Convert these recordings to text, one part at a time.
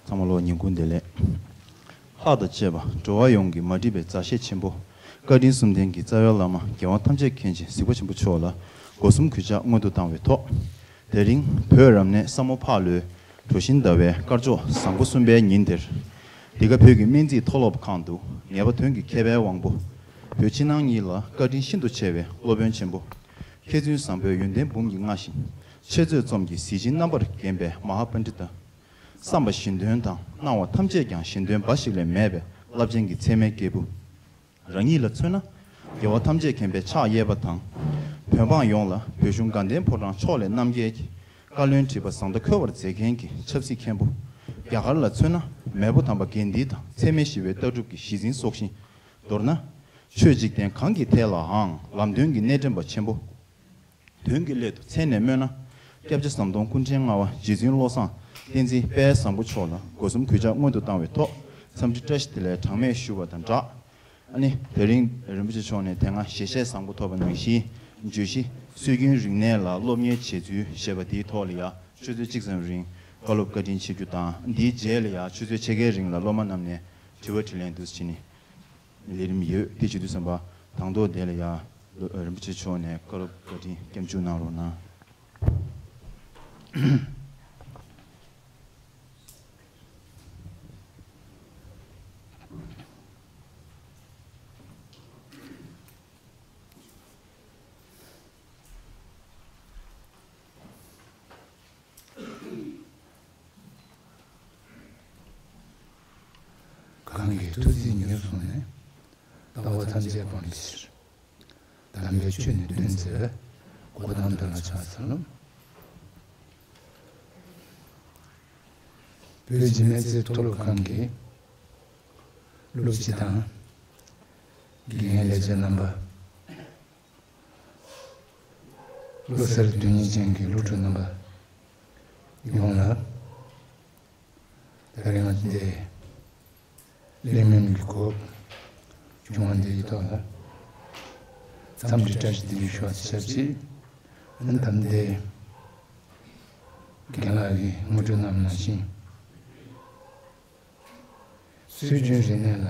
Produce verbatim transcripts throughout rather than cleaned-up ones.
ཚང་མ་ལོ་ཉིན་གུང་བདེ་ལེགས། ལྷ་དང་བཅས་པ་འགྲོ་བ་ཡོངས་ཀྱི་མ་འདྲིས་པའི་མཛའ་བཤེས་ཆེན་པོ། བཀའ་དྲིན་གསུམ་ལྡན་གྱི་རྩ་བའི་བླ་མ་རྒྱལ་བ་ཐམས་ཅད་མཁྱེན་ཅིང་གཟིགས་པ་ཆེན་པོ་མཆོག་ལ་སྒོ་གསུམ་གུས་ཕྱག་སྔོན་དུ་བཏང་བའི་ཐོག་དེ་རིང་བོད་རབ་གནས་ས་མོ་ཕག་ལོའི་གྲོ་བཞིན་ཟླ་བའི་དཀར་ཕྱོགས་བཟང་པོ་གསུམ་པའི་ཉིན་དེར། འདི་ག་བོད་ཀྱི་སྨན་རྩིས་མཐོ་སློབ་ཁང་དུ་ངེས་པ་དོན་གྱི་མཁས་པའི་དབང་པོ། བོད་ཕྱི་ནང་གཉིས་ལ་བཀའ་དྲིན་ཤིན་ཏུ་ཆེ་བའི་སློབ་དཔོན་ཆེན་པོ། མཁས་བཙུན་བཟང་པོའི་ཡོན་ཏན་འབུམ་གྱིས་མངའ་ཞིང་། འཆད་རྩོད་རྩོམ་གྱི་གཟི་བྱིན་རྣམ་པར་བརྒྱན་པའི་མ་ཧཱ་པཎྜི་ཏ། བསམ་པ་བཞིན་དོན་དང་སྣང་བ་ཐམས་ཅད་ཀྱང་བཞིན་དོན་འབའ་ཞིག་ལས་མེད་པའི་རླབས་ཆེན་གྱི་ཚད་མའི་སྐྱེས་བུ། རང་ཉིད་ལ་མཚོན་ན། རྒྱལ་བ་ཐམས་ཅད་མཁྱེན་པའི་ཕྱག་གཡས་པ་དང་། བོད་འབངས་ཡོངས་ལ་བོད་གཞུང་དགའ་ལྡན་ཕོ་བྲང་ཕྱོགས་ལས་རྣམ་རྒྱལ་གྱི་བཀའ་བློན་ཁྲི་པ་བཟང་མཐའ་འཁོལ་བར་མཛད་མཁན་གྱི་ཆབ་སྲིད་མཁན་པོ། རྒྱ་གར་ལ་མཚོན་ན་མེས་པོ་དམ་པ་དགེ་འདུན་དང་ཚད་མེད་ཞི་བའི་ལྟ་གྲུབ་ཀྱི་གཞི་འཛིན་སྲོག་ཤིང་། མདོར་ན། ཆོས་འཇིག་རྟེན་གང་གི་ཐད་ལའང་ལམ་སྟོན་གྱི་སྣེ་འདྲེན་པ་ཆེན་པོ། དོན་གྱི་སླད་དུ་མཚན་ནས་སྨོས་ན། སྐྱབས་རྗེ་ཟམ་གདོང་སྐུ་ཕྲེང་ལྔ་པ་རྗེ་བཙུན་བློ་བཟང་བསྟན་འཛིན་དཔལ་བཟང་པོ་མཆོག་ལ་སྒོ་གསུམ་གུས་ཕྱག་སྔོན་དུ་བཏང་བའི་ཐོག་འཚམས་འདྲི་བཀྲ་ཤིས་བདེ་ལེགས་གྲངས་མེད་ཞུ་བ་དང་སྦྲགས། ཨ་ནི་དེ་རིང་རིན་པོ་ཆེ་མཆོག་ནས་དེ་སྔ་ཞལ་བཞེས་བཟང་པོ་ཐོབ་པ་ནང་བཞིན་བརྗོད་གཞི་སྲོལ་རྒྱུན་རིག་གནས་ལ་སློབ་གཉེར་བྱེད་ཚུལ་ཞེས་པ་དེའི་ཐོག་ལ་ཡང་ཆུ་ཚོད་གཅིག་ཙམ་རིང་བཀའ་སློབ་བཀའ་དྲིན་ཆེ་རྒྱུ་དང་། འདིའི་རྗེས་ལ་ཡང་ཆུ་ཚོད་ཕྱེད་ཀའི་རིང་ལ་སློབ་མ་རྣམས་ནས་དྲི་བ་དྲིས་ལན་དུ་བྱིན་ནས་ལས་རིམ་ཡོད། དེ་བྱེད་དུས་ཙམ་པ་དང་ཐོག་དེ་ལ་ཡང་རིན་པོ་ཆེ་མཆོག་ནས་བཀའ་སློབ་བཀའ་དྲིན་སྐྱབས་འཇུག་གནང་རོགས་གནང་། གང་གིས་ཐུགས་བརྩེ་ཉེར་བཟུང་ནས། ལྟ་བ་ཐམས་ཅད་སྤང་བའི་ཕྱིར། དམ་པའི་ཆོས་ནི་སྟོན་མཛད་པའི། གོ་ཏམ་དེ་ལ་ཕྱག་འཚལ་ལོ། བོད་རིགས་སྨན་རྩིས་མཐོ་སློབ་ཁང་གི་སློབ་སྤྱི་དང་། དགེ་རྒན་ལས་བྱེད་རྣམ་པ། བློ་གསར་དོན་གཉེར་ཅན་གྱི་སློབ་ཕྲུག་རྣམ་པ་ཡོངས་ལ། ད་རིང་ང་ཚོ་འདི་གླེང་མོལ་གྱི་སྐོར་བྱུང་བ་འདིའི་ཐོག་ལ་འཚམས་འདྲི་བཀྲ་ཤིས་བདེ་ལེགས་ཞུ་བ་ཞབས་ཕྱི། ཨ་ནི་ད་འདི་རྒན་ལགས་ཀྱིས་ངོ་སྤྲོད་གནང་བ་ནང་བཞིན། སྲོལ་རྒྱུན་རིག་གནས་ལ་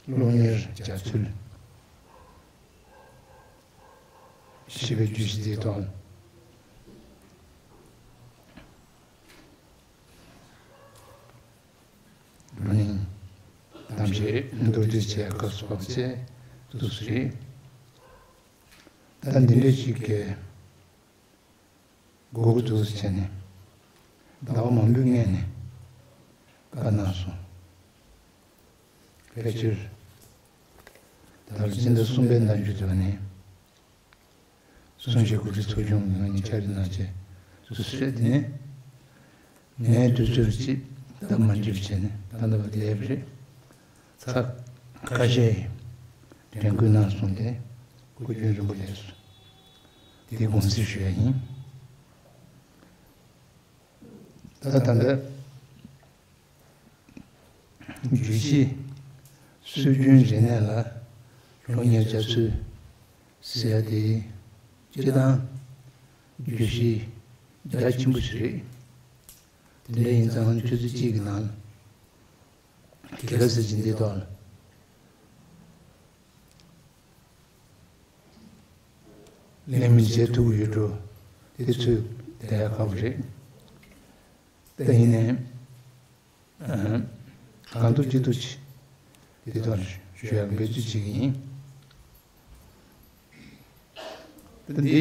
སློབ་གཉེར་བྱ་ཚུལ་ཞེས་པའི་བརྗོད་གཞི་དེའི་ཐོག་བགྲོ་གླེང་གཏམ་བཤད་མདོར་བསྡུས་བྱས་སྐབས་སུ་བབས་ཚེ་འདུག་སེ་རེད། ད་འདི་འདྲ་ཞིག་གི་འགོ་འཛུགས་བྱས་ནས་ཟླ་བ་མང་པོའི་སྔོན་ནས་བཀའ་གནང་སོང་། ཕལ་ཆེར་ད་ལོ་སྤྱི་ཟླ་གསུམ་པའི་ཟླ་མཇུག་དེ་བ་ནས་གསུང་བཤད་གོ་སྒྲིག་ཚོགས་ཆུང་གི་ངོས་ནས་བཅར་འདྲི་གནང་བྱས་སུ་སུ་རེད། དེ་ནས་ངའི་དུས་ཚོད་ཅིག་ད་མ་འགྲིག་པ་བྱས་ནས་ད་ལྟ་བར་བསྡད་པ་རེད། ཚ་ཁ་ཤས་དྲན་སྐུལ་གནང་སོང་སྟེ་སྐུ་རྒྱུན་རིང་པོ་ལས་སོང་། དེའི་དགོངས་སེལ་ཞུ་ཡ་ཡིན། ད་ད་ལྟ་བརྗོད་གཞི་སྲོལ་རྒྱུན་རིག་གནས་ལ་སློབ་གཉེར་བྱ་ཚུལ་ཟེར་ཡ་དེ་སྤྱིར་བཏང་བརྗོད་གཞི་རྒྱ་ཆེན་པོ་ཞིག་རེད། དེ་འདྲ་ཡིན་ཙང་ཆུ་ཚོད་གཅིག་གི་ནང་ལ་གལ་སྲིད་ཀྱི་འདི་ཐོག་ལ་གླེང་མོལ་བྱེད་ཐུབ་ཀྱི་ཡོད་འགྲོ། དེ་ཚོས་བསྡད་ཡ་ཁག་པོ་རེད། ད་ཡིན་ནའི་གང་ཐུབ་ཅི་ཐུབ་ཅིག་དེ་ཐོག་ཞུ་ཡ་འབད་རྩོལ་བྱེད་ཀྱི་ཡིན། ད་འདི་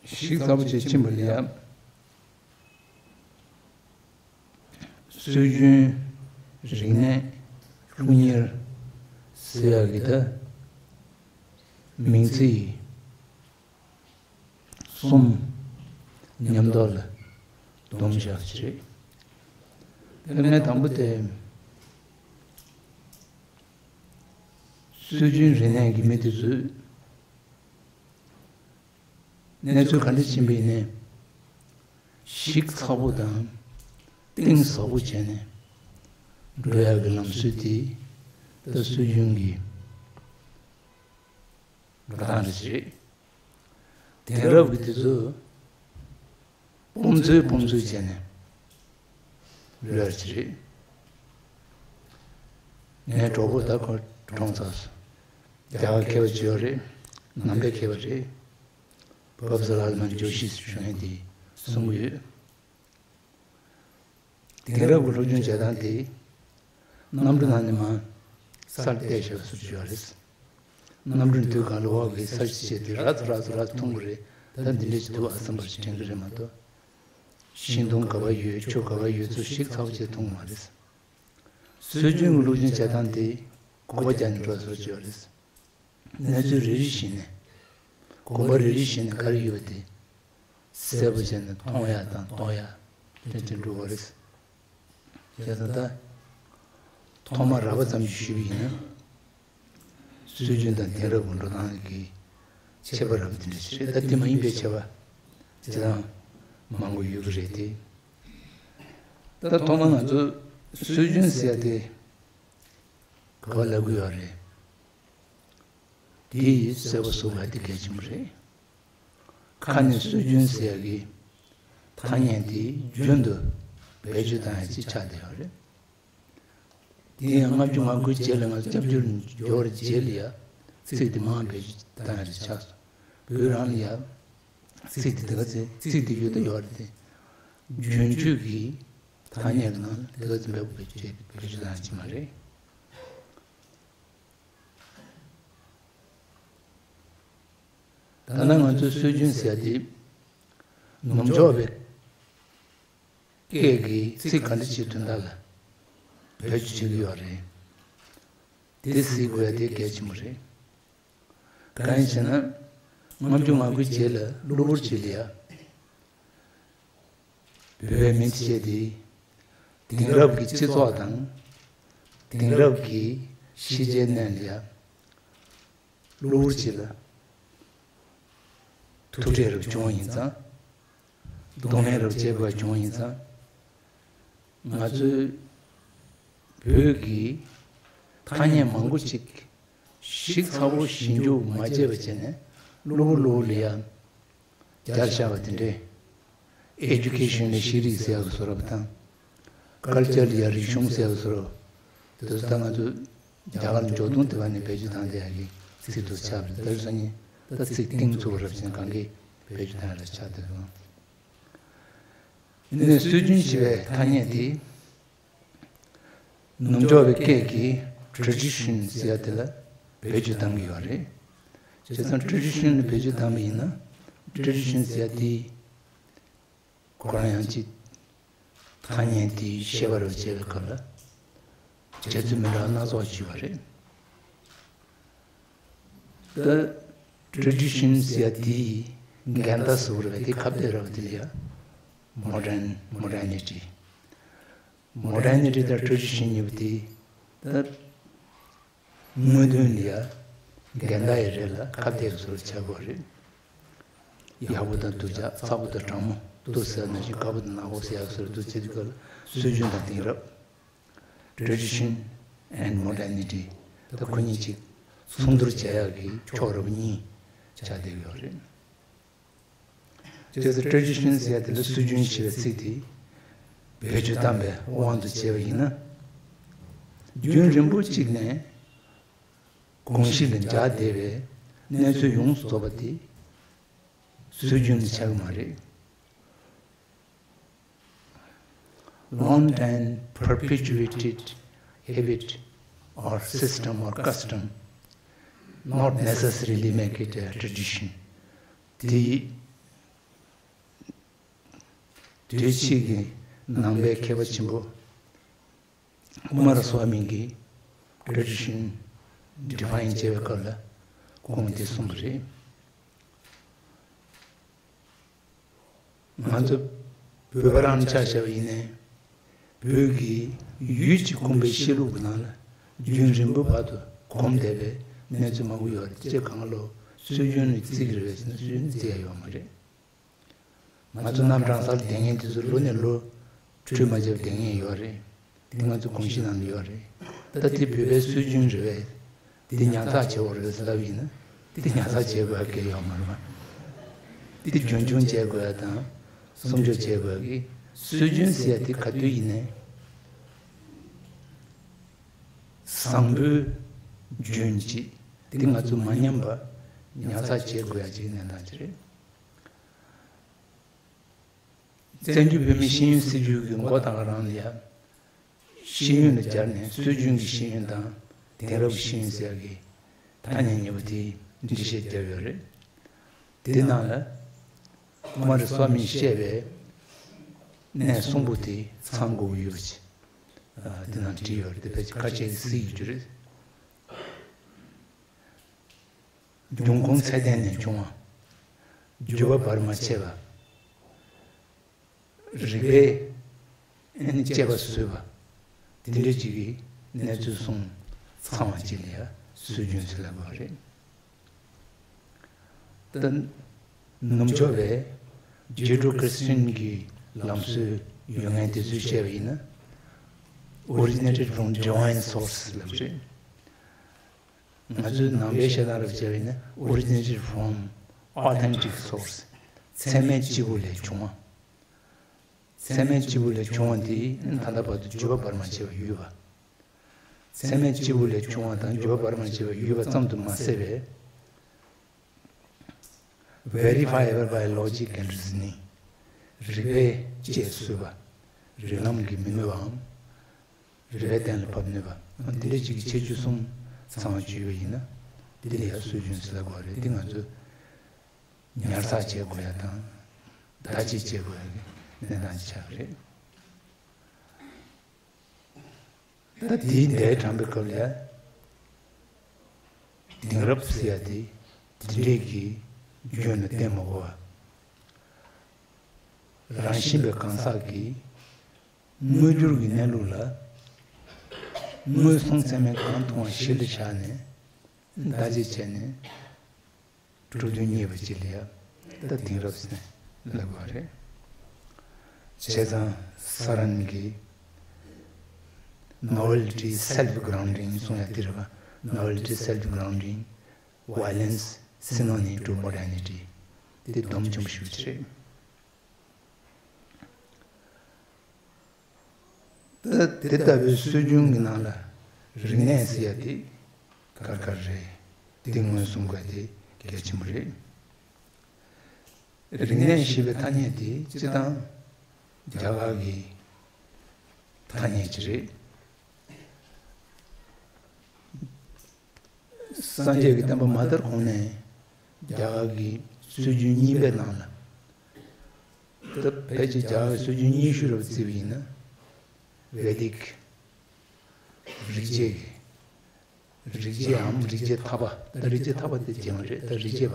ཞིབ་ཚགས་པོ་བྱས་ཕྱིན་པ་ལ་ཡ། སྲོལ་རྒྱུན་རིག་གནས་སློབ་གཉེར་ཟེར་ཡག་གི་ད་མིང་ཚིག་གསུམ་མཉམ་དུ་ལ་བསྡོམས་བཞག་ཅིག་རེད། དེ་ནས་དང་པོ་དེ་སྲོལ་རྒྱུན་རིག་གནས་ཀྱི་མི་དེ་ཚོས་གནས་ཚུལ་ག་འདྲ་ཕྱིན་པ་ཡིན་ནའི་ཞིབ་ཚགས་པོ་དང་གཏིང་ཟབ་པོ་བྱས་ནས་འགྲོ་ཡག་གི་ལམ་སྲོལ་དེ་ད་སྲོལ་རྒྱུན་གྱི་འགྲོ་སྟངས་རེད་ཅེས། དེང་རབས་ཀྱི་དེ་ཚོ་སྤོམ་ཚོས་སྤོམ་ཚོས་བྱས་ནས་ ལོས་ཅི་རེད། ངའི་གྲོགས་པོ་ད་ཁོ་གྲོངས་ཚར་སོང་། རྒྱ་གར་མཁས་པ་ཅིག་ཡོད་རེད། ནང་པའི་མཁས་པ་རེད། པོ་རོ་ཕེ་སར་ཨལ་མན་ཇོ་ཤི་ཞུ་མཁན་དེས་གསུང་གི་ཡོད། དེང་རབས་ཀྱི་སློབ་སྦྱོང་བྱེད་སྟངས་དེ་གནམ་གྲུ་ནང་ནས་མར་སར་བལྟས་བཞག་པ་བཟོ་གི་ཡོད་རེད། གནམ་གྲུ་འདུག་ག་ལ་འོག་གི་ས་གཞི་བྱས་ཏེ་ར་ཚ་ར་ཚ་ར་ཚ་མཐོང་གི་རེད། ད་འདི་འདྲ་ཞིག་འདུག་ཨ་བསམ་པ་ཞིག་དྲན་གི་རེད་མ་གཏོགས། ཤིང་སྡོང་ག་པར་ཡོད་ཆུ་ག་པར་ཡོད་ཚུལ་ཞིབ་ཚགས་པོ་བྱས་མཐོང་གི་མ་རེད། སྲོལ་རྒྱུན་གྱི་སློབ་སྦྱོང་བྱེད་སྟངས་དེ་སྒོ་རྒྱག་ནས་འགྲོ་བཟོ་གི་ཡོད་རེད། གནས་ཚུལ་རེ་རེ་བཞིན་ནས། དགོན་པ་རེ་རེ་བཞིན་ནས་ག་རེ་ཡོད་པ་དེ་གསལ་པོ་བྱས་ནས་མཐོང་ཡག་དང་མཐོང་ཡག་དེ་འདྲ་འགྲོ་བ་རེད། བྱས་ཙང་ད་ཐོག་མར་རགས་པ་ཙམ་ཞིག་ཞུས་པ་ཡིན་ན། སྲོལ་རྒྱུན་དང་དེང་རབས་ཀྱི་འགྲོ་སྟངས་ཀྱི་ཁྱད་པར་རགས་པ་དེ་འདྲ་ཞིག་རེད། ད་དེ་མ་ཡིན་པའི་ཁྱད་པར་ཅི་ལའང་མང་པོ་ཡོད་ཀྱི་རེད་དེ། ད་ཐོག་མར་ང་ཚོ་སྲོལ་རྒྱུན་ཟེར་ཡག་དེ་ག་པར་ལབ་ཀྱི་ཡོད་རེད། དེ་ཡིས་གསལ་པོ་བཟོ་དགོས་དེ་གལ་ཆེན་པོ་རེད། ཁ་ནས་སྲོལ་རྒྱུན་ཟེར་ཡག་གི་ཐ་སྙད་དེ་རྒྱུན་དུ་བེད་སྤྱོད་བཏང་ཡག་ཅིག་ཆགས་བསྡད་ཡོད་རེད། དེ་ཡང་ལྔ་བཅུ་ང་དགུའི་རྗེས་ལ་ང་ཚོ་སྐྱབས་བཅོལ་འབྱོར་རྗེས་ལ་ཡ་ཚིག་དེ་མང་བེད་སྤྱོད་བཏང་ཡག་ཅིག་ཆགས་སོང་། བོད་རང་ལ་ཡ་ཚིག་དེ་དེ་ག་ཚོད་ཚིག་དེ་ཡོད་དོ་ཡོད་རེད་དེ། རྒྱུན་སྤྱོད་ཀྱི་ཐ་སྙད་ཀྱི་ནང་ལ་དེ་ག་ཚོད་འབེབས་བེད་སྤྱོད་བེད་སྤྱོད་བཏང་ཡག་ཅིག་མ་རེད། ད་ནང་ང་ཚོའི་སྲོལ་རྒྱུན་ཟེར་ཡག་དེ་ནུབ་ཕྱོགས་པའི་སྐད་ཀྱི་ཚིག་ག་འདྲ་ཅིག་དོན་དག་ལ་བེད་སྤྱོད་བྱེད་ཀྱི་ཡོད་རེད། དེ་གཟིགས་དགོས་ཡག་དེ་གལ་ཆེན་པོ་རེད། གང་ཡིན་ཟེར་ན། ལྔ་བཅུ་ང་དགུའི་རྗེས་ལ་གློ་བུར་ཅིག་ལ་ཡ། བོད་པའི་མི་ཐེ་ཆེ་དེ་དེང་རབས་ཀྱི་སྤྱི་ཚོགས་དང་། དེང་རབས་ཀྱི་ཤེས་བྱའི་གནས་ལ་ཡ། གློ་བུར་ཅིག་ལ་ཐུག་འཕྲད་རབས་བྱུང་བ་ཡིན་ཙང་། གདོང་ལེན་རབས་བྱེད་དགོས་བྱུང་བ་ཡིན་ཙང་། ང་ཚོའི་བོད་ཀྱི་ཐ་སྙད་མང་པོ་ཅིག་ཞིབ་ཚགས་པོ་ཞིབ་འཇུག་མ་བྱས་པ་བྱས་ནས་གློ་བུར་གློ་བུར་ལ་ཡ། རྒྱར་བཞག་པ་དེ་འདྲས། ཨེ་ཌུ་ཀེ་ཤན་ལ་ཤེས་རིག་ཟེར་ཡག་གི་བཟོ་འདྲ་པོ་དང་། ཀལ་ཅར་ལ་ཡ་རིག་གཞུང་ཟེར་ཡག་གི་བཟོ་འདྲ། དེ་ཚོ་ད་ང་ཚོ་རྒྱ་གར་འབྱོར་ཐོན་དེ་བ་ནས་བེད་སྤྱོད་བཏང་བསྡད་ཡག་གི་ཚིག་དེ་ཆགས་པ་རེད། ད་རེས་ནི་ད་ཚིག་གཏིང་ཚུགས་པ་རབ་ཅན་གང་གིས་བེད་སྤྱོད་བཏང་ཡག་ལ་ཆགས་བསྡད་སོང་། ཡིན་ནའི་སྲོལ་རྒྱུན་ཞེས་པའི་ཐ་སྙད་དེ། ནུབ་ཕྱོགས་པའི་སྐད་ཀྱི་ཊེ་ཌི་ཤན་ཟེར་ཡག་དེ་ལ་བེད་སྤྱོད་བཏང་གི་ཡོད་རེད། བྱས་ཙང་ཊེ་ཌི་ཤན་ལ་བེད་སྤྱོད་བཏང་བ་ཡིན་ན། ཊེ་ཌི་ཤན་ཟེར་ཡག་དེ་ཁོ་རང་ཡང་ཅིག་ཐ་སྙད་དེའི་བཤད་པ་རུ་བྱས་པའི་སྐབས་ལ་བྱེད་ཚུལ་མི་འདྲ་བ་སྣ་ཚོགས་ཅིག་ཡོད་རེད། ད་ཊེ་ཌི་ཤན་ཟེར་ཡག་དེའི་འགལ་ཟླ་ཟེར་བ་རེད་པ། དེ་ཁ་གཏད་རེད་པ། དེ་ལ་ཡ་མོ་ཌན་མོ་ཌར་ནི་ཊི། མོ་ཌར་ནི་ཊི་དང་ཊེ་ཌི་ཤན་གཉིས་པོ་དེ་ད་དངོས་དོན་ལ་ཡ་འགལ་ཟླ་ཡི་རེད་ལ་ཁ་གཏད་ཀྱི་བཟོ་འདྲ་ཆགས་ཀྱི་ཡོད་རེད། ཡག་པོ་དང་སྡུག་ཅག་ཚ་པོ་དང་གྲང་མོ། སྡུག་ཟེར་ན་ཞིག་དཀར་པོ་དང་ནག་པོ་ཟེར་ཡག་བཟོ་འདྲ་འདུག་བྱེད་དུས་སྐབས་ལ་སྲོལ་རྒྱུན་དང་དེང་རབས། ཊེ་ཌི་ཤན་ཨེན་ཌི་མོ་ཌར་ནི་ཊི། ད་ཁོ་གཉིས་ཅིག་མཚུངས་བསྡུར་བྱེད་ཡག་གི་ཕྱོགས་རིས་གཉིས་ཆགས་བསྡད་ཀྱི་ཡོད་རེད། བྱས་ཙང་ཊེ་ཌི་ཤན་ཟེར་ཡག་དེ་ལ་སྲོལ་རྒྱུན་ཞེས་པའི་ཚིག་དེ་བེད་སྤྱོད་བཏང་བའི་དབང་དུ་བྱས་པ་ཡིན་ན། རྒྱུན་རིང་པོ་གཅིག་ནས་གོམས་གཤིས་ལ་འཇགས་བསྡད་པའི་གནས་ཚུལ་ཡོངས་སུ་རྫོགས་པ་དེ་སྲོལ་རྒྱུན་དུ་ཆགས་ཀྱི་མ་རེད། Long time perpetuated habit or system or custom not necessarily make it a tradition. དེ་དུས་ཕྱིས་ཀྱི་ནང་པའི་མཁས་པ་ཆེན་པོ་ཀུ་མཱ་ར་སྭ་མི་གིས་ཊེ་ཌི་ཤན་ཌི་ཕ་ཡིན་བྱས་པའི་སྐབས་ལ་ཁོང་གིས་དེ་གསུངས་པ་རེད། ང་ཚོ་བོད་པ་རང་ཆ་བཞག་པ་ཡིན་ནའི། བོད་ཀྱི་ཡུལ་གྱི་ཁོམ་པའི་གཤིས་ལུགས་ཀྱི་ནང་ལ་རྒྱུན་རིང་པོའི་བར་དུ་གོམས་བསྡད་པའི་གནས་ཚུལ་མང་པོ་ཡོད་རེད། ཅེས་གང་ལོ་སྲོལ་རྒྱུན་ནས་བརྩི་གི་རེད་པས་ཟེར་ན་སྲོལ་རྒྱུན་བརྩི་ཡ་ཡོད་མ་རེད། ང་ཚོ་གནམ་གྲང་ས་ལ་བསྡད་མཁན་དེ་ཚོ་ལོ་ནས་ལོ་ཁྲུས་མ་བྱས་པ་བསྡད་མཁན་ཡོད་རེད། དེ་ང་ཚོ་གོམས་གཤིས་ནང་ལ་ཡོད་རེད། ད་དེ་བོད་པའི་སྲོལ་རྒྱུན་རེད་པས། དེ་ཉར་ཚགས་བྱེད་དགོས་རེད་ཟེར་ལབ་ཡིན་ན། དེ་ཉར་ཚགས་བྱེད་དགོས་ཡ་གལ་ཡོད་མ་རེད་པ། དེ་རྒྱུན་འཁྱོངས་བྱེད་དགོས་ཡ་དང་སྲུང་སྐྱོབ་བྱེད་དགོས་ཡ་གི་སྲོལ་རྒྱུན་ཟེར་ཡ་དེ་ག་དུས་ཡིན་ནའི་ བཟང་པོའི་རྒྱུན་གཅིག་དེ་ང་ཚོ་མ་ཉམས་པ་ཉར་ཚགས་བྱེད་དགོས་ཡ་གཅིག་གནས་སྟངས་ཅིག་རེད། བཙན་བྱོལ་བོད་མིའི་ཤེས་ཡོན་སྲིད་བྱུས་ཀྱི་མགོ་བཏགས་རང་ལ་ཡ། ཤེས་ཡོན་ལ་སྦྱར་ནས་སྲོལ་རྒྱུན་གྱི་ཤེས་ཡོན་དང་དེང་རབས་ཀྱི་ཤེས་ཡོན་ཟེར་ཡ་གི་ཐ་སྙད་གཉིས་པོ་དེ་འགྲེལ་བཤད་བརྒྱབ་ཡོད་རེད། དེ་ནང་ལ་ཀུ་མཱ་རི་སྭ་མིས་བཤད་པའི་གནས་གསུམ་པོ་དེ་ཚང་དགོས་ཀྱི་ཡོད་པ་ཅིག་དེ་ནང་བྲིས་ཡོད་རེད། དེ་ཕལ་ཆེར་ཁ་ཤས་ཀྱིས་གཟིགས་ཡོད་རྒྱུ་རེད། འབྱུང་ཁུངས་ཚད་ལྡན་ནས་བྱུང་བ། རྒྱུད་པ་བར་མ་ཆད་པ། རིགས་པས་ཨ་ནི་དཔྱད་པ་བཟོས་པ། དེ་འདྲ་ཅིག་གི་གནས་ཚུལ་གསུམ་ཚང་བ་ཅིག་ལ་ཡ་སྲོལ་རྒྱུན་ཟེར་ལབ་དགོས་རེད། ད་ནུབ་ཕྱོགས་པའི་ཇུ་ཌོ་ཁྲི་སི་ཊན་གྱི་ལམ་སྲོལ་ཡོད་མཁན་དེ་ཚོས་བཤད་པ་ཡིན་ན། Originated from divine source ལབ་རེད། ང་ཚོའི་ནང་པའི་བཤད་སྟངས་རབ་བྱས་པ་ཡིན་ན། Originated from authentic source ཚད་མའི་སྤྱི་བོ་ལས་བྱུང་བ། ཚད་མའི་སྤྱི་བོ་ལས་བྱུང་བ་འདི་ད་ལྟ་བར་དུ་རྒྱུད་པ་བར་མ་ཆད་པ་ཡོད་པ། ཚད་མའི་སྤྱི་བོ་ལས་བྱུང་བ་དང་རྒྱུད་པ་བར་མ་ཆད་པ་ཡོད་པ་ཙམ་དུ་མ་ཟད་པའི། Verifiable by logic and reasoning རིགས་པས་དཔྱད་བཟོད་པ། རིགས་ལམ་གྱིས་མི་གནོད་པའམ། རིགས་པས་གཏན་ལ་ཕབ་ནུས་པ། འདི་འདྲ་ཅིག་གི་ཁྱད་ཆོས་གསུམ་ཚང་བ་བརྗོད་པ་ཡིན་ན། འདི་ལ་ཡང་སྲོལ་རྒྱུན་ཟེར་དགོས་རེད། འདི་ང་ཚོས་ཉར་ཚགས་བྱེད་དགོས་ཡ་དང་། བརྡ་ཆད་བྱེད་དགོས་ཡ་གི་གནས་སྟངས་ཅིག་ཆགས་ཀྱི་རེད། ད་དེའི་ཟླས་དྲངས་པའི་སྐབས་ལ་ཡ། དེང་རབས་ཟེར་ཡ་དེ་དེ་འདྲས་ཀྱི་རྒྱུན་ལ་བརྟེན་མ་དགོས་པ། རང་བཞིན་པའི་གང་ཟག་གི་དངོས་འགྱུར་གྱི་གནས་ལུགས་ལ་མངོན་སུམ་ཚད་མས་གང་མཐོང་བ་གཞི་ལ་བཞག་ནས་བརྡ་ཆད་བྱས་ནས། འགྲོ་དོན་གཉེར་བ་ཅིག་ལ་ཡ་ད་དེང་རབས་ཟེར་ལབ་པ་རེད། བྱས་ཙང་ས་རན་གྱི་novelty self grounding གསུང་ཡ་དེ་རེད་པ། Novelty self grounding, violence synony to modernity དེ་སྡོམ་ཆེན་པོ་ཞིག་རེད། ད་དེ་ལྟ་བུའི་སྲོལ་རྒྱུན་གྱི་ནང་ལ་རིག་གནས་ཟེར་ཡ་དེ་དཀར་དཀར་རེད། དེ་མངོན་སུམ་དགོས་དེ་གལ་ཆེན་པོ་རེད། རིག་གནས་ཞེས་པའི་ཐ་སྙད་དེ་སྤྱིར་བཏང་རྒྱ་གར་གྱི་ཐ་སྙད་ཅིག་རེད། སངས་རྒྱས་ཀྱི་བསྟན་པ་མ་དར་གོང་ནས་རྒྱ་གར་གྱི་སྲོལ་རྒྱུན་རྙིང་པའི་ནང་ལ། ད་ཕལ་ཆེར་རྒྱ་གར་སྲོལ་རྒྱུན་རྙིང་ཤོས་རབ་བརྩིས་པ་ཡིན་ན། Vedic རིག་བྱེད་ཀྱི། རིག་བྱེད་འམ་རིག་བྱེད་ཐར་པ། ད་རིག་བྱེད་ཐར་པ་དེ་རྒྱ་གར་རེད། ད་རིག་བྱེད་པ།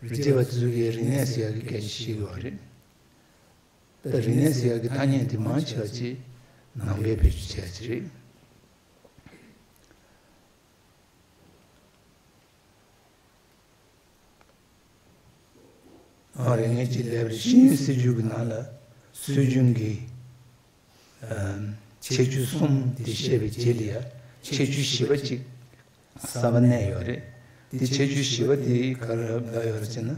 རིག་བྱེད་པ་དེ་ཚོ་གིས་རིག་གནས་ཟེར་ཡག་གི་སྐད་ཆ་བཤད་ཀྱི་ཡོད་རེད། ད་རིག་གནས་ཟེར་ཡག་གི་ཐ་སྙད་དེ་མང་ཆེ་བ་ཅིག་ནང་པས་བེད་སྤྱོད་བྱས་ཡག་ཅིག་རེད། ཨ། རིག་གནས་ཀྱི་ལེའུ་ཤེས་ཡོན་སྲིད་བྱུས་ཀྱི་ནང་ལ་སྲོལ་རྒྱུན་གྱི་ཨམ། ཁྱད་ཆོས་གསུམ་དེ་བཤད་པའི་རྗེས་ལ་ཡ་ཁྱད་ཆོས་བཞི་པ་ཅིག་གསར་པ་གནས་ཡོད་རེད། དེ་ཁྱད་ཆོས་བཞི་པ་དེ་ག་རེ་ལབ་ཡོད་རེད་ཟེར་ན།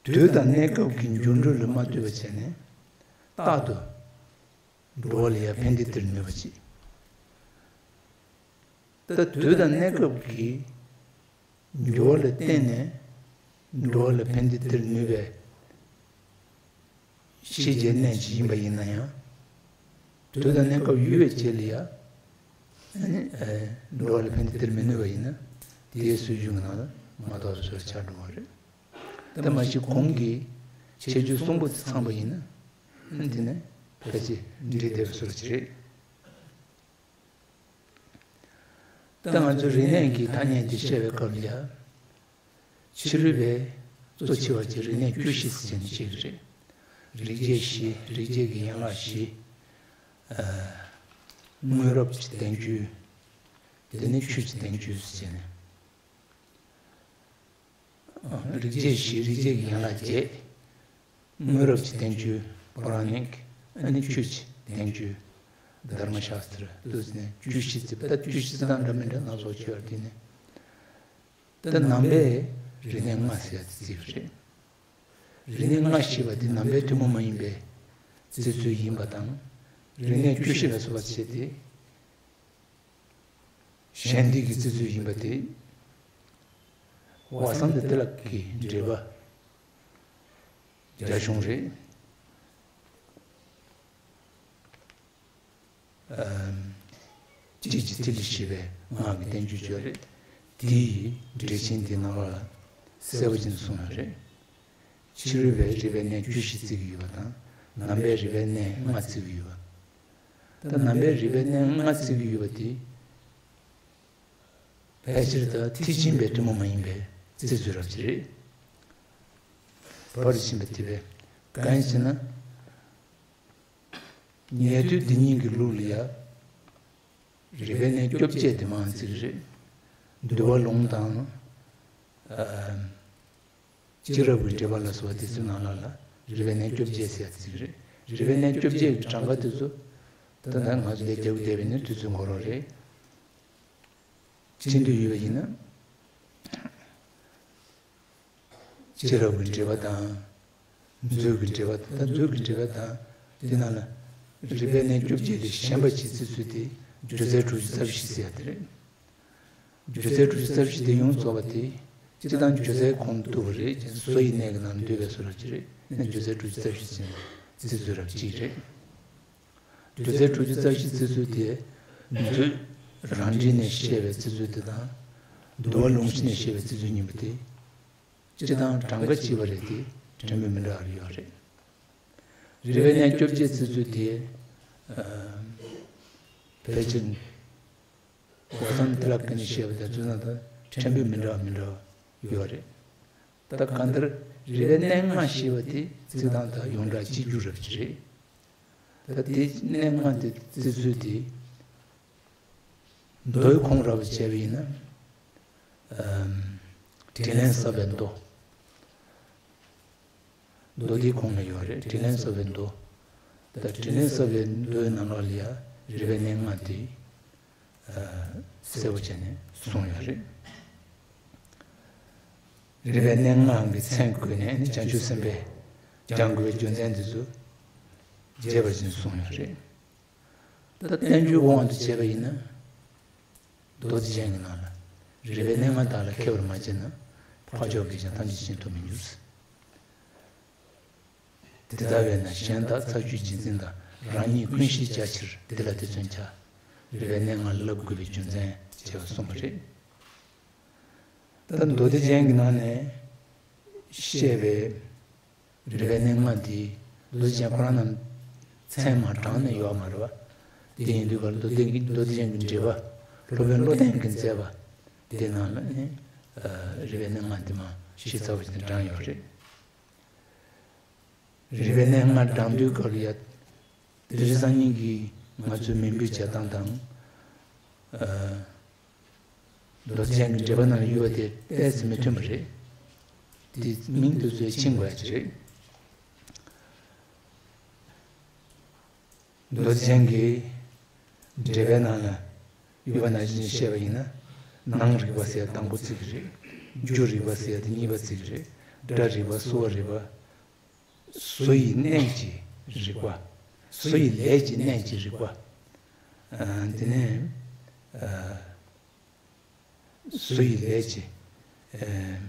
དུས་དང་གནས་སྐབས་ཀྱི་འགྱུར་འགྲོས་ལ་མ་ལྟོས་པ་བྱས་ནས་རྟག་ཏུ་འགྲོ་བ་ལ་ཡ་ཕན་བདེ་སྟེར་ནུས་པ་ཅིག་ད་དུས་དང་གནས་སྐབས་ཀྱི་འགྱུར་བ་ལ་བརྟེན་ནས་འགྲོ་བ་ལ་ཕན་བདེ་སྟེར་ནུས་པའི་ཤེས་བྱའི་གནས་ཅིག་ཡིན་པ་ཡིན་ན་ཡང་། དུས་དང་གནས་སྐབས་ཡོལ་བའི་རྗེས་ལ་ཡང་། ཨ་ནི། ཨེ། འགྲོ་བ་ལ་ཕན་བདེ་སྟེར་མི་ནུས་པ་ཡིན་ན། དེའི་སྲོལ་རྒྱུན་གྱི་ནང་ལ་མ་གཏོགས་བཟོ་ཆགས་འགྲོ་བ་རེད། ད་མ་གཞི་གོང་གི་ཁྱད་ཆོས་གསུམ་པོ་དེ་ཚང་པ་ཡིན་ན། ཨ་ནི་དེ་ནས་ཕལ་ཆེར་འགྲིག་བསྡད་པའི་བཟོ་ཅིག་རེད། ད་ང་ཚོས་རིག་གནས་ཀྱི་ཐ་སྙད་འདི་བཤད་པའི་སྐབས་ལ་ཡ། ཕྱི་རོལ་པས་གཙོ་ཆེ་བ་ཅིག་རིག་གནས་བཅུ་བཞི་ཟེར་ནས་བཤད་ཀྱི་རེད། རིག་བྱེད་བཞི། རིག་བྱེད་ཀྱི་ཡན་ལག་བཞི། ཨ། དངོས་རབ་ཀྱི་བསྟན་བཅོས། དེ་ནས་ཆོས་ཀྱི་བསྟན་བཅོས་ཟེར་ནས། རིག་བྱེད་བཞི། རིག་བྱེད་ཀྱི་ཡན་ལག་བརྒྱད། དངོས་རབ་ཀྱི་བསྟན་བཅོས་པོ་ར་ཎིཀ་ཨ་ནི་ཆོས་ཀྱི་བསྟན་བཅོས་དྷརྨ་ཤཱསྟྲ་ཏུ་ཟེར་ནས་བཅུ་བཞི་བརྩིས་པ། ད་བཅུ་བཞི་བརྩི་སྟངས་འདྲ་མི་འདྲ་སྣ་ཚོགས་ཡོད་རེད། དེ་ནས་ད་ནང་པས་རིག་གནས་ལྔ་ཟེར་ཡ་དེ་བརྩིས་པ་རེད། རིག་གནས་ལྔ་ཞེས་པ་དེ་ནང་པའི་ཐུན་མོང་མ་ཡིན་པའི་བརྩི་ཚུལ་ཡིན་པ་དང་། རིག་གནས་བཅུ་བཞི་ལ་སོགས་པ་བྱས་ཏེ། གཞན་སྡེ་གི་རྩི་ཚུལ་ཡིན་པ་དེ། བ་སམ་དང་ཏི་ལ་ཀའི་འགྲེལ་པ་རྒྱ་གཞུང་རེད། ཨམ། དཔྱིད་ཀྱི་ཐིག་ལེ་ཞེས་པའི་སྔགས་ཀྱི་བསྟན་བཅོས་ཅིག་ཡོད་རེད། དེའི་འགྲེལ་ཆེན་འདི་ནང་ལ་གསལ་པོ་ཅན་གསུངས་ཡོད་རེད། ཕྱི་རོལ་པས་རིག་པའི་གནས་བཅུ་བཞི་བརྩི་གི་ཡོད་པ་དང་། ནང་པས་རིག་པའི་གནས་ལྔ་བརྩི་གི་ཡོད་པ། ད་ནང་པས་རིག་པའི་གནས་ལྔ་བརྩི་གི་ཡོད་པ་དེ། ཕལ་ཆེར་ད་ཐེག་ཆེན་པའི་ཐུན་མོང་མ་ཡིན་པའི་རྩི་ཚུལ་རབ་ཅིག་རེད། བར་དུ་ཕྱིན་པ་དེ་བས་གང་ཡིན་ཟེར་ན། ཉན་ཐོས་སྡེ་གཉིས་ཀྱི་ལུགས་ལ་ཡ། རིག་པའི་གནས་བཅོ་བརྒྱད་དེ་མང་བརྩི་གི་རེད། འདུལ་བ་ལུང་དང་། ཨ། སྤྱི་རབ་ཀྱི་འགྲེལ་པ་ལ་སོགས་པ་དེ་ཚོའི་ནང་ལ་ལ་རིག་པའི་གནས་བཅོ་བརྒྱད་ཟེར་ཡ་བརྩི་གི་རེད། རིག་པའི་གནས་བཅོ་བརྒྱད་ཀྱི་གྲངས་ཀ་དེ་ཚོ། ད་ལྟ་ང་ཚོ་ལས་རྒྱག་བསྡད་པའི་ནི་དུས་ཚོད་འགོར་རོགས་རེད། ཅི་འདོད་ཡོད་པ་ཡིན་ན། སྤྱི་རབ་ཀྱི་འགྲེལ་པ་དང་། མཛོད་ཀྱི་འགྲེལ་པ་དང་། མཛོད་ཀྱི་འགྲེལ་པ་དང་། དེ་ནང་ལ་རིག་པའི་གནས་བཅོ་བརྒྱད་ལས་གཞན་པ་ཅིག་བརྩི་ཚུལ་དེ་སྒྱུ་རྩལ་དྲུག་ཅུ་རྩ་བཞི་ཟེར་ཡ་དེ་རེད། སྒྱུ་རྩལ་དྲུག་ཅུ་རྩ་བཞི་དེ་ཡོངས་རྫོགས་པ་དེ་སྤྱི་དང་སྒྱུ་རྩལ་ཁོང་དུ་བསྡུ་བ་རེད། བཟོ་ཡི་གནས་ཀྱི་ནང་འདུས་པའི་བཟོ་རབ་ཅིག་རེད། ནི་སྒྱུ་རྩལ་དྲུག་ཅུ་རྩ་བཞི་ཟེར་ནས་བརྩི་ཚུལ་རབ་ཅིག་རེད། སྒྱུ་རྩལ་དྲུག་ཅུ་རྩ་བཞི་བརྩི་ཚུལ་དེ། མཛོད། རང་འགྲེལ་ནས་བཤད་པའི་བརྩི་ཚུལ་དེ་དང་། འདུལ་བ་ལུང་གཞི་ནས་བཤད་པའི་བརྩི་ཚུལ་གཉིས་པོ་དེ། སྤྱི་དང་གྲངས་ཀ་གཅིག་པ་རེད་དེ། ཕྲན་བུ་མི་འདྲ་བ་རེ་ཡོད་རེད། རིག་པའི་གནས་བཅོ་བརྒྱད་བརྩི་ཚུལ་དེ། ཨ། ཕལ་ཆེར། བ་སམ་ཏི་ལ་ཀ་ནས་བཤད་པ་དང་ཚུལ་ཙམ་དང་ཕྲན་བུ་མི་འདྲ་བ་མི་འདྲ་བ་ཡོད་རེད། ད་གང་ལྟར་རིག་པའི་གནས་ལྔ་ཞེས་པ་དེ་བརྩི་སྟངས་དང་ཡོངས་གྲགས་གཅིག་གྱུར་རབ་ཅིག་རེད། ད་དེ་གནས་ལྔ་དེ་བརྩི་ཚུལ་དེ། མདོའི་ཁོངས་རབ་བྱས་པ་ཡིན་ན། ཨམ། དྲིན་ལན་གསབ་པའི་མདོ། མདོ་སྡེའི་ཁོངས་ལ་ཡོད་རེད། དྲིན་ལན་གསབ་པའི་མདོ། ད་དྲིན་ལན་གསབ་པའི་མདོའི་ནང་ལོགས་ལ་ཡ་རིག་པའི་གནས་ལྔ་དེ། ཨ། གསལ་པོ་བྱས་ནས་གསུངས་ཡོད་རེད། རིག་པའི་གནས་ལྔའི་མཚན་བཀོད་ནས་ནི་བྱང་ཆུབ་སེམས་དཔའི་སྦྱང་དགོས་པའི་རྒྱུ་མཚན་དེ་ཚོ་རྒྱས་པར་ཅིག་གསུངས་ཡོད་རེད། ད་བསྟན་བཅོས་དབང་དུ་བྱས་པ་ཡིན་ན། མདོ་སྡེ་རྒྱན་གྱི་ནང་ལ། རིག་པའི་གནས་ལྔ་དག་ལ་མཁས་པར་མ་དཔྱད་ན། འཕགས་མཆོག་གིས་ཀྱང་ཐམས་ཅད་མཁྱེན་དུ་མི་འགྱུར། དེ་ལྟ་བས་ན་གཞན་དག་ཚར་གཅོད་རྗེས་འཛིན་དང་། རང་ཉིད་ཀུན་ཤེས་བྱ་ཕྱིར་དེ་ལ་དེ་མཚོན་བྱ། རིག་པའི་གནས་ལྔ་བསླབ་དགོས་པའི་རྒྱུ་མཚན་བྱས་པ་གསུངས་པ་རེད། ད་མདོ་སྡེ་རྒྱན་གྱི་ནང་ནས་བཤད་པའི་རིག་པའི་གནས་ལྔ་འདི་མདོ་སྡེ་རྒྱན་ཁོ་རང་རྣམས་མཚན་མ་དྲངས་ནས་ཡོད་མ་རེད་པ། དེ་ཡིན་དུས་ཀར་མདོ་སྡེ་གི་མདོ་སྡེ་རྒྱན་གྱི་འགྲེལ་པ་སློབ་དཔོན་བློ་ལྡན་གྱིས་མཛད་པ་དེ་ནང་ལ་ནི། ཨ། རིག་པའི་གནས་ལྔ་འདི་མ་ཞིབ་ཚགས་པོ་ཞིག་དྲངས་ཡོད་རེད། རིག་པའི་གནས་ལྔ་དྲངས་དུས་སྐབས་ལ་ཡ། དེ་རིང་སང་ཉིན་གྱི་ང་ཚོའི་མིང་འབོད་བྱེད་སྟངས་དང་། ཨ། མདོ་སྡེ་རྒྱན་གྱི་འགྲེལ་པ་ནང་ལ་ཡོད་པ་དེ་ཏོག་ཙམ་མི་མཐུན་པ་རེད། དེ་མིང་དེ་ཚོ་ཕྱིན་དགོས་ཡ་ཅིག་རེད། མདོ་སྡེ་རྒྱན་གྱི་འགྲེལ་པའི་ནང་ལ་ཡོད་པ་ནང་བཞིན་བཤད་པ་ཡིན་ན། ནང་རིག་པ་ཟེར་ཡ་དང་པོ་བརྩི་གི་རེད། རྒྱུ་རིག་པ་ཟེར་ཡ་དེ་གཉིས་པ་བརྩི་གི་རེད། སྒྲ་རིག་པ། གསོ་བ་རིག་པ། བཟོ་ཡི་གནས་ཀྱི་རིག་པ། བཟོ་ཡི་ལས་ཀྱི་གནས་ཀྱི་རིག་པ། ཨ། དེ་ནས། ཨ། བཟོ་ཡི་ལས་ཀྱི། ཨ།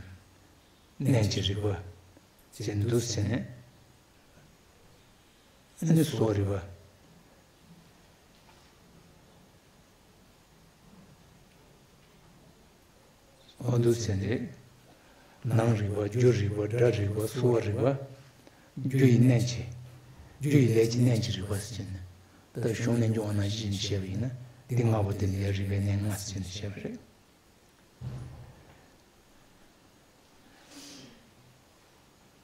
གནས་ཀྱི་རིག་པ། ཅེས་འདུག་ཟེར་ནས། ཨ་ནི་གསོ་བ་རིག་པ། འོ་འདུག་ཟེར་ནས། ནང་རིག་པ། རྒྱུ་རིག་པ། སྒྲ་རིག་པ། གསོ་བ་རིག་པ། རྒྱུ་ཡི་གནས་ཀྱི། རྒྱུ་ཡི་ལས་ཀྱི་གནས་ཀྱི་རིག་པ་ཟེར་ནས། ད་གཞུང་ནས་འབྱུང་བ་ནང་བཞིན་བཤད་པ་ཡིན་ན། འདི་ལྔ་པོ་དེ་ལ་ཡ་རིག་པའི་གནས་ལྔ་ཟེར་ནས་བཤད་པ་རེད།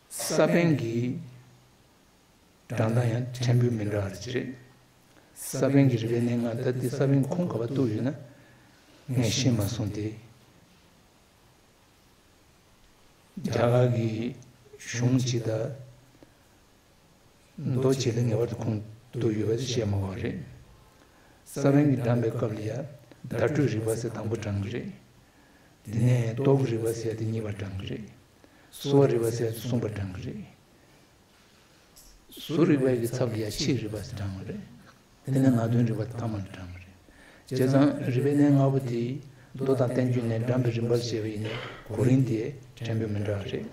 ས་པཎ་གྱི་དྲངས་སྟངས་ཡང་ཕྲན་བུ་མི་འདྲ་བ་ཅིག་རེད། ས་པཎ་གྱི་རིག་པའི་གནས་ལྔ། ད་ལྟའི་ས་པཎ་གྱི་ཁུངས་ག་པར་གཏུགས་ཡོད་ན་ངས་ཤེས་མ་སོང་སྟེ། རྒྱ་གར་གྱི་གཞུང་ཅིག་དང་། མདོ་ཅིག་ལ་ངེས་པར་དུ་ཁུངས་གཏུགས་ཡོད་པ་ཞིག་བཤད་མ་དགོས་པ་རེད། ས་པཎ་གྱིས་དྲངས་པའི་སྐབས་ལ་ཡ། བརྡ་སྤྲོད་རིག་པ་ཟེར་དང་པོ་དྲངས་ཀྱི་རེད། དེ་ནས་རྟོགས་རིག་པ་ཟེར་དེ་གཉིས་པ་དྲངས་ཀྱི་རེད། གསོ་བ་རིག་པ་ཟེར་དེ་གསུམ་པ་དྲངས་ཀྱི་རེད། གཟུགས་རིག་པའི་གི་ཚབ་ལ་ཡ་ཕྱི་རིག་པ་ཟེར་དྲངས་པ་རེད། དེ་ནས་ནང་དོན་རིག་པ་ཐ་མ་ལ་དྲངས་པ་རེད། བྱས་ཙང་རིགས་པའི་གནས་ལྔ་པོ་དེ་མདོ་དང་བསྟན་བཅོས་ནས་བགྲངས་པའི་རིམ་པར་བཤད་པ་ཡིན་ན་གོ་རིམ་དེ་ཕྲན་བུ་མི་འདྲ་བ་རེད།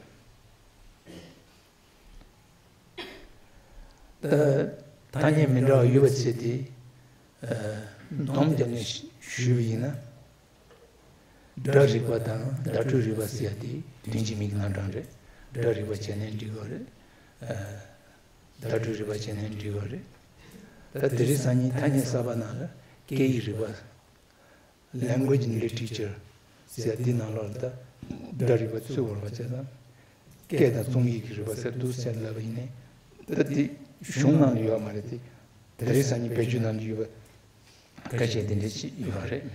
ད་ཐ་སྙད་མི་འདྲ་བ་ཡོད་པ་བྱས་ཏེ། ཨ། སྡོམ་རྒྱབ་ནས་ཞུས་པ་ཡིན་ན། སྒྲ་རིག་པ་དང་བརྡ་སྤྲོད་རིག་པ་ཟེར་ཡ་དེ་དོན་གཅིག་མིང་གི་རྣམ་གྲངས་རེད། སྒྲ་རིག་པ་བྱས་ནས་འགྲིག་གི་རེད། ཨ། བརྡ་སྤྲོད་རིག་པ་བྱས་ནས་འགྲིག་གི་རེད། ད་དེ་རིང་སང་ཉིན་ཐ་སྙད་གསར་པ་ནང་ལ་སྐད་ཡིག་རིག་པ། Language and Literature ཟེར་ཡ་དེའི་ནང་ལོགས་ལ་ད་སྒྲ་རིག་པ་ཚུད་ཡོད་པ་བྱས་ཙང་། སྐད་དང་རྩོམ་ཡིག་གི་རིག་པ་ཟེར་འདུག་ཟེར་ལབ་པ་ཡིན་ནའི། ད་དེ་གཞུང་ནང་ལ་ཡོད་མ་རེད་དེ། དེ་རིང་སང་ཉིན་བེད་སྤྱོད་ནང་ལ་ཡོད་པ་ཁ་ཤས་དེ་འདྲ་ཞིག་ཡོད་རེད།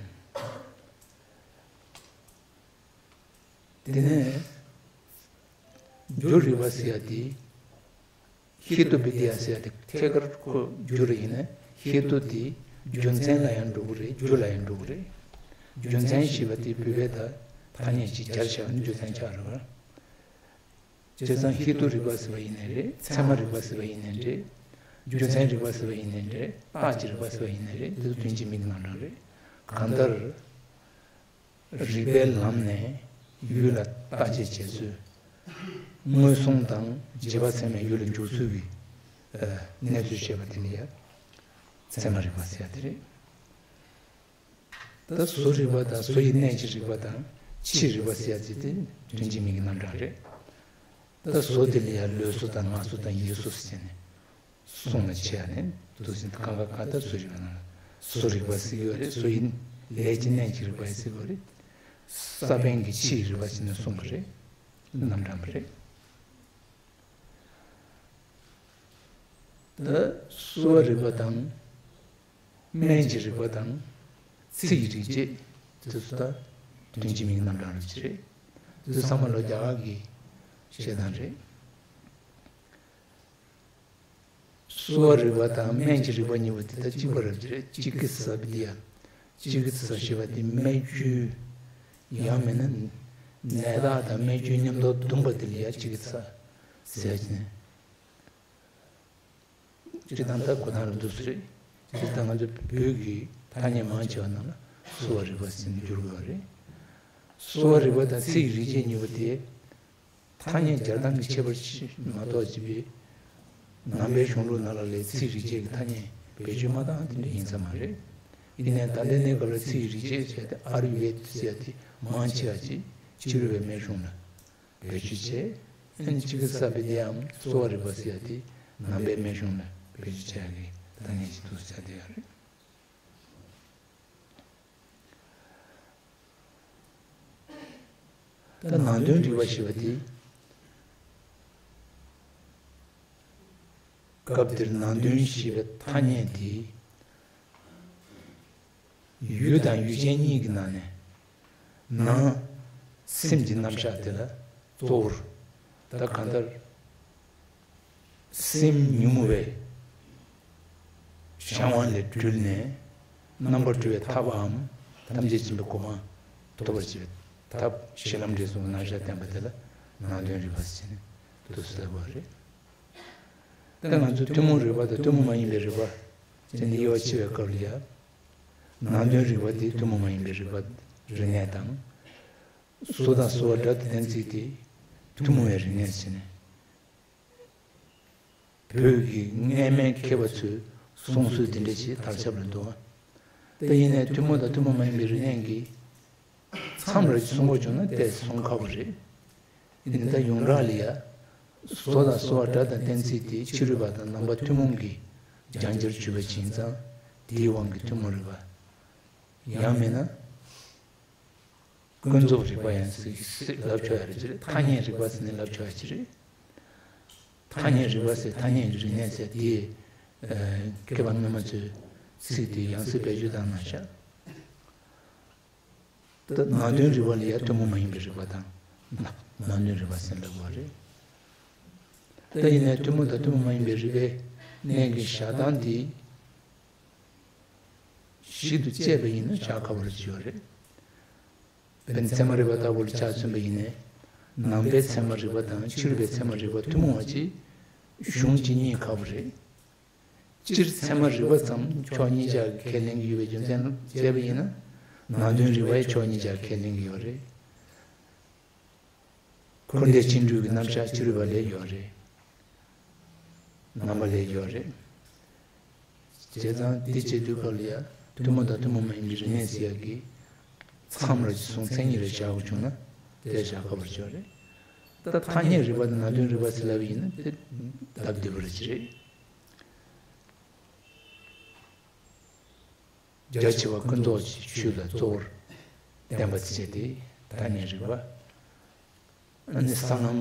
དེ་ནས་རྒྱུ་རིག་པ་ཟེར་ཡ་དེ། ཧེ་ཏུ་བི་དི་ཡ་ཟེར་ཡ་དེ་ཐད་ཀར་ཁོ་རྒྱུ་རེད། ཡིན་ན་ཧེ་ཏུ་དེ་རྒྱུ་མཚན་ལ་ཡང་འགྲོ་གི་རེད། རྒྱུ་ལ་ཡང་འགྲོ་གི་རེད། རྒྱུ་མཚན་ཞེས་པ་དེ་བོད་སྐད་དང་ཐ་སྙད་ཅིག་སྦྱར་བྱས་པ་ནི་རྒྱུ་མཚན་ཆགས་རེད་བ། བྱས་ཙང་ཧེ་ཏུ་རིག་པ་ཟེར་བ་ཡིན་ནའི་རེད། ཚད་མ་རིག་པ་ཟེར་བ་ཡིན་ནའི་རེད། རྒྱུ་མཚན་རིག་པ་ཟེར་བ་ཡིན་ནའི་རེད། རྟགས་ཀྱི་རིག་པ་ཟེར་བ་ཡིན་ནའི་རེད། འདི་ཚོ་དོན་གཅིག་མིང་གི་རྣམ་གྲངས་རེད། གང་ལྟར། རིགས་པའི་ལམ་ནས་ཡུལ་ལ་བརྟག་དཔྱད་བྱེད་ཚུལ། མངོན་སུམ་དང་རྗེས་དཔག་ཚད་མས་ཡུལ་ལ་འཇོག་ཚུལ་གྱི་ཨ་གནས་ཚུལ་བཤད་པ་དེ་ལ་ཡང་ཚད་མ་རིག་པ་ཟེར་ཡ་དེ་རེད། ད་བཟོ་རིག་པ་དང་བཟོ་ཡི་གནས་ཀྱི་རིག་པ་དང་ཕྱིའི་རིག་པ་ཟེར་ཡ་དེ་དེ་དོན་གཅིག་མིང་གི་རྣམ་གྲངས་རེད། ད་བཟོ་དེ་ལ་ཡང་ལུས་བཟོ་དང་ངག་བཟོ་དང་ཡིད་བཟོ་ཟེར་ནས། གསུང་ལ་བྱས་ནས་འདུག་ཟིན་གང་ག་ག་ད་བཟོ་རིག་པ་ན་བཟོ་རིག་པ་ཟེར་གྱི་ཡོད་རེད། བཟོ་ཡི་ལས་ཀྱི་གནས་ཀྱི་རིག་པ་ཟེར་གྱི་ཡོད་རེད། ས་བོན་གྱི་ཕྱིའི་རིག་པ་ཟེར་ནས་གསུང་གི་རེད། རྣམ་གྲངས་རེད། ད་གསོ་བ་རིག་པ་དང་། སྨན་གྱི་རིག་པ་དང་། ཚིག་གི་རིག་བྱེད། དེ་ཚོ་ད་དོན་གཅིག་མིང་རྣམ་གྲངས་རིག་བྱེད་རེད། དེ་ཚོ་ཚང་མ་ལ་རྒྱ་གར་གྱི་བཤད་སྟངས་རེད། གསོ་བ་རིག་པ་དང་སྨན་གྱི་རིག་པ་གཉིས་པོ་དེ་དག་གཅིག་པ་རེད་ཅེས། ཅི་ཀི་ས་བི་དི་ཡ། ཅི་ཀི་ས་ཞེས་པ་དེ་སྨན་བཅོས། ཡང་མིན་ན་ནད་བདག་དང་སྨན་བཅོས་མཉམ་དུ་བསྡོམས་པ་དེ་ལ་ཡང་ཅི་ཀི་ས་ཟེར་གྱི་ནས། སྤྱིར་བཏང་ད་གོ་ཐང་རུ་འདུག་སེ་རེད། སྤྱིར་བཏང་ང་ཚོ་བོད་ཀྱི་ཐ་སྙད་མང་ཆེ་བ་ནང་ལ་གསོ་བ་རིག་པ་ཟེར་ནས་བསྒྱུར་དགོས་པ་རེད། གསོ་བ་རིག་པ་དང་ཚིག་རིག་བྱེད་གཉིས་པོ་དེ། ཐ་སྙད་སྦྱར་སྟངས་ཀྱི་ཁྱད་པར་ཕྱེ་མ་གཏོགས་ཅི་བས། ནང་པའི་གཞུང་ལུགས་ནང་ལ་ལས་ཚིག་རིག་བྱེད་ཀྱི་ཐ་སྙད་བེད་སྤྱོད་མ་བཏང་དེ་འདྲ་ཡིན་ས་མ་རེད། ཡིན་ནའི་ད་ལྟའི་གནས་སྐབས་ལ་ཚིག་རིག་བྱེད་ཟེར་ཏེ་ཨ་རུ་ཝེད་ཟེར་ཏེ་མང་ཆེ་བ་ཅིག་ཕྱི་རོལ་པའི་སྨན་གཞུང་ལ་བེད་སྤྱོད་བྱས། ཨ་ནི་ཅི་ཀི་ས་བི་དི་ཡའམ་གསོ་བ་རིག་པ་ཟེར་ཏེ་ནང་པའི་སྨན་གཞུང་ལ་བེད་སྤྱོད་བྱ་ཡག་གི་ཐ་སྙད་ཅིག་འདུག་ཟེར་དེ་ཡོད་རེད། ད་ནང་དོན་རིག་པ་ཞེས་པ་དེ། སྐབས་འདིར་ནང་དོན་ཞེས་པའི་ཐ་སྙད་དེ། ཡུལ་དང་ཡུལ་ཅན་གཉིས་ཀྱི་ནང་ནས། ནང་སེམས་ཀྱི་རྣམ་གཞག་དེ་ལ་གཙོ་བོར། ད་གང་ལྟར། སེམས་ཉོན་མོངས་པའི་གཞན་དབང་ལས་གྲོལ་ནས་རྣམ་པར་གྲོལ་བའི་ཐབས་འམ་ཐམས་ཅད་མཁྱེན་པའི་གོ་འཕང་ཐོབ་པར་བྱེད་པའི་ཐབས་གཞི་ལམ་འབྲས་གསུམ་གྱི་རྣམ་གཞག་བསྟན་པ་དེ་ལ་ནང་དོན་རིག་པ་ཟེར་ནས་འདུག་སེ་ལབ་པ་རེད། ད་ང་ཚོ་ཐུན་མོང་རིག་པ་དང་ཐུན་མོང་མ་ཡིན་པའི་རིག་པ་ཟེར་ནས་དབྱེ་བ་ཕྱེ་བའི་སྐབས་ལ་ཡང་། ནང་དོན་རིག་པ་དེ་ཐུན་མོང་མ་ཡིན་པའི་རིག་པ་རིག་གནས་དང་། བཟོ་དང་གསོ་བ་སྒྲ་དང་གཏན་ཚིགས་དེ་ཐུན་མོང་བའི་རིག་གནས་ཟེར་ནས། བོད་ཀྱི་སྔ་མའི་མཁས་པ་ཚོས་གསུང་སྲོལ་འདི་འདྲ་ཞིག་དར་ཁྱབ་ལ་འདུག་པ། དེ་ཡིན་ནའི་ཐུན་མོང་དང་ཐུན་མོང་མ་ཡིན་པའི་རིག་གནས་ཀྱི་མཚམས་རེ་གསུང་དགོས་བྱུང་ན་ཏོག་ཙམ་གསུང་ཁག་པོ་རེད། ཡིན་ནའི་ད་ཡོངས་གྲགས་ལ་ཡ། བཟོ་དང་གསོ་བ་སྒྲ་དང་གཏན་ཚིགས་དེ་ཕྱི་རོལ་པ་དང་ནང་པ་ཐུན་མོང་གི་སྦྱང་བྱར་གྱུར་པ་ཡིན་ཙང་དེའི་དབང་གིས་ཐུན་མོང་རིག་པ། ཡང་མིན་ན། ཀུན་རྫོབ་རིག་པ་ཡང་ཟེར་ཟེར་ལབ་ཆོག་ཡ་རེད། ཅི་རེད། ཐ་སྙད་རིག་པ་ཟེར་ནས་ལབ་ཆོག་ཡ་ཅི་རེད། ཐ་སྙད་རིག་པ་ཟེར་ཐ་སྙད་ཀྱི་རིག་གནས་ཟེར་དེ། མཁས་པ་སྔ་མ་ཚོས་ཚིག་དེ་ཡང་སེ་བེད་སྤྱོད་བཏང་གནང་ཤག་ད་ནང་དོན་རིག་པ་ལ་ཡང་ཐུན་མོང་མ་ཡིན་པའི་རིག་པ་དང་། ནང་དོན་རིག་པ་ཟེར་ལབ་པ་རེད། ད་ཡིན་ནའི་ཐུན་མོང་དང་ཐུན་མོང་མ་ཡིན་པའི་རིག་པའི་གནས་ཀྱི་བཞག་སྟངས་དེ། ཞིབ་ཏུ་དཔྱད་པ་ཡིན་ན་བཞག་ཁག་པོ་རེད་ཅེས་པ་རེད། དཔེར་ན་ཚད་མ་རིག་པ་ལྟ་བུ་ལ་ཆ་མཚོན་པ་ཡིན་ན། ནང་པའི་ཚད་མ་རིག་པ་དང་ཕྱི་རོལ་པའི་ཚད་མ་རིག་པ་ཐུན་མོང་བ་ཅིག་གཞུང་གཅིག་རྙེད་ཁག་པོ་རེད། སྤྱིར་ཚད་མ་རིག་པ་ཙམ་ཕྱོགས་གཉིས་ཆར་ཁས་ལེན་གྱི་ཡོད་པའི་རྒྱུ་མཚན་བྱས་པ་ཡིན་ན། ནང་དོན་རིག་པ་ཡང་ཕྱོགས་གཉིས་ཆར་ཁས་ལེན་གྱི་ཡོད་རེད། འཁོར་འདས་ཕྱིན་དྲུག་གི་རྣམ་གཞག་ཕྱི་རོལ་པ་ལས་ཡོད་རེད། ནང་པ་ལས་ཡོད་རེད། བྱས་ཙང་འདི་བྱེད་དུས་སྐབས་ལ་ཡང་ཐུན་མོང་དང་ཐུན་མོང་མ་ཡིན་པའི་རིག་གནས་ཟེར་ཡག་གི་མཚམས་རེ་བཟུང་མཚན་ཉིད་རེ་བཞག་དགོས་བྱུང་ན་དེ་བཞག་དགོས་པར་བརྗོད་རེད། ད་ཐ་སྙད་རིག་པ་དང་ནང་དོན་རིག་པ་ཟེར་ལབ་ཡིན་ན་དེ་སྟབས་བདེ་པོ་རེ་ཅིག་རེད། རྒྱ་ཆེ་བ་ཀུན་རྟོག་གི་ཆོས་ལ་གཙོ་བོར་བསྟན་པ་བྱས་ཏེ་ཐ་སྙད་རིག་པ། ཨ་ནི་ས་ལམ་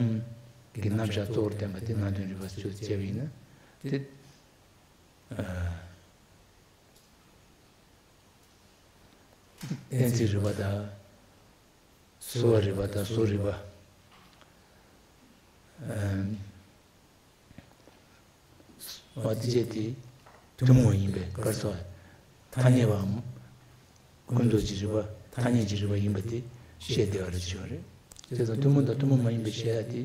གྱི་རྣམ་གཞག་གཙོ་བོར་བསྟན་པ་དེ་ནང་དོན་རིག་པ་ཚོས་བྱས་པ་ཡིན་ན་དེ། ཨ། གཏན་ཚིགས་རིག་པ་དང་། གསོ་བ་རིག་པ་དང་བཟོ་རིག་པ། ཨ། བ་དེ་བྱས་ཏེ་ཐུན་མོང་ཡིན་པས་སྐབས་སུ་ཐ་སྙད་པའམ་ཀུན་རྟོག་གི་རིག་པ་ཐ་སྙད་ཀྱི་རིག་པ་ཡིན་པ་དེ་བཤད་བདེ་བ་རེ་བྱས་པ་རེད། དེ་ཙང་ཐུན་མོང་དང་ཐུན་མོང་མ་ཡིན་པའི་བཤད་ཡ་དེ་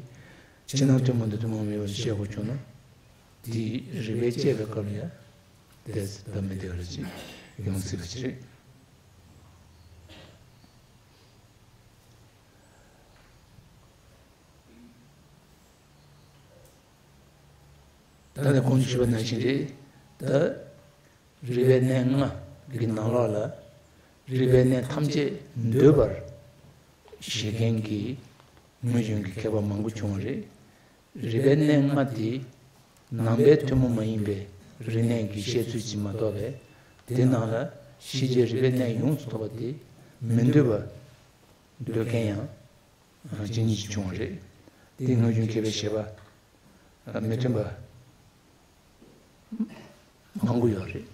ཕྱི་ནང་ཐུན་མོང་དང་ཐུན་མོང་མ་ཡིན་པ་བཤད་དགོས་བྱུང་ན་དེའི་རིགས་པས་དཔྱད་པའི་སྐབས་ལ་ཡང་དེ་ལྟ་མི་བདེ་བ་རེ་ཅིག་ཡོང་སྲིད་པ་ཅིག་རེད། ད་ནི་གོང་དུ་ཞུས་པ་ནང་བཞིན་རེད། ད་རིགས་པའི་གནས་ལྔ་གི་ནང་ལོགས་ལ་རིགས་པའི་གནས་ཐམས་ཅད་འདུས་པར་བཞེད་མཁན་གྱི་སྔོན་བྱོན་གྱི་མཁས་པ་མང་པོ་བྱུང་བ་རེད། རིགས་པའི་གནས་ལྔ་དེ་ནང་པའི་ཐུན་མོང་མ་ཡིན་པའི་རིགས་གནས་ཀྱི་བཤད་ཚུལ་ཅིག་མ་གཏོགས་པས་དེ་ནང་ལ་ཕྱི་རྒྱལ་རིགས་པའི་གནས་ཡོངས་སུ་རྫོགས་པ་དེ་མི་འདུས་པ་འདོད་མཁན་ཡང་ཇི་སྙེད་ཅིག་བྱུང་བ་རེད། དེ་སྔོན་བྱོན་མཁས་པའི་བཞེད་པ་མི་མཐུན་པ་མང་པོ་ཡོད་རེད།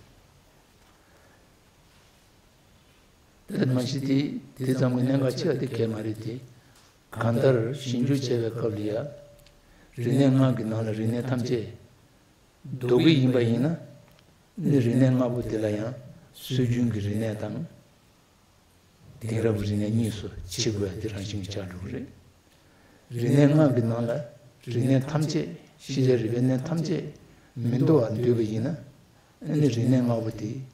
དེ་མ་གཞི་དེ་དེ་ཙམ་གྱི་གནད་འགག་ཆེ་བ་དེ་གལ་མ་རེད་དེ། གང་ལྟར་ཞིབ་འཇུག་བྱས་པའི་སྐབས་ལ་ཡང་རིགས་གནས་ལྔ་གི་ནང་ལ་རིགས་གནས་ཐམས་ཅད་འདུ་གི་ཡིན་པ་ཡིན་ན་ནི་རིགས་གནས་ལྔ་པོ་དེ་ལ་ཡང་སྲོལ་རྒྱུན་གྱི་རིགས་གནས་དང་། དེང་རབས་རིག་གནས་གཉིས་སུ་ཕྱེ་དགོས་ཡ་དེ་རང་བཞིན་གྱིས་ཆགས་འགྲོ་གི་རེད། རིག་གནས་ལྔ་གི་ནང་ལ་རིག་གནས་ཐམས་ཅད་ཕྱི་རྒྱལ་རིག་པའི་གནས་ཐམས་ཅད་མི་འདུ་བར་འདོད་པ་ཡིན་ན་ཨ་ནི་རིག་གནས་ལྔ་པོ་དེ་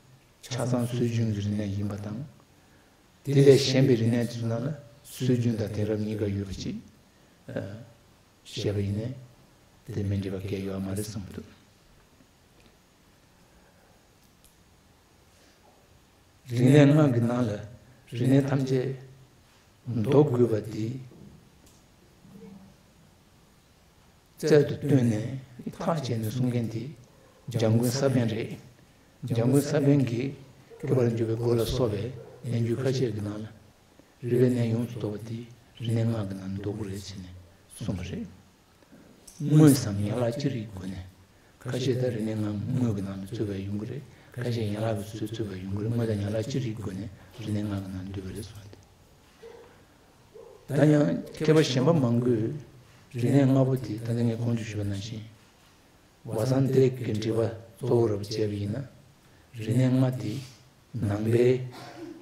ཆ་ཚང་སྲོལ་རྒྱུན་གྱི་རིག་གནས་ཡིན་པ་དང་། དེ་ལས་གཞན་པའི་རིག་གནས་དེ་ཚོ་ནང་ལ་སྲོལ་རྒྱུན་དང་དེང་རབས་གཉིས་ཀ་ཡོད་པ་ཅིག་བཤད་པ་ཡིན་ནའི་དེ་མི་འགྲིག་པ་གང་ཡང་ཡོད་མ་རེད་བསམ་གྱི་འདུག་རིག་གནས་ལྔ་གི་ནང་ལ་རིག་གནས་ཐམས་ཅད་འདུ་དགོས་པ་འདི་རྩལ་དུ་བཏོན་ནས་ཐག་བཅད་ནས་གསུང་མཁན་དེ་འཇམ་མགོན་ས་པཎ་རེད། འཇམ་མགོན་ས་པཎ་གྱིས་སྐྱོབ་པར་འགྱུར་བའི་སྒོ་ལ་སོགས་པའི་ལན་རྒྱུ་ཁ་ཤས་ཀྱི་ནང་ལ་རིག་པའི་གནས་ཡོངས་སུ་རྫོགས་པ་དེ་རིག་གནས་ལྔ་གི་ནང་འདུ་དགོས་རེད་ཟེར་ནས་གསུངས་པ་རེད། དངོས་སམ་ཡན་ལག་ཅི་རིགས་སྒོ་ནས། ཁ་ཤས་ད་རིག་གནས་ལྔ་དངོས་ཀྱི་ནང་དུ་ཚུད་པ་ཡོང་གི་རེད། ཁ་ཤས་ཡན་ལག་གི་ཚུད་ཚུད་པ་ཡོང་གི་རེད། དངོས་དང་ཡན་ལག་ཅི་རིགས་སྒོ་ནས་རིག་གནས་ལྔ་གི་ནང་འདུས་པ་རེད་གསུངས་ཏེ། ད་ཡང་མཁས་པ་གཞན་པ་མང་པོས་རིག་གནས་ལྔ་པོ་དེ་ད་ལྟ་ངས་གོང་དུ་ཞུས་པ་ནང་བཞིན། བ་སང་དེ་གི་འགྲེལ་པ་གཙོ་བོ་རུ་བྱས་པ་ཡིན་ན། རིག་གནས་ལྔ་དེ་ནང་པའི་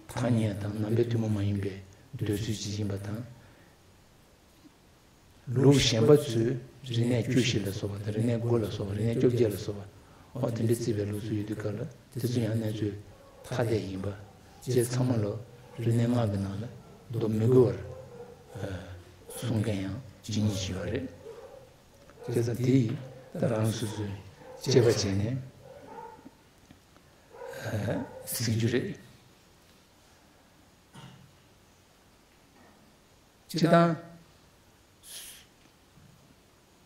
ཐ་སྙད་དང་ནང་པའི་ཐུན་མོང་མ་ཡིན་པའི་འདོད་ཚུལ་ཅིག་ཡིན་པ་དང་། ལུགས་གཞན་པ་ཚོས་རིག་གནས་བཅུ་བཞི་ལ་སོགས་པ་དང་རིག་གནས་དགུ་ལ་སོགས་པ་རིག་གནས་བཅོ་བརྒྱད་ལ་སོགས་པ་འོ་དེ་འདྲ་བརྩིས་པའི་ལུགས་སྲོལ་ཡོད་དུས་སྐབས་ལ་དེ་ཚོ་ཡང་གནས་ཚུལ་ཐ་དད་ཡིན་པ་བཅས་ཚང་མ་ལོ་རིག་གནས་ལྔ་གི་ནང་ལ་འདུ་མི་དགོས་པར་གསུང་མཁན་ཡང་ཇི་སྙེད་ཅིག་ཡོད་རེད། བྱས་ཙང་དེ་ཡིས་ད་རང་སོ་སོས་དཔྱད་པ་བྱས་ནས་གཟིགས་རྒྱུ་རེད། སྤྱིར་བཏང་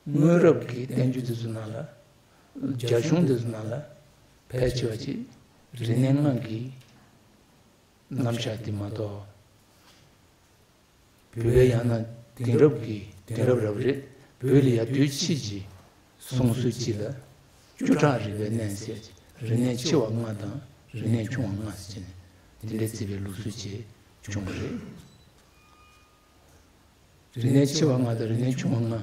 སྔོན་རབས་ཀྱི་བསྟན་བཅོས་འདི་ཚོ་ནང་ལ་རྒྱ་གཞུང་འདི་ཚོ་ནང་ལ་ཕལ་ཆེ་བ་ཅིག་རིག་གནས་ལྔ་གི་རྣམ་གཞག་འདི་མ་གཏོགས། བོད་པའི་ཡང་ན་དེང་རབས་ཀྱི་དེང་རབས་རབ་རེད། བོད་ལ་ཡ་དུས་ཕྱིས་ཀྱི་གསུང་སྲོལ་གཅིག་ལ་བཅུ་ཕྲག་རིག་པའི་གནས་ཟེར་གྱི་རིག་གནས་ཆེ་བ་ལྔ་དང་རིག་གནས་ཆུང་བ་ལྔ་ཟེར་ནས་དེ་འདྲའི་བརྩི་བའི་ལུགས་སྲོལ་ཅིག་བྱུང་བ་རེད། རིག་གནས་ཆེ་བ་ལྔ་དང་རིག་གནས་ཆུང་བ་ལྔ་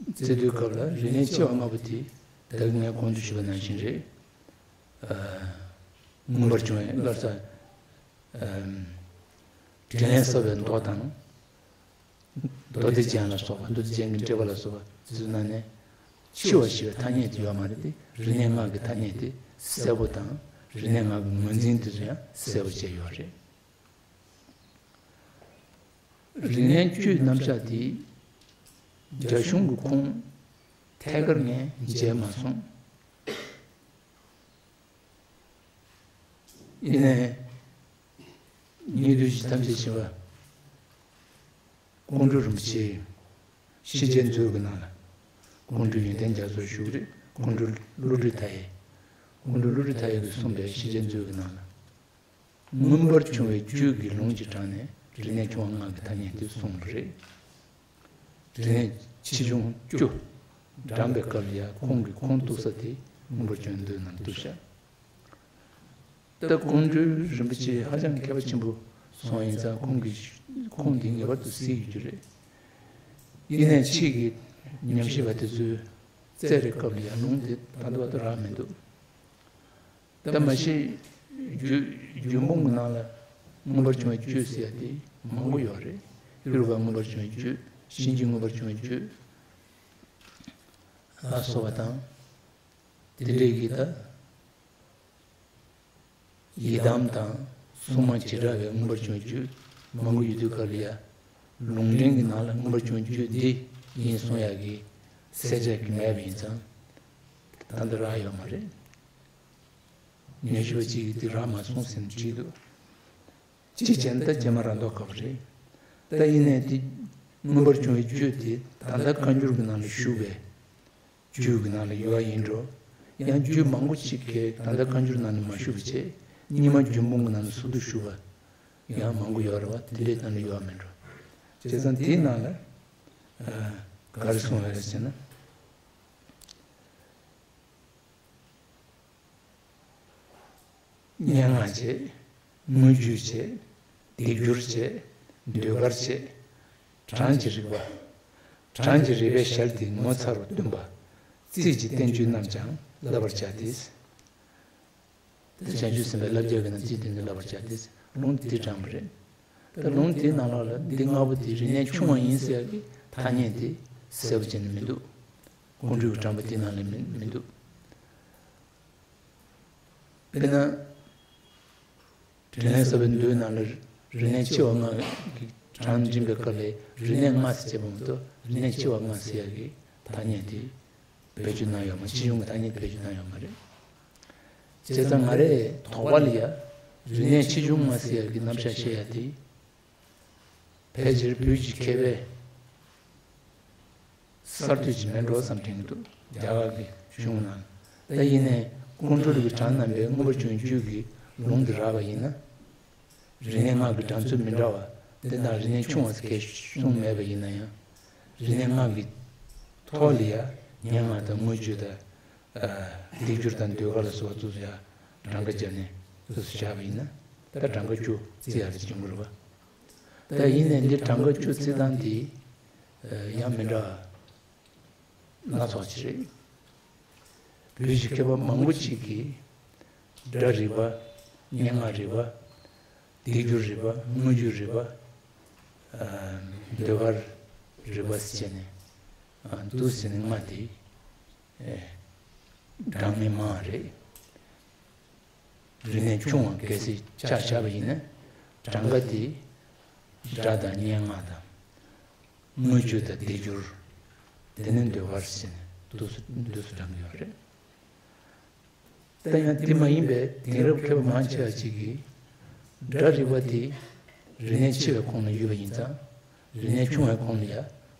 བརྩི་དུས་སྐབས་ལ་རིག་གནས་ཆེ་བ་ལྔ་པོ་དེ་ད་གིན་ངས་གོང་དུ་ཞུས་པ་ནང་བཞིན་རེད། མངོན་པར་བྱུང་བའི་བློ་གསལ། དྲིན་ལན་གསོ་བའི་མདོ་དང་། མདོ་སྡེ་རྒྱན་ལ་སོགས་པ་མདོ་སྡེ་རྒྱན་གྱི་འགྲེལ་པ་ལ་སོགས་པ་ཚུལ་ནང་ནས་ འཆི་བ་ཞེས་པའི་ཐ་སྙད་དེ་ཡོད་མ་རེད་དེ། རིག་གནས་སྔགས་ཀྱི་ཐ་སྙད་དེ་གསལ་པོ་དང་། རིག་གནས་སྔགས་ཀྱི་ངོས་འཛིན་དེ་ཚོ་ཡང་གསལ་པོ་བྱས་ཡོད་རེད། རིག་གནས་བཅུའི་རྣམ་གཞག་དེ་རྒྱ་གཞུང་གི་ཁུངས་ཐད་ཀར་ངས་མཇལ་མ་སོང་། ཡིན་ནའི། ཉེ་དུས་ཀྱི་ཐམས་ཅད་མཁྱེན་པ་ཀོང་སྤྲུལ་རིན་པོ་ཆེ་ཕྱི་རྒྱལ་མཛོད་ཀྱི་ནང་ལ། ཀོང་སྤྲུལ་ཡོན་ཏན་རྒྱ་མཚོ་བཞུགས་རེད། ཀོང་སྤྲུལ་བློ་གྲོས་མཐའ་ཡས། ཀོང་སྤྲུལ་བློ་གྲོས་མཐའ་ཡས་ཀྱིས་གསུངས་པའི་ཕྱི་རྒྱལ་མཛོད་ཀྱི་ནང་ལ། མངོན་པར་བྱུང་བའི་རྒྱུད་ཀྱི་ལུང་གི་དྲངས་ནས་རིག་གནས་ཆུང་བ་ལྔ་གི་ཐ་སྙད་དེ་གསུངས་པ་རེད། རིག་གནས་ཆེ་ཆུང་བཅུ་དྲངས་པའི་སྐབས་ལ་ཡང་ཁོང་གི་ཁུངས་གཏུགས་ས་དེ་མངོན་པར་བྱུང་བའི་མདོའི་ནང་གཏུགས་ཤག་ད་ཀོང་སྤྲུལ་རིན་པོ་ཆེ་ཧ་ཅང་མཁས་པ་ཆེན་པོ་སོང་ཡིན་ཙང་ཁོང་གི་ཁུངས་དེ་ངེས་པར་དུ་གཟིགས་ཡོད་རྒྱུ་རེད། ཡིན་ནའི་ཕྱིས་ཀྱི་ཉམས་ཞིབ་པ་དེ་ཚོས་བཙལ་བའི་སྐབས་ལ་ཡང་ལུང་དེ་ད་ལྟ་བར་དུ་རག་མི་འདུག་ད་མ་གཞི་རྒྱུད་རྒྱུད་འབུམ་གྱི་ནང་ལ་མངོན་པར་བྱུང་བའི་རྒྱུད་ཟེར་ཡ་དེ་མང་པོ་ཡོད་རེད། ཡུ་རོབ་པ་མངོན་པར་བྱུང་བའི་རྒྱུད། དབྱིན་ཇི་མངོན་པར་བྱུང་བའི་རྒྱུད་ལ་སོགས་པ་དང་། དེ་འདྲའི་གི་ད་ཡི་དམ་དང་སྲུང་མ་བྱེ་བྲག་པའི་མངོན་པར་བྱུང་བའི་རྒྱུད་མང་པོ་ཡོད་དུས་སྐབས་ལ་ཡ། ལུང་འདྲེན་གྱི་ནང་ལ་མངོན་པར་བྱུང་བའི་རྒྱུད་འདི་ཡིན་གསུང་ཡ་གི་གསལ་ཆ་གི་མེད་པ་ཡིན་ཙང་ད་ལྟ་རག་ཡོད་མ་རེད། ཉམས་ཞིབ་པ་གཅིག་གིས་འདི་རག་མ་སོང་ཟེར་ནས་བྲིས་འདུག་གཅིག་བྱས་ན་ད་རྗེ་མ་ར་མདོ་སྐབས་རེད། ད་ཡིན་ནའི་འདི་མངོན་པར་བྱུང་བའི་རྒྱུད་དེ་ད་ལྟ་བཀའ་འགྱུར་གྱི་ནང་ལ་བཞུགས་པའི་རྒྱུད་ཀྱི་ནང་ལ་ཡོད་པ་ཡིན་འགྲོ། ཡང་རྒྱུད་མང་པོ་ཅིག་གིས་ད་ལྟ་བཀའ་འགྱུར་ནང་ལ་མ་བཞུགས་པ་བྱས། རྙིང་མ་རྒྱུད་འབུམ་གྱི་ནང་ལ་ཟུར་དུ་བཞུགས་པ་ཡང་མང་པོ་ཡོད་རེད་བ། དེ་འདྲའི་ནང་ལ་ཡོད་པ་མིན་འགྲོ། བྱས་ཙང་དེའི་ནང་ལ་ག་རེ་གསུངས་ཡོད་རེད་ཟེར་ན། སྙན་ངག་བྱས། དངོས་བརྒྱུད་བྱས། སྡིག་སྦྱོར་བྱས། ཟློས་གར་བྱས། གྲངས་ཀྱི་རིགས་པ། གྲངས་ཀྱི་རིགས་པའི་ཞལ་དེ་ངོ་མཚར་བར་སྟོན་པ། རྩིས་ཀྱི་བསྟན་བཅོས་རྣམས་ཀྱང་བསླབ་པར་བྱ་སྟེ། དེ་བྱང་ཆུབ་སེམས་དཔའི་བསླབ་བྱ་གི་ནང་རྩིས་བསྟན་ཏེ་བསླབ་པར་བྱ་སྟེ། ལུང་དེ་དྲངས་པ་རེད། ད་ལུང་དེའི་ནང་ལོགས་ལ་འདི་ལྔ་པོ་དེ་རིག་གནས་ཆུང་བ་ཡིན་ཟེར་ཡག་གི་ཐ་སྙད་དེ་གསལ་པོ་བྱས་ནས་མི་འདུག་ཀོང་སྤྲུལ་གྱིས་དྲངས་པ་དེའི་ནང་ལ་མི་མི་འདུག་དཔེར་ན། དྲིན་ལན་གསར་པའི་མདོའི་ནང་ལ་རིག་གནས་ཆེ་བ་ལྔ་གི་གྲངས་འབྲི་བའི་སྐབས་ལ་རིག་གནས་ལྔ་ཟེར་བྱས་པ་མ་གཏོགས་རིག་གནས་ཆེ་བ་ལྔ་ཟེར་ཡག་གི་ཐ་སྙད་དེ་བེད་སྤྱོད་གནང་ཡོད་མ། ཆེ་ཆུང་གི་ཐ་སྙད་དེ་བེད་སྤྱོད་གནང་ཡོད་མ་རེད། བྱས་ཙང་ང་རའི་དོགས་པ་ལ་ཡ། རིག་གནས་ཆེ་ཆུང་ལྔ་ཟེར་ཡག་གི་རྣམ་གཞག་བཤད་ཡ་དེ། ཕལ་ཆེར་བོད་ཀྱི་མཁས་པའི་གསར་གཏོད་ཅིག་མིན་འགྲོ་བསམ་དྲན་གྱི་འདུག་རྒྱ་གར་གྱི་གཞུང་ནང་། ད་ཡིན་ནའི་ཀོང་སྤྲུལ་གྱིས་དྲངས་གནང་པའི་མངོན་པར་བྱུང་བའི་རྒྱུད་ཀྱི་ལུང་དེ་རག་པ་ཡིན་ན། རིག་གནས་སྔགས་ཀྱི་དྲངས་ཚུལ་མི་འདྲ་བ་དེ་དང་། རིག་གནས་ཆུང་བ་ཟེར་གང་གསུངས་མེད་པ་ཡིན་ན་ཡང་། རིག་གནས་སྔགས་ཀྱི་ཐོག་ལ་ཡ་སྙན་ངག་དང་དངོས་བརྗོད་དང་། སྡིག་སྦྱོར་དང་ཟློས་གར་ལ་སོགས་པ་ཚོ་ཡ་གྲངས་ཀ་བརྒྱབ་ནས་སོ་སོ་བཞག་པ་ཡིན་ན། ད་གྲངས་ཀ་བཅུ་བརྩི་ཡག་རེ་བྱུང་གི་རེད་བ། ད་ཡིན་ནའི་འདི་གྲངས་ཀ་བཅུ་བརྩི་སྟངས་དེ་ཡང་མི་འདྲ་བ་སྣ་ཚོགས་ཅིག་རེད། བོད་ཀྱི་མཁས་པ་མང་པོ་ཅིག་གིས་སྒྲ་རིག་པ། སྙན་ངག་རིག་པ། སྡིག་སྦྱོར་རིག་པ། དངོས་བརྗོད་རིག་པ། ཟློས་གར་རིག་པ་ཟེར་བྱས་ནས། འདུག་ཟེར་ནས་ལྔ་དེ་དྲངས་མཁན་མང་བ་རེད། རིག་གནས་ཆུང་བ་གལ་སྲིད་ཆ་བཞག་པ་ཡིན་ན། གྲངས་ཀ་དེ་སྒྲ་དང་སྙན་ངག་དང་། དངོས་བརྗོད་དང་སྡིག་སྦྱོར། དེ་ནས་ཟློས་གར་ཟེར་ནས་འདུག་སེ་འདུག་སེ་གྲངས་ཀ་ཡོད་རེད། ད་ཡང་དེ་མ་ཡིན་པའི་དེང་རབས་མཁས་པ་མང་ཆེ་བ་ཅིག་གིས་སྒྲ་རིག་པ་དེ་རིག་གནས་ཆེ་བའི་ཁོངས་ལ་ཡོད་པ་ཡིན་ཙང་། རིག་གནས་ཆུང་བའི་ཁོངས་ལ་ཡ་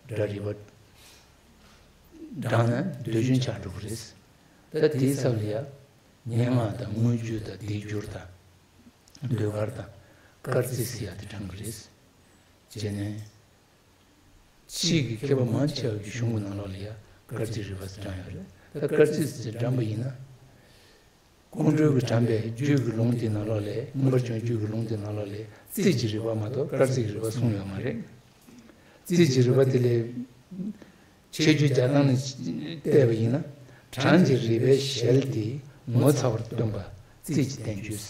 སྒྲ་རིག་པ་དྲངས་ན་ཟློས་སྦྱོང་ཆགས་འགྲོ་གི་རེད། ད་དེའི་ཚབ་ལ་ཡ་སྙན་ངག་དང་དངོས་བརྗོད་དང་སྡིག་སྦྱོར་དང་། ཟློས་གར་དང་། སྐར་རྩིས་ཟེར་ཡ་དེ་དྲངས་ཀྱི་རེད། བྱས་ནས། ཕྱིས་ཀྱི་མཁས་པ་མང་ཆེ་བ་གི་གཞུང་གི་ནང་ལོགས་ལ་ཡ་སྐར་རྩིས་རིག་པ་ཟེར་དྲངས་ཡོད་རེད། ད་སྐར་རྩིས་ཟེར་དྲངས་པ་ཡིན་ན། ཀོང་སྤྲུལ་གྱིས་དྲངས་པའི་རྒྱུད་ཀྱི་ལུང་དེའི་ནང་ལོགས་ལ། མངོན་པར་བྱུང་རྒྱུད་ཀྱི་ལུང་དེའི་ནང་ལོགས་ལ་རྩིས་ཀྱི་རིག་པ་མ་གཏོགས་སྐར་རྩིས་ཀྱི་རིག་པ་གསུངས་ཡོད་མ་རེད། རྩིས་ཀྱི་རིག་པ་དེ་ལ་ཁྱད་ཆོས་རྒྱག་སྟངས་ནས་བལྟས་པ་ཡིན་ན། གྲངས་ཀྱི་རིག་པའི་ཞལ་དེ་ངོ་མཚར་བར་སྟོན་པ་རྩིས་ཀྱི་བསྟན་བཅོས་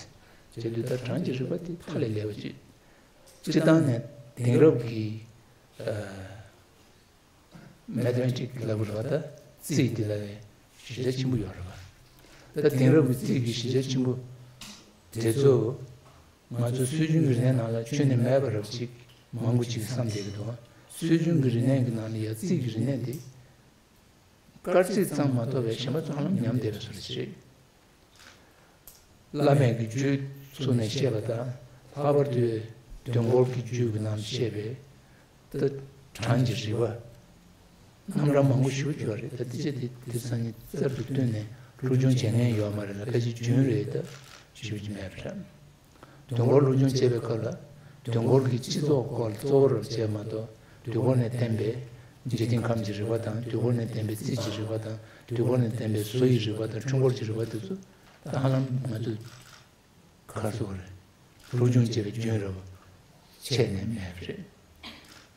ཟེར། བྱས་དུས་ད་གྲངས་ཀྱི་རིག་པ་དེ་ཧ་ལས་ལེགས་པ་ཅིག་སྤྱིར་བཏང་ནས་དེང་རབས་ཀྱི་ཨ་མེ་ཐི་མེ་ཊིག་ལབ་དགོས་རེད་བ། ད་ རྩིས་དེ་ལ་བའི་གཞི་རྒྱ་ཆེན་པོ་ཡོད་རེད་པ། ད་དེང་རབས་ཀྱི་རྩིས་ཀྱི་གཞི་རྒྱ་ཆེན་པོ་དེ་ཚོ་ང་ཚོ་སྲོལ་རྒྱུན་གྱི་རིག་གནས་ནང་ལ་ཁྱོན་ནས་མེད་པ་རབ་ཅིག་མང་པོ་ཅིག་བསམ་བསྡད་ཀྱི་འདུག་སྲོལ་རྒྱུན་གྱི་རིག་གནས་ཀྱི་ནང་ལ་ཡ་རྩིས་ཀྱི་རིག་གནས་དེ། སྐར་རྩིས་ཙམ་མ་གཏོགས་པའི་གཞན་པ་ཚོ་ཧ་ལམ་ཉམས་བསྡད་པའི་བཟོ་འདྲ་ཞིག་རེད། བླ་མེད་ཀྱི་རྒྱུད་ཚུགས་ནས་བཤད་པ་དང་། ལྷག་པར་དུ་དུས་འཁོར་གྱི་རྒྱུད་ཀྱི་ནང་བཤད་པའི་ད་གྲངས་ཀྱི་རིག་པ། རྣམ་གྲངས་མང་པོ་ཞིག་ཡོད་རེད། ད་དེ་ཅི་དེ་དེ་སང་ཉིན་གསར་དུ་བཏོན་ནས་སློབ་སྦྱོང་བྱེད་མཁན་ཡོད་མ་རེད་ལ། ཕལ་ཆེར་རྒྱུན་རེད། ད་ཞིབ་ཀྱི་མེད་པ་རེད། དུས་འཁོར་སློབ་སྦྱོང་བྱེད་པའི་སྐབས་ལ། དུས་འཁོར་གྱི་སྤྱི་ཚོགས་སྐོར་ལ་གཙོ་བོར་བྱས་མ་གཏོགས། དུས་འཁོར་ནས་བསྟན་པའི་འཇིག་རྟེན་ཁམས་ཀྱི་རིག་པ་དང་། དུས་འཁོར་ནས་བསྟན་པའི་རྩིས་ཀྱི་རིག་པ་དང་། དུས་འཁོར་ནས་བསྟན་པའི་བཟོ་ཡི་རིག་པ་དང་། འཕྲུལ་འཁོར་གྱི་རིག་པ་དེ་ཚོ་ད་ཧ་ལམ་ང་ཚོས་ག་རེ་ཟེར་དགོས་རེད། སློབ་སྦྱོང་བྱེད་པའི་རྒྱུན་རེད་པ། ཆད་ནས་མེད་པ་རེད།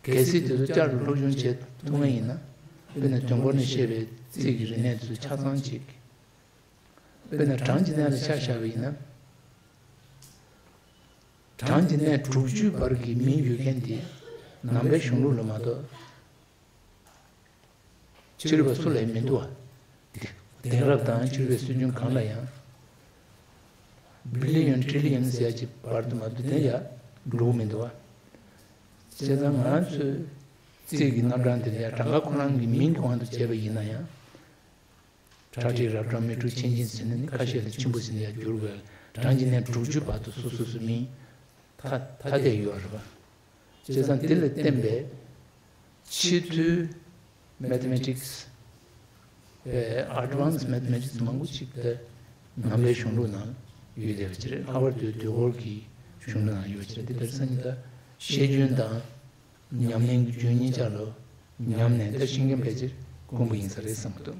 གལ་སྲིད་དེ་ཚོ་བསྐྱར་དུ་སློབ་སྦྱོང་བྱེད་ཐུབ་མཁན་ཡིན་ན། དཔེར་ན་དུས་འཁོར་ནས་བཤད་པའི་རྩིས་ཀྱི་རིག་གནས་དེ་ཚོ་ཆ་ཚང་ཅིག་དཔེར་ན་གྲངས་ཀྱི་གནས་ལ་ཆ་བཞག་པ་ཡིན་ན། གྲངས་ཀྱི་གནས་དྲུག་ཅུའི་བར་གྱི་མིང་ཡོད་མཁན་དེ་ནང་པའི་གཞུང་ལུགས་ལ་མ་གཏོགས་ཕྱི་རབས་པ་སུ་ལ་ཡང་མི་འདུག་པ། དེང་རབས་དང་ཕྱི་རབས་པའི་སྲོལ་རྒྱུན་གང་ལ་ཡང་བི་ལི་ཡོན་ཊི་རི་ལི་ཡོན་ཟེར་ཡ་ཅིག་བར་དུ་མ་གཏོགས་དེ་ཡང་འགྲོ་གི་མི་འདུག་པ། བྱས་ཙང་ང་ཚོས་རྩིས་ཀྱི་རྣམ་གྲངས་དེ་ལ་ཡང་གྲངས་ཀ་ཁོ་རང་གི་མིང་གི་དབང་དུ་བྱས་པ་ཡིན་ན་ཡང་། ཁྲག་ཁྲིག་རབ་གྲངས་སྨེ་དྲུག་མཆན་ཆེན་ཟེར་ནས་ནི་ཁ་ཤས་ལ་ཆེན་པོ་ཟེར་ནས་ཡང་བསྒྱུར་དགོས། གྲངས་ཀྱི་གནས་དྲུག་ཅུ་བར་དུ་སོ་སོ་སོའི་མིང་ཐ་ཐ་དད་ཡོད་རེད་པ། བྱས་ཙང་དེ་ལ་བརྟེན་པའི་ཕྱི་ཐོའི་མེ་ཐ་མེ་ཊིག་སི། ཨེ། ཨེཌ་ཝན་སི་མེ་ཐ་མེ་ཊིག་སི་མང་པོ་ཞིག་དེ་ནང་པའི་གཞུང་ལུགས་ནང་ཡོད་བསྡད་པ་ཅིག་རེད། ལྷག་པར་དུ་དུས་འཁོར་གྱི་གཞུང་ལུགས་ནང་ཡོད་པ་ཅིག་རེད། དེ་དེར་སང་ཉིན་ད་ཤེས་རྒྱུན་དང་ཉམས་ལེན་གྱི་རྒྱུན་གཉིས་ཆ་ལ་ཉམས་ནས་ད་ཤེས་མཁན་ཕལ་ཆེར་དཀོན་པོ་ཡིན་ས་རེད་བསམ་གྱི་འདུག་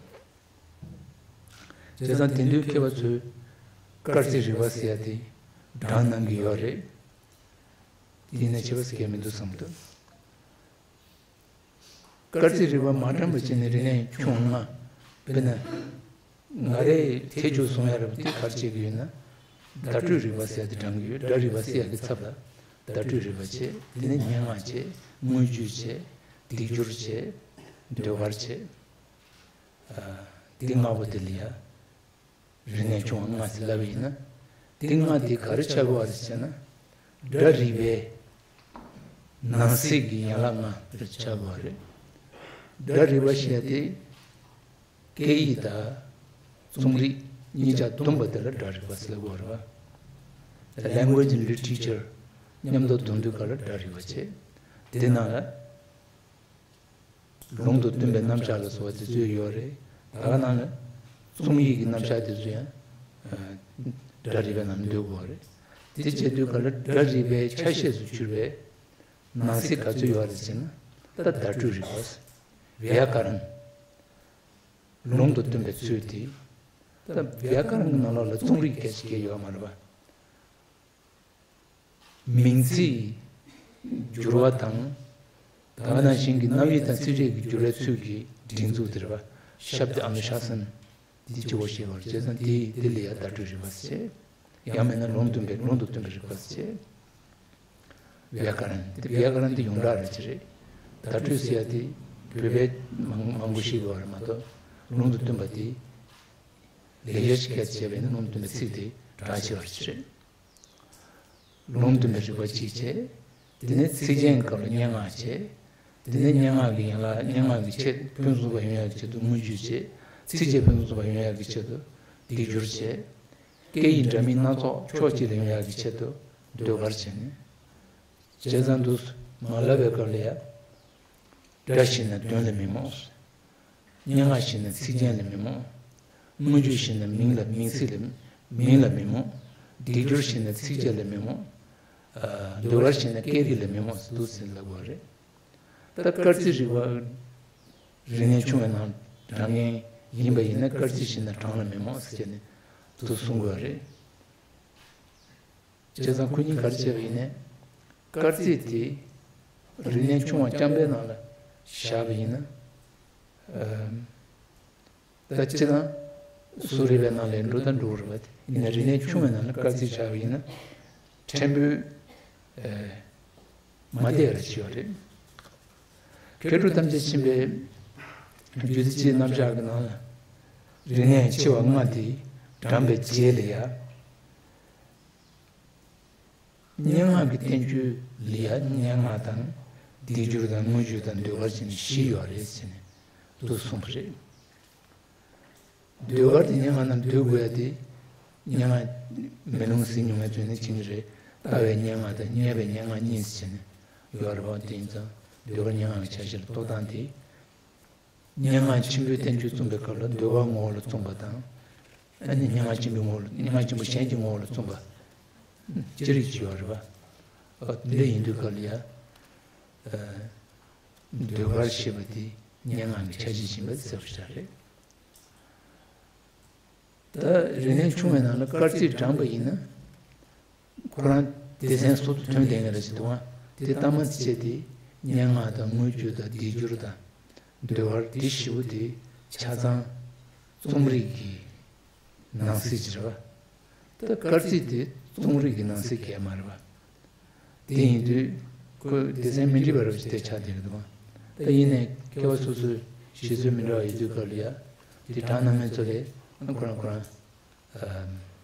བྱས་ཙང་དེང་དུས་མཁས་པ་ཚོས་སྐར་རྩིས་རིག་པ་ཟེར་ཡ་དེ་བགྲངས་གནང་གི་ཡོད་རེད། དེ་ཡིན་ན་ཁྱད་པར་ཟེར་མཁན་མི་འདུག་བསམ་གྱི་འདུག་སྐར་རྩིས་རིག་པ་མ་བགྲངས་པ་བྱས་ནས་རིག་གནས་ཁྱུང་ལྔ། དཔེར་ན། ང་རས་ཐལ་འགྱུར་གསུང་ཡ་རེད་པ། དེ་ག་རེ་བྱེད་ཀྱི་ཡོད་ན། བརྡ་སྤྲོད་རིག་པ་ཟེར་ཡ་དེ་བགྲང་གི་ཡོད། སྒྲ་རིག་པ་ཟེར་ཡ་གི་ཚབ་ལ་བརྡ་སྤྲོད་རིག་པ་བྱས། དེ་ནས་སྙན་ངག་བྱས། དངོས་བརྗོད་བྱས། སྡིག་སྦྱོར་བྱས། ཟློས་གར་བྱས། ཨ། འདི་ལྔ་པོ་དེ་ལ་ཡ། རིག་གནས་ཆུང་བ་ལྔ་ཟེར་ལབ་པ་ཡིན་ན། འདི་ལྔ་དེ་ག་རེ་ཆགས་ཀྱི་ཡོད་རེད་ཟེར་ན། སྒྲ་རིག་པའི་ནང་གསེས་ཀྱི་ཡན་ལག་ལྔ་དེ་ཆགས་ཀྱི་ཡོད་རེད། སྒྲ་རིག་པ་ཞེས་དེ་སྐད་ཡིག་དང་རྩོམ་རིག་གཉིས་ཆ་བསྡོམས་པ་དེ་ལ་སྒྲ་རིག་པ་ཟེར་དགོས་རེད་པ། Language and literature མཉམ་དུ་བསྡོམས་དུས་སྐབས་ལ་སྒྲ་རིག་པ་བྱས། དེ་ནང་ལ། ལུང་དང་བསྟུན་པའི་རྣམ་གཞག་ལ་སོགས་པ་དེ་ཚོ་ཡོད་རེད། ད་ག་ནང་ལ་རྩོམ་ཡིག་གི་རྣམ་གཞག་དེ་ཚོ་ཡང་སྒྲ་རིག་པའི་ནང་འདུས་དགོས་རེད། དེ་བྱེད་དུས་ག་ལ་སྒྲ་རིག་པའི་ཆ་ཤས་སུ་གྱུར་པའི་ནང་གསེས་ག་ཚོད་ཡོད་རེད་ཟེར་ན། ད་བརྡ་སྤྲོད་རིག་པ། བྱཱ་ཀ་རན། ལུང་དང་བསྟུན་པའི་ཚུལ་དེ། ད་བྱཱ་ཀ་རན་གྱི་ནང་ལོགས་ལ་རྩོམ་རིག་སྐད་ཆ་གང་ཡོད་མ་རེད་པ། མིང་ཚིག་འགྱུར་བ་དང་། ད་ག་ནང་བཞིན་གྱི་རྣམ་དབྱེ་དང་ཚིག་ཕྲད་ཀྱི་འགྱུར་བའི་ཚུལ་གྱི་སྒྲིག་འཛུགས་དེ་རེད་པ། ཤབ་དི་ཨ་ནུ་ཤཱ་སན། འདི་སྤྱི་བོ་ཞེས་པར་བྱས་ཙང་དེ་དེ་ལ་ཡང་བརྡ་སྤྲོད་རིག་པ་ཟེར། ཡང་མིན་ན་ལུང་སྟོན་པའི་ལུང་དང་བསྟུན་པའི་རིག་པ་ཟེར། བྱཱ་ཀ་རན། དེ་བྱཱ་ཀ་རན་དེ་ཡོངས་གྲགས་རེད་ཅི་རེད། བརྡ་སྤྲོད་ཟེར་ཡ་དེ་བོད་པའི་མང་མང་པོ་ཞིག་ཡོད་རེད་མ་གཏོགས། ལུང་དང་བསྟུན་པ་དེ་ལེགས་སྦྱར་གྱི་སྐད་ཆ་བྱས་པས་ན་ལུང་དང་བསྟུན་པའི་ཚིག་དེ་གྲགས་ཆེ་བ་ཅི་རེད། ལུང་སྟོན་པའི་རིག་པ་གཅིག་བྱས། དེ་ནས་ཚིག་རྒྱན་སྐབས་ལ་སྙན་ངག་བྱས། དེ་ནས་སྙན་ངག་གི་ཡན་ལག་སྙན་ངག་གི་ཆེད་ཕུན་སུམ་ཚོགས་པ་ཡོང་ཡག་གི་ཆེད་དུ་དངོས་བརྗོད་བྱས། ཚིག་རྒྱན་ཕུན་སུམ་ཚོགས་པ་ཡོང་ཡག་གི་ཆེད་དུ་སྡིག་སྦྱོར་བྱས། སྐད་ཡིག་འདྲ་མིན་སྣ་ཚོགས་ཕྱོགས་གཅིག་ལ་ཡོང་ཡག་གི་ཆེད་དུ་ཟློས་གར་བྱས་ནས། བྱས་ཙང་འདུག་མ་ལབ་པའི་སྐབས་ལ་ཡ། སྒྲ་ཞིག་ན་དོན་ལ་མི་རྨོངས། སྙན་ངག་ཞིག་ན་ཚིག་རྒྱན་ལ་མི་རྨོངས། དངོས་བརྗོད་ཞིག་ན་མིང་ལ་མིང་ཚིག་ལ་མིང་ལ་མི་རྨོངས། སྡིག་སྦྱོར་ཞིག་ན་ཚིག་རྒྱན་ལ་མི་རྨོངས། ཨ། ཟློས་གར་ཞིག་ན་སྐད་རིགས་ལ་མི་རྨོངས་སུ་འདུག་ཟེར་ལབ་དགོས་རེད། ད་སྐར་རྩིས་རིག་པ་རིག་གནས་ཆུང་བའི་ནང་བགྲང་མཁན་ཡིན་པ་ཡིན་ན་སྐར་རྩིས་ཞིག་ན་གྲངས་ལ་མི་རྨོངས་ཟེར་བྱས་ནས་འདུག་གསུང་དགོས་རེད། བྱས་ཙང་ཁོ་གཉིས་ག་རེ་བྱས་པ་ཡིན་ནའི། སྐར་རྩིས་དེ་རིག་གནས་ཆུང་བ་རྐྱང་པའི་ནང་ལ་བཞག་པ་ཡིན་ན། ཨམ། ད་སྤྱིར་བཏང་གསོ་རིག་པའི་ནང་ལ་འགྲོ་ད་འགྲོ་གི་རེད་པ། ཡིན་ན་རིག་གནས་ཆུང་བའི་ནང་ལ་སྐར་རྩིས་བཞག་པ་ཡིན་ན། ཕྲན་བུ། ཨེ། མ་བདེ་བ་ཅིག་ཡོད་རེད། མཁས་གྲུབ་ཐམས་ཅད་མཁྱེན་པའི་ རྒྱུད་སྡེ་སྤྱིའི་རྣམ་གཞག་གི་ནང་ལ་རིགས་གནས་ཆེ་བ་ལྔ་དེ་བགྲངས་པའི་རྗེས་ལ་ཡ། སྙན་ངག་གི་བསྟན་བཅོས་ལ་ཡ་སྙན་ངག་དང་། སྡེབ་སྦྱོར་དང་། མངོན་བརྗོད་དང་། ཟློས་གར་བྱས་ནས་བཞི་ཡོད་རེད་ཟེར་ནས་འདུག་གསུངས་པ་རེད། ཟློས་གར་དེ་སྙན་ངག་ནང་ཟློས་དགོས་ཡ་དེ། སྙན་ངག་མེ་ལོང་གཟིགས་མྱོང་མཁན་ཚོས་ནི་མཁྱེན་གྱི་རེད། ལྟ་བའི་སྙན་ངག་དང་། སྙན་པའི་སྙན་ངག་གཉིས་ཟེར་ནས་ཡོད་རེད་པ། དེ་ཡིན་ཙང་ཟློས་གར་སྙན་ངག་གི་ཆ་ཤས་ལ་གཏོགས་སྟངས་དེ། སྙན་ངག་ཆེན་པོའི་བསྟན་བཅོས་རྩོམ་པའི་སྐབས་ལ་ཟློས་གར་ངོ་བོ་ལ་རྩོམ་པ་དང་། ཨ་ནི་སྙན་ངག་ཆེན་པོའི་ངོ་བོ་ལ། སྙན་ངག་ཆེན་པོ་གཞན་གྱི་ངོ་བོ་ལ་རྩོམ་པ། ཅི་རིགས་ཅིག་ཡོད་རེད་པ། ཨ། འདི་ཡིན་དུས་སྐབས་ལ་ཡ། ཨ། ཟློས་གར་ཞེས་པ་དེ་སྙན་ངག་གི་ཆ་ཤས་ཡིན་པ་གསལ་པོ་ཞིག་རེད། ད་རིག་གནས་ཆུང་བའི་ནང་ལ་སྐར་རྩིས་བགྲངས་པ་ཡིན་ན། ཁོ་རང་སྡེ་ཚན་སོ་སོ་ཐོན་བསྡད་མཁན་རེད་ཟེར་འདུག་ཨ། དེ་ལྟ་མ་བྱས་ཏེ་སྙན་ངག་དང་། མངོན་བརྗོད་དང་། སྡེབ་སྦྱོར་དང་། ཟློས་གར་འདི་བཞི་པོ་དེ་ཆ་ཚང་རྩོམ་རིག་གི་ནང་གསེས་ཅིག་རེད་པ། ད་སྐར་རྩིས་དེ་རྩོམ་རིག་གི་ནང་གསེས་གང་ཡང་མ་རེད་པ། དེ་ཡིན་དུས་ཁོ་སྡེ་ཚན་མི་འདྲ་བ་རེ་བ་ཞིག་དེ་ཆགས་བསྡད་ཀྱི་འདུག་ག། ད་ཡིན་ནའི་སྐལ་བ་སོ་སོའི་གཞི་རྩ་མི་འདྲ་བ་ཡོད་དུས་སྐབས་ལ་ཡ། དེ་གྲངས་སྣང་མེད་ཚོ་ལས་ཁོ་རང་ཁོ་རང་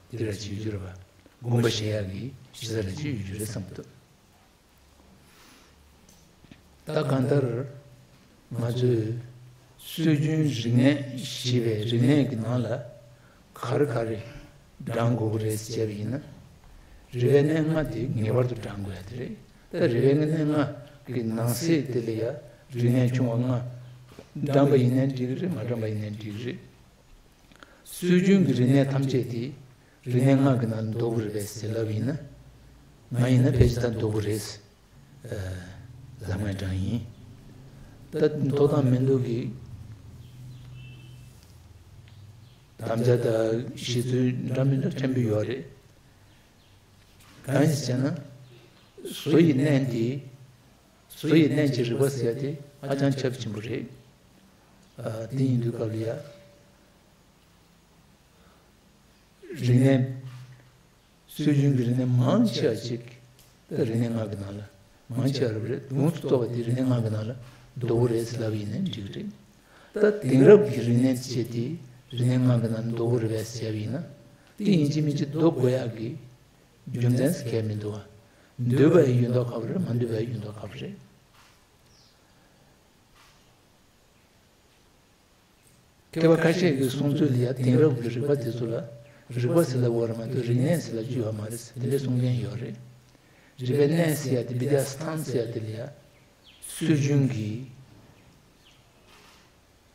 དེ་འདྲ་ཅིག་ཡོད་རྒྱུ་རེད་པ། དགོངས་པ་བཞེས་ཡག་གི་གཞི་རྩ་འདྲ་ཅིག་ཡོད་རྒྱུ་རེད་བསམ་གྱི་འདུག། ད་གང་ལྟར་ང་ཚོས་སྲོལ་རྒྱུན་རིག་གནས་ཞེས་པའི་རིག་གནས་ཀྱི་ནང་ལ་ག་རེ་ག་རེ་བགྲང་དགོས་ཀྱི་རེད་ཟེར་བྱས་པ་ཡིན་ན། རིག་པའི་གནས་ལྔ་དེ་ངེས་པར་དུ་བགྲང་དགོས་ཡ་དེ་རེད། ད་རིག་པའི་གནས་ལྔ་གི་ནང་གསེས་དེ་ལ་ཡ་རིག་གནས་ཆུང་བ་ལྔ་བགྲངས་པ་ཡིན་ནའི་འགྲིག་གི་རེད། མ་བགྲངས་པ་ཡིན་ནའི་འགྲིག་གི་རེད། སྲོལ་རྒྱུན་གྱི་རིག་གནས་ཐམས་ཅད་དེ་རིག་གནས་ལྔ་གི་ནང་ལ་འདུ་གི་རེད་པས་ཟེར་ལབ་ཡིན་ན། ང་ཡིན་ན་ཕལ་ཆེར་ད་འདུ་གི་རེད། ཨ། ལབ་ངེས་དྲགས་ཡིན། ད་འདུ་དང་མི་འདུ་གི་དམ་བཅའ་དང་གཞི་རྩ་འདྲ་མི་འདྲ་ཕྲན་བུ་ཡོད་རེད། གང་ཡིན་ཟེར་ན། བཟོ་ཡི་གནས་འདི། བཟོ་ཡི་གནས་ཀྱི་རིག་པ་ཟེར་ཡ་དེ་ཧ་ཅང་ཁྱབ་ཆེན་པོ་རེད། ཨ། དེ་ཡིན་དུས་སྐབས་ལ་ཡ། རིག་གནས། སྲོལ་རྒྱུན་གྱི་རིག་གནས་མང་ཆེ་བ་ཅིག་ད་རིག་གནས་ལྔ་གི་ནང་ལ། མང་ཆེ་བ་རེད་པ། རེད། ཡོངས་སུ་རྫོགས་པ་དེ་རིག་གནས་ལྔ་གི་ནང་ལ་འདུ་གི་རེད་ཟེར་ལབ་ཡིན་ནའི་འགྲིག་གི་རེད། ད་དེང་རབས་ཀྱི་རིག་གནས་ཅན་དེ་རིག་གནས་ལྔ་གི་ནང་འདུ་གི་རེད་པས་ཟེར་བ་ཡིན་ན། དེ་ཡིན་གཅིག་མིན་གཅིག་འདུ་དགོས་ཡག་གི་རྒྱུ་མཚན་ཟེར་གང་ཡང་མི་འདུག་ག། འདུས་པ་ཡིན་མདོག་ཁ་པོ་རེད། མ་འདུས་པ་ཡིན་མདོག་ཁ་པོ་རེད། མཁས་པ་ཁ་ཤས་ཀྱིས་གསུངས་ཚུལ་ལ་ཡ། དེང་རབས་ཀྱི་རིག་པ་དེ་ཚོ་ལ་རིག་པ་ཟེར་ལབ་ཡོད་རེད་མ་གཏོགས་རིག་གནས་ཟེར་ལབ་རྒྱུ་ཡོད་མ་རེད་ཟེར་དེ་འདྲ་གསུང་མཁན་ཡོད་རེད། རིག་པའི་གནས་ཟེར་ཡ་དེ། བི་དྱ་སི་ཐཱན་ཟེར་ཡ་དེ་ལ་ཡ་སྲོལ་རྒྱུན་གྱི་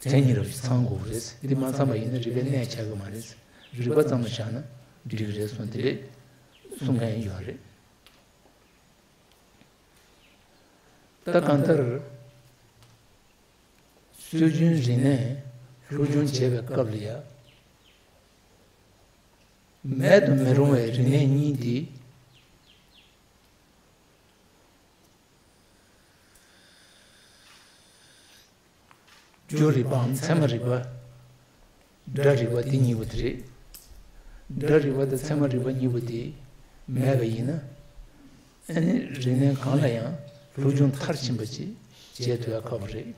མཚན་ཉིད་རབ་ཅིག་ཚང་དགོས་ཀྱི་རེད། འདི་མ་ཚང་པ་ཡིན་ན་རིག་པའི་གནས་ཆགས་ཀྱི་མ་རེད། རིག་པ་ཙམ་ལ་བཞག་ན་འགྲིག་གི་རེད་གསུངས་དེ་འདྲ་གསུང་མཁན་ཡོད་རེད། ད་གང་ལྟར། སྲོལ་རྒྱུན་རིག་གནས་སློབ་སྦྱོང་བྱེད་པའི་སྐབས་ལ་ཡ། མེད་དུ་མི་རུང་བའི་རིག་གནས་གཉིས་འདི། སྦྱོར་རིག་པའམ་ཚད་མ་རིག་པ། སྒྲ་རིག་པ་འདི་གཉིས་པོ་དེ་རེད། སྒྲ་རིག་པ་དང་ཚད་མ་རིག་པ་གཉིས་པོ་དེ་མེད་པ་ཡིན་ན། ཨ་ནི་རིག་གནས་གང་ལ་ཡང་སློབ་སྦྱོང་མཐར་ཕྱིན་པ་ཅིག་བྱེད་ཐུབ་ཡ་ཁག་པོ་རེད།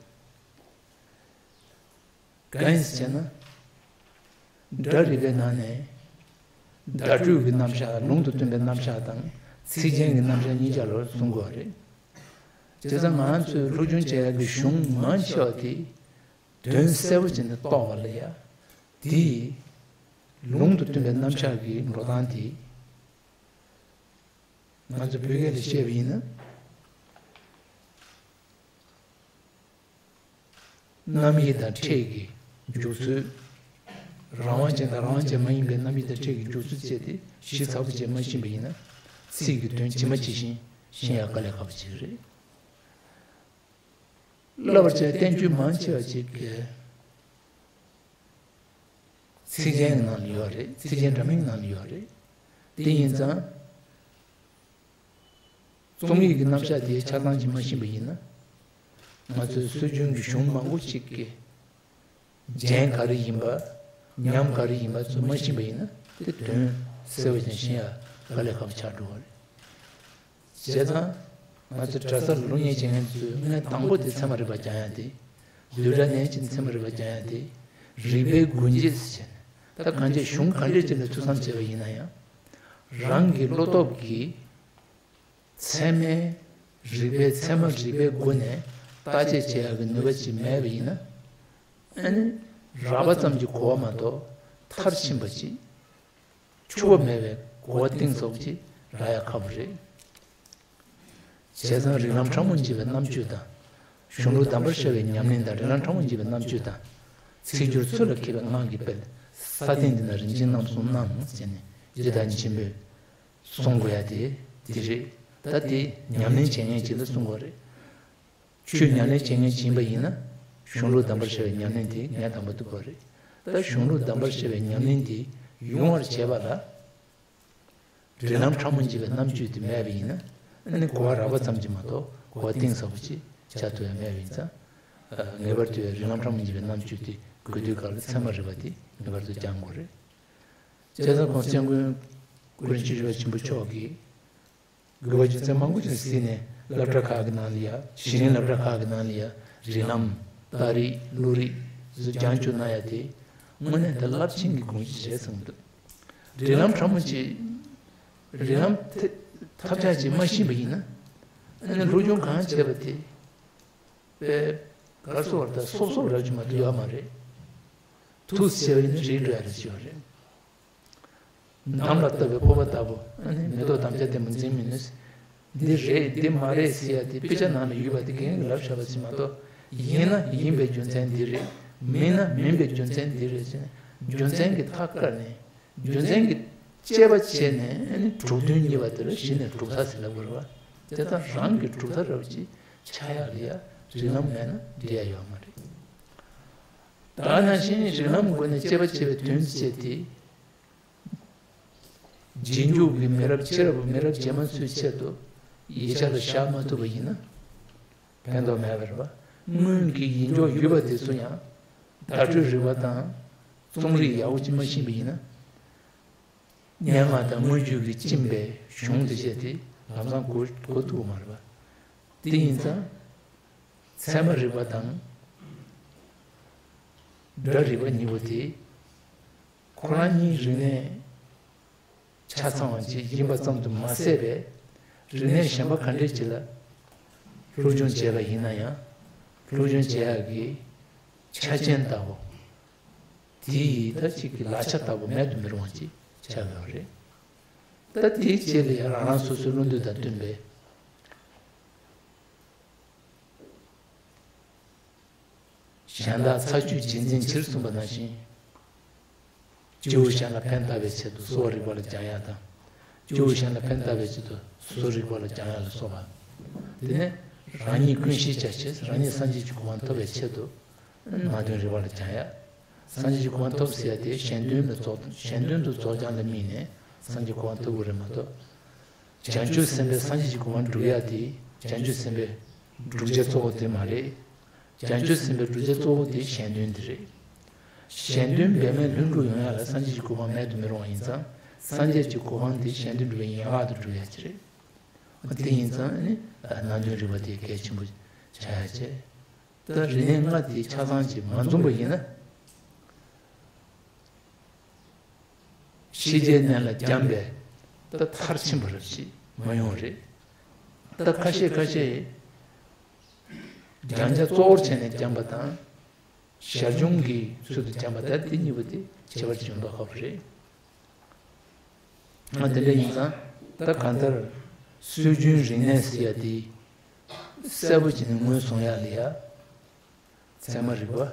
གང་ཡིན་ཟེར་ན། སྒྲ་རིག་པའི་ནང་ནས་བརྡ་སྤྲོད་ཀྱི་རྣམ་གཞག། ལུང་དང་མཐུན་པའི་རྣམ་གཞག་དང་ཚིག་རྒྱན་གྱི་རྣམ་གཞག་གཉིས་ཆར་ལ་གསུང་དགོས་པ་རེད། བྱས་ཙང་ང་རང་ཚོས་སློབ་སྦྱོང་བྱེད་ཡག་གི་གཞུང་མང་ཆེ་བ་དེ་དོན་གསལ་པོ་བྱས་ནས་རྟོགས་པ་ལ་ཡ། དེའི་ལུང་དང་མཐུན་པའི་རྣམ་གཞག་གི་འགྲོ་སྟངས་དེ། ང་ཚོ་བོད་སྐད་ལ་བཤད་པ་ཡིན་ན། རྣམ་དབྱེ་དང་ཕྲད་ཀྱི་འཇུག་ཚུལ། རང་དབང་ཅན་དང་རང་དབང་ཅན་མ་ཡིན་པའི་རྣམ་དབྱེ་དང་ཕྲད་ཀྱི་འཇུག་ཚུལ་བཅས་དེ་ཞིབ་ཚགས་པོ་བྱས་མ་ཤེས་པ་ཡིན་ན། ཚིག་གི་དོན་ཇི་མ་ཇི་བཞིན་ཤེས་ཡག་དཀའ་ལས་ཁག་པོ་ཅིག་རེད། བསླབ་པར་བྱ་བའི་བསྟན་བཅོས་མང་ཆེ་བ་ཅིག་གིས་ཚིག་རྒྱན་གྱི་ནང་ལ་ཡོད་རེད། ཚིག་རྒྱན་འདྲ་མིན་གྱི་ནང་ལ་ཡོད་རེད། དེ་ཡིན་ཙང་། རྩོམ་ཡིག་གི་རྣམ་གཞག་དེ་ཆ་ཚང་ཅིག་མ་ཤེས་པ་ཡིན་ན། ང་ཚོའི་སྲོལ་རྒྱུན་གྱི་གཞུང་མང་པོ་ཅིག་གི་རྒྱན་ག་རེ་ཡིན་པ། ཉམས་ག་རེ་ཡིན་པ་ཚོ་མ་ཤེས་པ་ཡིན་ན། དེ་དོན་གསལ་པོ་ཅིག་ཤེས་ཡག་དཀའ་ལས་ཁག་པོ་ཆགས་འགྲོ་བ་རེད། བྱས་ཙང་། ང་ཚོ་གྲྭ་སར་སློབ་གཉེར་བྱེད་མཁན་ཚོས་སྔོན་དང་པོ་དེ་ཚད་མ་རིག་པ་སྦྱང་ཡག་དེ། བསྡུས་གྲྭ་ནས་ཅིག་ཚད་མ་རིག་པ་སྦྱང་ཡ་དེ། རིགས་པའི་སྒོ་འབྱེད་ཟེར་བྱས་ནས། ད་གང་ཅི་གཞུང་ག་འདྲས་ཅིག་ལ་ཐོས་བསམ་བྱས་པ་ཡིན་ན་ཡང་། རང་གི་བློ་སྟོབས་ཀྱིས་ཚད་མའི་རིགས་པའི་ཚད་མ་རིགས་པའི་སྒོ་ནས་བརྟག་དཔྱད་བྱེད་ཡ་གི་ནུས་པ་ཅིག་མེད་པ་ཡིན་ན། ཨ་ནི་རགས་པ་ཙམ་གྱིས་གོ་བ་མ་གཏོགས་མཐར་ཕྱིན་པ་ཅིག་འཆུག་པ་མེད་པའི་གོ་བ་གཏིང་ཟབ་ཅིག་རག་ཡ་ཁག་པོ་རེད། བྱས་ཙང་རིགས་ལམ་ཕྲ་མོ་འབྱེད་པའི་རྣམ་དཔྱོད་དང་། གཞུང་ལུགས་གདམས་པར་ཤར་བའི་ཉམས་ལེན་དང་། རིགས་ལམ་ཕྲ་མོ་འབྱེད་པའི་རྣམ་དཔྱོད་དང་། ཚིག་སྦྱོར་ཚུལ་ལ་མཁས་པའི་སྔགས་ཀྱི་དཔལ། ས་སྟེང་འདི་ན་རིན་ཆེན་རྣམ་གསུམ་སྣང་ཟེར་ནས་ཡི་དྭགས་ཆེན་པོས་གསུང་དགོས་ཡ་དེ་འདི་རེད། ད་དེ་ཉམས་ལེན་བྱེད་མཁན་ཅིག་ལ་གསུང་དགོས་རེད། ཆོས་ཉམས་ལེན་བྱེད་མཁན་ཅིག་ཡིན་པ་ཡིན་ན། གཞུང་ལུགས་གདམས་པར་ཤར་བའི་ཉམས་ལེན་དེ་ངས་དང་པོ་ཐུབ་པ་རེད། ད་གཞུང་ལུགས་གདམས་པར་ཤར་བའི་ཉམས་ལེན་དེ་ཡོང་བར་བྱེད་པ་ལ། རིགས་ལམ་ཕྲ་མོ་འབྱེད་པའི་རྣམ་དཔྱོད་དེ་མེད་པ་ཡིན་ན། ཨ་ནི་གོ་བ་རགས་པ་ཙམ་གྱིས་མ་གཏོགས་གོ་བ་གཏིང་ཟབ་པོ་ཅིག་ཆགས་ཐུབ་ཡ་མེད་པ་ཡིན་ཙང་། ངེས་པར་དུ་རིགས་ལམ་ཕྲ་མོ་འབྱེད་པའི་རྣམ་དཔྱོད་དེ་དགོས་དུས་སྐབས་ལ་ཚད་མ་རིག་པ་དེ་ངེས་པར་དུ་སྦྱང་དགོས་རེད། བྱས་ཙང་༸གོང་ས་༸སྐྱབས་མགོན་སྐུ་ཕྲེང་བཅུ་བཞི་པ་ཆེན་པོ་མཆོག་གིས། དགོས་པ་རྒྱུ་མཚན་མང་པོ་ཅིག་གཟིགས་ནས་སློབ་གྲྭ་ཁག་གི་ནང་ལ་ཡ། གཞི་རིམ་སློབ་གྲྭ་ཁག་གི་ནང་ལ་ཡ། རིགས་ལམ། རྟགས་རིགས། བློ་རིག་སོགས་སྦྱང་བཅུག་གནང་ཡ་དེ། དངོས་གནས་དེ་རླབས་ཆེན་གྱི་དགོངས་གཞི་རེད་བསམ་གྱི་འདུག་རིགས་ལམ་ཕྲ་མོ་ཅིག་རིགས་ལམ་ཐེ་ཐབས་ཆག་ཅིག་མ་ཤེས་པ་ཡིན་ན། ཨ་ནི་སློབ་སྦྱོང་གང་བྱས་པ་དེ། དཔེ་གར་སོ་བར་དང་སོབ་སོབ་རབ་ཅིག་མ་གཏོགས་ཡོད་མ་རེད། ཐུགས་བརྩེ་བ་ཡིན་ན་རིག་འགྲོ་ཡ་རེད་ཞུ་བ་རེད། འདམ་ལ་བཏབ་པའི་ཕོར་པ་ལྟ་བུ། ཨ་ནི་མེ་ཏོག་དམ་བཅའ་ལྡན་པ་འཛིན་མི་ནུས། འདི་རེད་འདི་མ་རེད་ཟེར་ཡ་དེ་དཔེ་ཆ་ནང་ལ་ཡོད་པ་དེ་རྒན་གྱིས་ལབ་བཞག་པ་ཞིག་མ་གཏོགས། ཡིན་ན་ཡིན་པའི་རྒྱུ་མཚན་འདི་རེད། མིན་ན་མིན་པའི་རྒྱུ་མཚན་འདི་རེད་ཟེར་ནས་རྒྱུ་མཚན་གྱི་མཐའ་བཀར་ནས། རྒྱུ་མཚན་གྱི་དཔྱད་པ་བྱས་ནས། ཨ་ནི་གྲུབ་དོན་རྙེད་པ་དེ་ལ་གཞི་ནས་གྲུབ་མཐའ་ཟེར་ལབ་དགོས་རེད་པ། དེ་ལྟར་རང་གི་གྲུབ་མཐའ་རབ་ཅིག་ཆགས་ཡག་ལ་ཡ་རིགས་ལམ་མེད་ན་འགྲིག་ཡ་ཡོད་མ་རེད། ད་ནང་བཞིན་རིགས་ལམ་སྒོ་ནས་དཔྱད་པ་བྱས་པའི་དོན་བྱས་ཏེ། རྗེས་འཇུག་གི་མི་རབས་ཕྱི་རབས་མི་རབས་རྗེས་མ་ཚོའི་ཆེད་དུ་ཡིག་ཆ་ལ་བཞག་མ་ཐུབ་པ་ཡིན་ན་ཕན་ཐོགས་མེད་པ་རེད་པ། སྔོན་གྱི་ཡིན་འཇོག་ཡོད་པ་དེ་ཚོ་ཡང་བརྡ་སྤྲོད་རིག་པ་དང་རྩོམ་རིག་ཡག་པོ་ཅིག་མ་ཤེས་པ་ཡིན་ན། སྙན་ངག་དང་མངོན་བརྗོད་ཀྱིས་བཅིངས་པའི་གཞུང་དེ་བཤད་དེ་ལམ་སང་གོ་གོ་ཐུབ་ཀྱི་མ་རེད་པ། དེ་ཡིན་ཙང་། ཚད་མ་རིག་པ་དང་སྒྲ་རིག་པ་གཉིས་པོ་དེ། ཁོ་རང་གཉིས་རིག་གནས་ཆ་ཚང་བ་ཅིག་ཡིན་པ་ཙམ་དུ་མ་ཟད་པའི། རིག་གནས་གཞན་པ་ག་འདྲས་ཅིག་ལ་སློབ་སྦྱོང་བྱས་པ་ཡིན་ན་ཡང་། སློབ་སྦྱོང་བྱེད་ཡག་གི་ཆ་རྐྱེན་ལྟ་བུ། དེ་ཡི་ད་ཅིག་གི་ལག་ཆ་ལྟ་བུ་མེད་དུ་མི་རུང་བ་ཅིག་ཆགས་ཡོད་རེད། ད་དེའི་རྗེས་ལ་ཡང་རང་རང་སོ་སོའི་བློ་འདོད་དང་བསྟུན་པའི། གཞན་དག་ཚ་ཤོས་རྗེས་འཛིན་ཕྱིར་གསུངས་པ་ནང་བཞིན། སྐྱེ་བོ་གཞན་ལ་ཕན་བཏགས་པའི་ཆེད་དུ་གསོ་བ་རིག་པ་ལ་སྦྱང་ཡག་དང་། སྐྱེ་བོ་གཞན་ལ་ཕན་བཏགས་པའི་ཆེད་དུ་སོ་སོ་རིག་པ་ལ་སྦྱང་ཡག་ལ་སོགས་པ། དེ་ནས་རང་ཉིད་ཀུན་ཤེས་བྱ་ཕྱིར་རང་ཉིད་སངས་རྒྱས་ཀྱི་གོ་འཕང་ཐོབ་པའི་ཆེད་དུ་ནང་དོན་རིག་པ་ལ་སྦྱང་ཡག་སངས་རྒྱས་ཀྱི་གོ་འཕང་ཐོབ་ཟེར་ཡག་དེ་གཞན་དོན་ལ་རྫོགས། གཞན་དོན་དུ་རྫོགས་བྱང་ལ་དམིགས་ནས་སངས་རྒྱས་གོ་འཕང་ཐོབ་དགོས་རེད་མ་གཏོགས། བྱང་ཆུབ་སེམས་དཔའི་སངས་རྒྱས་ཀྱི་གོ་འཕང་སྒྲུབ་ཡག་དེ་བྱང་ཆུབ་སེམས་དཔའི་བསྒྲུབ་བྱ་གཙོ་བོ་དེ་མ་རེད། བྱང་ཆུབ་སེམས་དཔའི་བསྒྲུབ་བྱ་གཙོ་བོ་དེ་གཞན་དོན་དེ་རེད། གཞན་དོན་འབད་མེད་ལྷུན་གྲུབ་ཡོང་ཡག་ལ་སངས་རྒྱས་ཀྱི་གོ་འཕང་མེད་དུ་མི་རུང་བ་ཡིན་ཙང་། སངས་རྒྱས་ཀྱི་གོ་འཕང་དེ་གཞན་དོན་སྒྲུབ་པའི་ཡན་ལག་ཏུ་སྒྲུབ་ཡག་ཅིག་རེད། དེ་ཡིན་ཙང་ནི་ནང་དོན་རིག་པ་དེ་གལ་ཆེན་པོ་ཆགས་ཡག་བྱས། ད་རིག་གནས་ལྔ་དེ་ཆ་ཚང་ཅིག་མ་འཛོམས་པ་ཡིན་ན། ཤེས་བྱའི་གནས་ལ་སྦྱངས་པས་ད་མཐར་ཕྱིན་པ་རབ་ཅིག་མ་ཡོང་རེད། ད་ཁ་ཤས་ཁ་ཤས་སྦྱང་བྱ་གཙོ་བོར་བྱས་ནས་སྦྱངས་པ་དང་། ཞར་བྱུང་གི་ཚུལ་དུ་སྦྱངས་པ། ད་དེ་གཉིས་པོ་དེ་ཁྱད་པར་ཅིག་ཡོང་མདོག་ཁ་པོ་རེད། ང་དེ་འདྲ་ཡིན་ཙང་ད་གང་ལྟར་སྲོལ་རྒྱུན་རིག་གནས་ཟེར་ཡ་དེ་གསལ་པོ་བྱས་ནས་ངོས་བཟུང་ཡག་ལ་ཡ། ཚད་མ་རིག་པ།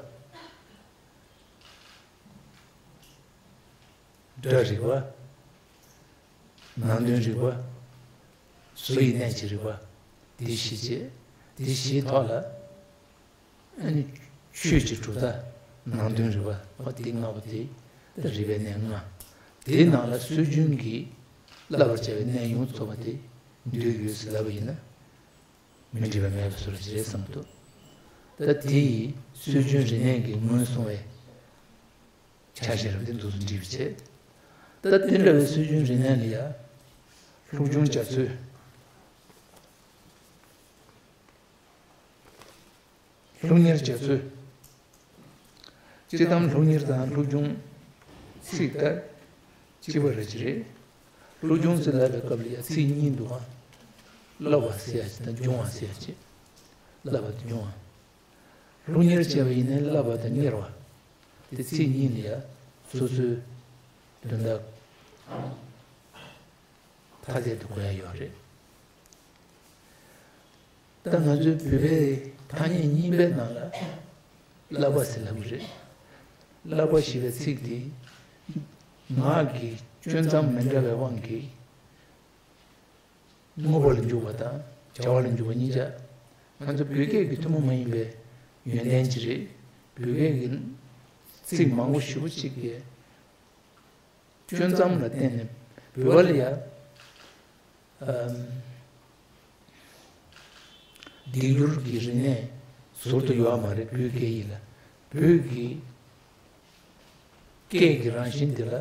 སྒྲ་རིག་པ། ནང་དོན་རིག་པ། བཟོ་ཡི་གནད་ཀྱི་རིག་པ། འདི་བཞི་བྱས། འདི་བཞིའི་ཐོག་ལ་ཨ་ནི་ཆོས་ཀྱི་གྲུབ་མཐའ། ནང་དོན་རིག་པ། འོ་འདི་ལྔ་པོ་དེ་ད་རིག་པའི་གནས་ལྔ། དེའི་ནང་ལ་སྲོལ་རྒྱུན་གྱི་བསླབ་པར་བྱ་བའི་གནས་ཡོངས་རྫོགས་པ་དེ་འདུས་ཡོད་ཟེར་ལབ་པ་ཡིན་ན། མི་འགྲིག་པ་མེད་པའི་བཟོ་འདྲ་ཞིག་རེད་བསམ་འདུག་ད་དེ་ཡིས་སྲོལ་རྒྱུན་རིག་གནས་ཀྱི་ངོས་བཟུང་བའི་ཆ་ཤས་རབ་དེ་འདུག་སེ་འགྲིག་པ་བྱས། ད་དེ་འདྲ་བའི་སྲོལ་རྒྱུན་རིག་གནས་ལ་ཡ། སློབ་སྦྱོང་རྒྱ་མཚོས། སློབ་གཉེར་རྒྱ་མཚོས། སྤྱིར་བཏང་སློབ་གཉེར་དང་སློབ་སྦྱོང་ཚིག་ལྟར་གཅིག་པ་རེད་ཅི་རེད། སློབ་སྦྱོང་ཟེར་ལབ་པའི་སྐབས་ལ་ཡང་ཚིག་གཉིས་འདུག་ག་བསླབ་པ་ཟེར་ཡ་ཅིག་དང་སྦྱོང་བ་ཟེར་ཡ་ཅིག་བསླབ་པ་དང་སྦྱོང་བ། སློབ་གཉེར་བྱས་པ་ཡིན་ནའི་བསླབ་པ་དང་གཉེར་བ། དེ་ཚིག་གཉིས་ལ་ཡང་སོ་སོའི་དོན་དག་ཐ་དད་དུ་གོ་ཡ་ཡོད་རེད། ད་ང་ཚོའི་བོད་པའི་ཐ་སྙད་རྙིང་པའི་ནང་ལ་བསླབ་པ་ཟེར་ལབ་ཀྱི་རེད། བསླབ་པ་ཞེས་པའི་ཚིག་དེ་ངག་གི་སྐྱོན་མཚམས་མི་འདྲ་བའི་དབང་གིས་དངོས་པོ་ལ་འཇུག་པ་དང་བྱ་བ་ལ་འཇུག་པ་གཉིས་ཆ། ང་ཚོ་བོད་སྐད་ཀྱི་ཐུན་མོང་མ་ཡིན་པའི་ཡོན་ཏན་ཅིག་རེད། བོད་སྐད་ཀྱི་ཚིག་མང་པོ་ཞེ་པོ་ཅིག་གིས་སྐྱོན་མཚམས་ལ་བརྟེན་ནས་བོད་པ་ལ་ཡ། ཨམ། སྡིག་སྦྱོར་གྱི་རིག་གནས་ཟུར་དུ་ཡོད་མ་རེད། བོད་སྐད་ཡིག་ལ། བོད་ཀྱི་སྐད་ཀྱི་རང་བཞིན་འདི་ལ་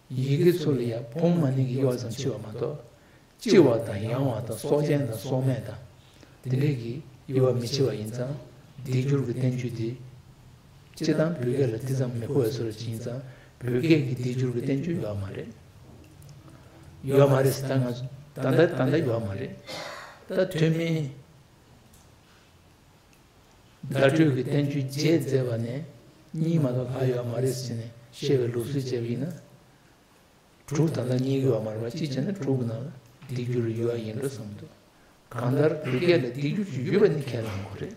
ཡི་གེ་ཚོ་ལ་ཡ་ཕུང་མ་ནིང་གི་དབྱེ་བ་ཙམ་ཕྱེ་བ་མ་གཏོགས། ལྕི་བ་དང་ཡང་བ་དང་སྲོག་ཅན་དང་སྲོག་མེད་དང་། དེ་འདྲས་ཀྱི་དབྱེ་བ་མི་ཕྱེ་བ་ཡིན་ཙང་། སྡིག་སྦྱོར་གྱི་བསྟན་བཅོས་འདི་སྤྱིར་བཏང་བོད་སྐད་ལ་དེ་ཙམ་མི་གོ་བའི་བཟོ་འདྲ་ཅིག་ཡིན་ཙང་། བོད་སྐད་ཀྱི་སྡིག་སྦྱོར་གྱི་བསྟན་བཅོས་ཡོད་མ་རེད། ཡོད་མ་རེད་ཟེར། ད་ང་ད་ལྟ་ད་ལྟ་ཡོད་མ་རེད། ད་ཐོན་མིའི་བརྡ་སྤྲོད་ཀྱི་བསྟན་བཅོས་རྗེས་མཛད་པ་ནས་གཉིས་མ་གཏོགས་ལྷག་ཡོད་མ་རེད་ཟེར་ནས་བཤད་པའི་ལུགས་སྲོལ་བྱས་པ་ཡིན་ན། དྲུག་ད་ལྟ་རྙེད་ཀྱི་ཡོད་མ་རེད་པ། གཅིག་བྱས་ན་དྲུག་གི་ནང་ལ་སྡིག་སྦྱོར་ཡོད་ཡིན་འགྲོ་བསམ་འདུག་གང་ལྟར་བོད་སྐད་ལ་སྡིག་སྦྱོར་ཅིག་ཡོད་པ་ནི་ཁས་བླངས་དགོས་རེད།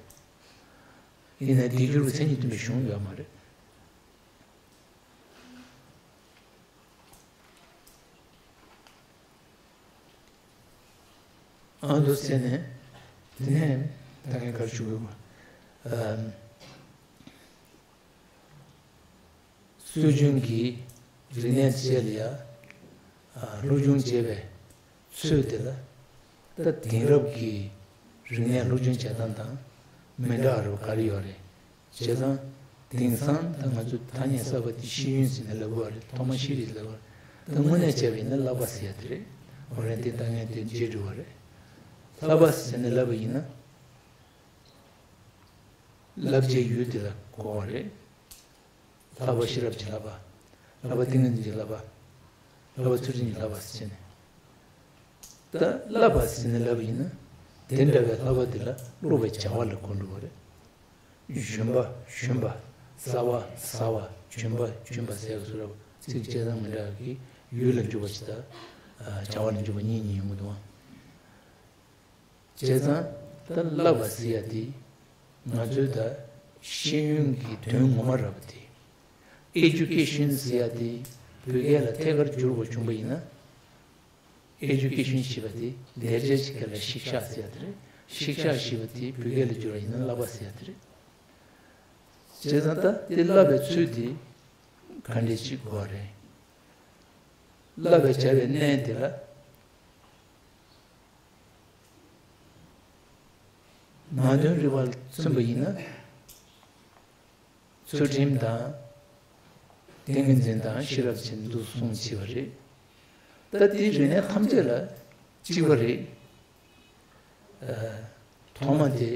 ཡིན་ནའི་སྡིག་སྦྱོར་གྱི་མཚན་ཉིད་སྟོན་པའི་གཞུང་ཡོད་མ་རེད། ཨ་འདུག་ཟེར་ནས། དེ་ནས་ད་ངས་ག་རེ་ཞུ་དགོས། ཨམ། སྲོལ་རྒྱུན་གྱི་རིག་གནས་བཅས་ལ་ཡ། ཨ། སློབ་སྦྱོང་བྱེད་པའི་ཚུལ་དེ་ལ། ད་དེང་རབས་ཀྱི་རིག་གནས་སློབ་སྦྱོང་བྱེད་སྟངས་དང་མི་འདྲ་བ་རུ་ག་རེ་ཡོད་རེད། བྱས་ཙང་། དེང་སང་ད་ང་ཚོ་ཐ་སྙད་གསར་པ་དེ་ཤེས་ཡོན་ཟེར་ནས་ལབ་དགོས་པ་རེད། ཐོག་མ་ཤེས་རིག་ལབ་དགོས་པ་རེད། ད་དངོས་གནས་བྱས་པ་ཡིན་ན་བསླབ་པ་ཟེར་ཡ་དེ་རེད། འོ་རེད། དེ་ད་ངས་དེ་རྗེས་འགྲོ་བ་རེད། བསླབ་པ་ཟེར་ནས་ལབ་པ་ཡིན་ན། བསླབ་བྱའི་ཡུལ་དེ་ལ་གོ་བ་རེད། བསླབ་པ་ཤེས་རབ་ཀྱི་བསླབ་པ། བསླབ་པ་ཏིང་ངེ་འཛིན་གྱི་བསླབ་པ། བསླབ་པ་ཚུལ་ཁྲིམས་ཀྱི་བསླབ་པ་ཟེར་ནས། ད་བསླབ་པ་ཟེར་ནས་ལབ་པ་ཡིན་ན། དེ་འདྲ་བའི་བསླབ་པ་དེ་ལ་སློབ་པའི་བྱ་བ་ལ་གོ་འགྲོ་བ་རེད། ཞོན་པ་ཞོན་པ། ཟ་བ་ཟ་བ། འཇོན་པ་འཇོན་པ་ཟེར་བ་སོགས་ཚིག་བཅད་སྟངས་མི་འདྲ་བ་གིས་ཡུལ་ལ་འཇུག་པ་ཞིག་དང་། བྱ་བ་ལ་འཇུག་པ་གཉིས་གཉིས་ཡོང་གི་འདུག་ཨང་། བྱས་ཙང་ད་བསླབ་པ་ཟེར་ཡ་དེ་ང་ཚོའི་ད་ཤེས་ཡོན་གྱི་དོན་ངོ་མ་རག་པ་དེ། ཨེ་ཌུ་ཀེ་ཤན་ཟེར་ཡ་དེ་བོད་སྐད་ལ་ཐད་ཀར་བསྒྱུར་དགོས་བྱུང་པ་ཡིན་ན། ཨེ་ཌུ་ཀེ་ཤན་ཞེས་པ་དེ་ལེགས་སྦྱར་གྱི་སྐད་ལ་ཤིག་ཤ་ཟེར་ཡ་དེ་རེད། ཤིག་ཤ་ཞེས་པ་དེ་བོད་སྐད་ལ་བསྒྱུར་བ་ཡིན་ན་བསླབ་པ་ཟེར་ཡ་དེ་རེད། བྱས་ཙང་ད་དེ་བསླབ་པའི་ཚུལ་དེ་ག་འདྲས་ཅིག་དགོས་རེད། བསླབ་པའི་བྱ་བའི་གནས་དེ་ལ། ནང་དོན་རིག་པ་ལ་མཚོན་པ་ཡིན་ན། ཚུལ་ཁྲིམས་དང་། ཏིང་ངེ་འཛིན་དང་ཤེས་རབ་ཅེས་འདུ་གསུམ་ཕྱེ་བ་རེད། ད་དེའི་རིག་གནས་ཐམས་ཅད་ལ་གཅིག་པ་རེད། ཨ། ཐོག་མ་དེ་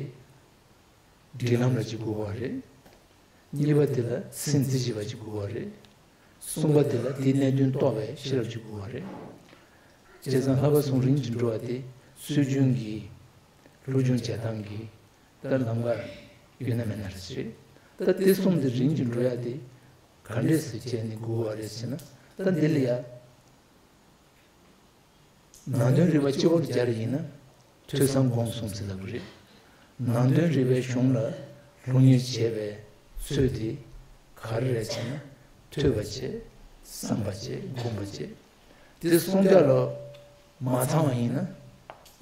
སྒྲིག་ལམ་ལ་གཅིག་དགོས་པ་རེད། གཉིས་པ་དེ་ལ་སེམས་རྩེ་གཅིག་པ་གཅིག་དགོས་པ་རེད། གསུམ་པ་དེ་ལ་དེའི་གནད་དོན་རྟོགས་པའི་ཤེས་རབ་ཅིག་དགོས་པ་རེད། བྱས་ཙང་བསླབ་པ་གསུམ་རིམ་གྱིས་འགྲོ་བ་དེ་སྲོལ་རྒྱུན་གྱི་སློབ་སྦྱོང་བྱེད་སྟངས་ཀྱི་ད་ལམ་ཁ་ཡོད་ན་མེད་ན་རེད་ཟེར། ད་དེ་གསུམ་དེ་རིམ་གྱིས་འགྲོ་ཡ་དེ་ག་འདྲས་སེ་བྱས་ནས་དགོས་པ་རེད་ཟེར་ན། ད་འདི་ལ་ཡ། ནང་དོན་རིག་པ་སྤྱི་བོར་སྦྱར་ཡིན་ན། ཐོས་བསམ་སྒོམ་གསུམ་ཟེར་ལབ་ཀྱི་རེད། ནང་དོན་རིག་པའི་གཞུང་ལ་སློབ་གཉེར་བྱེད་པའི་ཚུལ་དེ་ག་རེ་རེད་ཟེར་ན། ཐོས་པ་བྱེད། བསམ་པ་བྱེད། སྒོམ་པ་བྱེད། དེ་གསུམ་ཆ་ལ་མ་ཚང་བ་ཡིན་ན།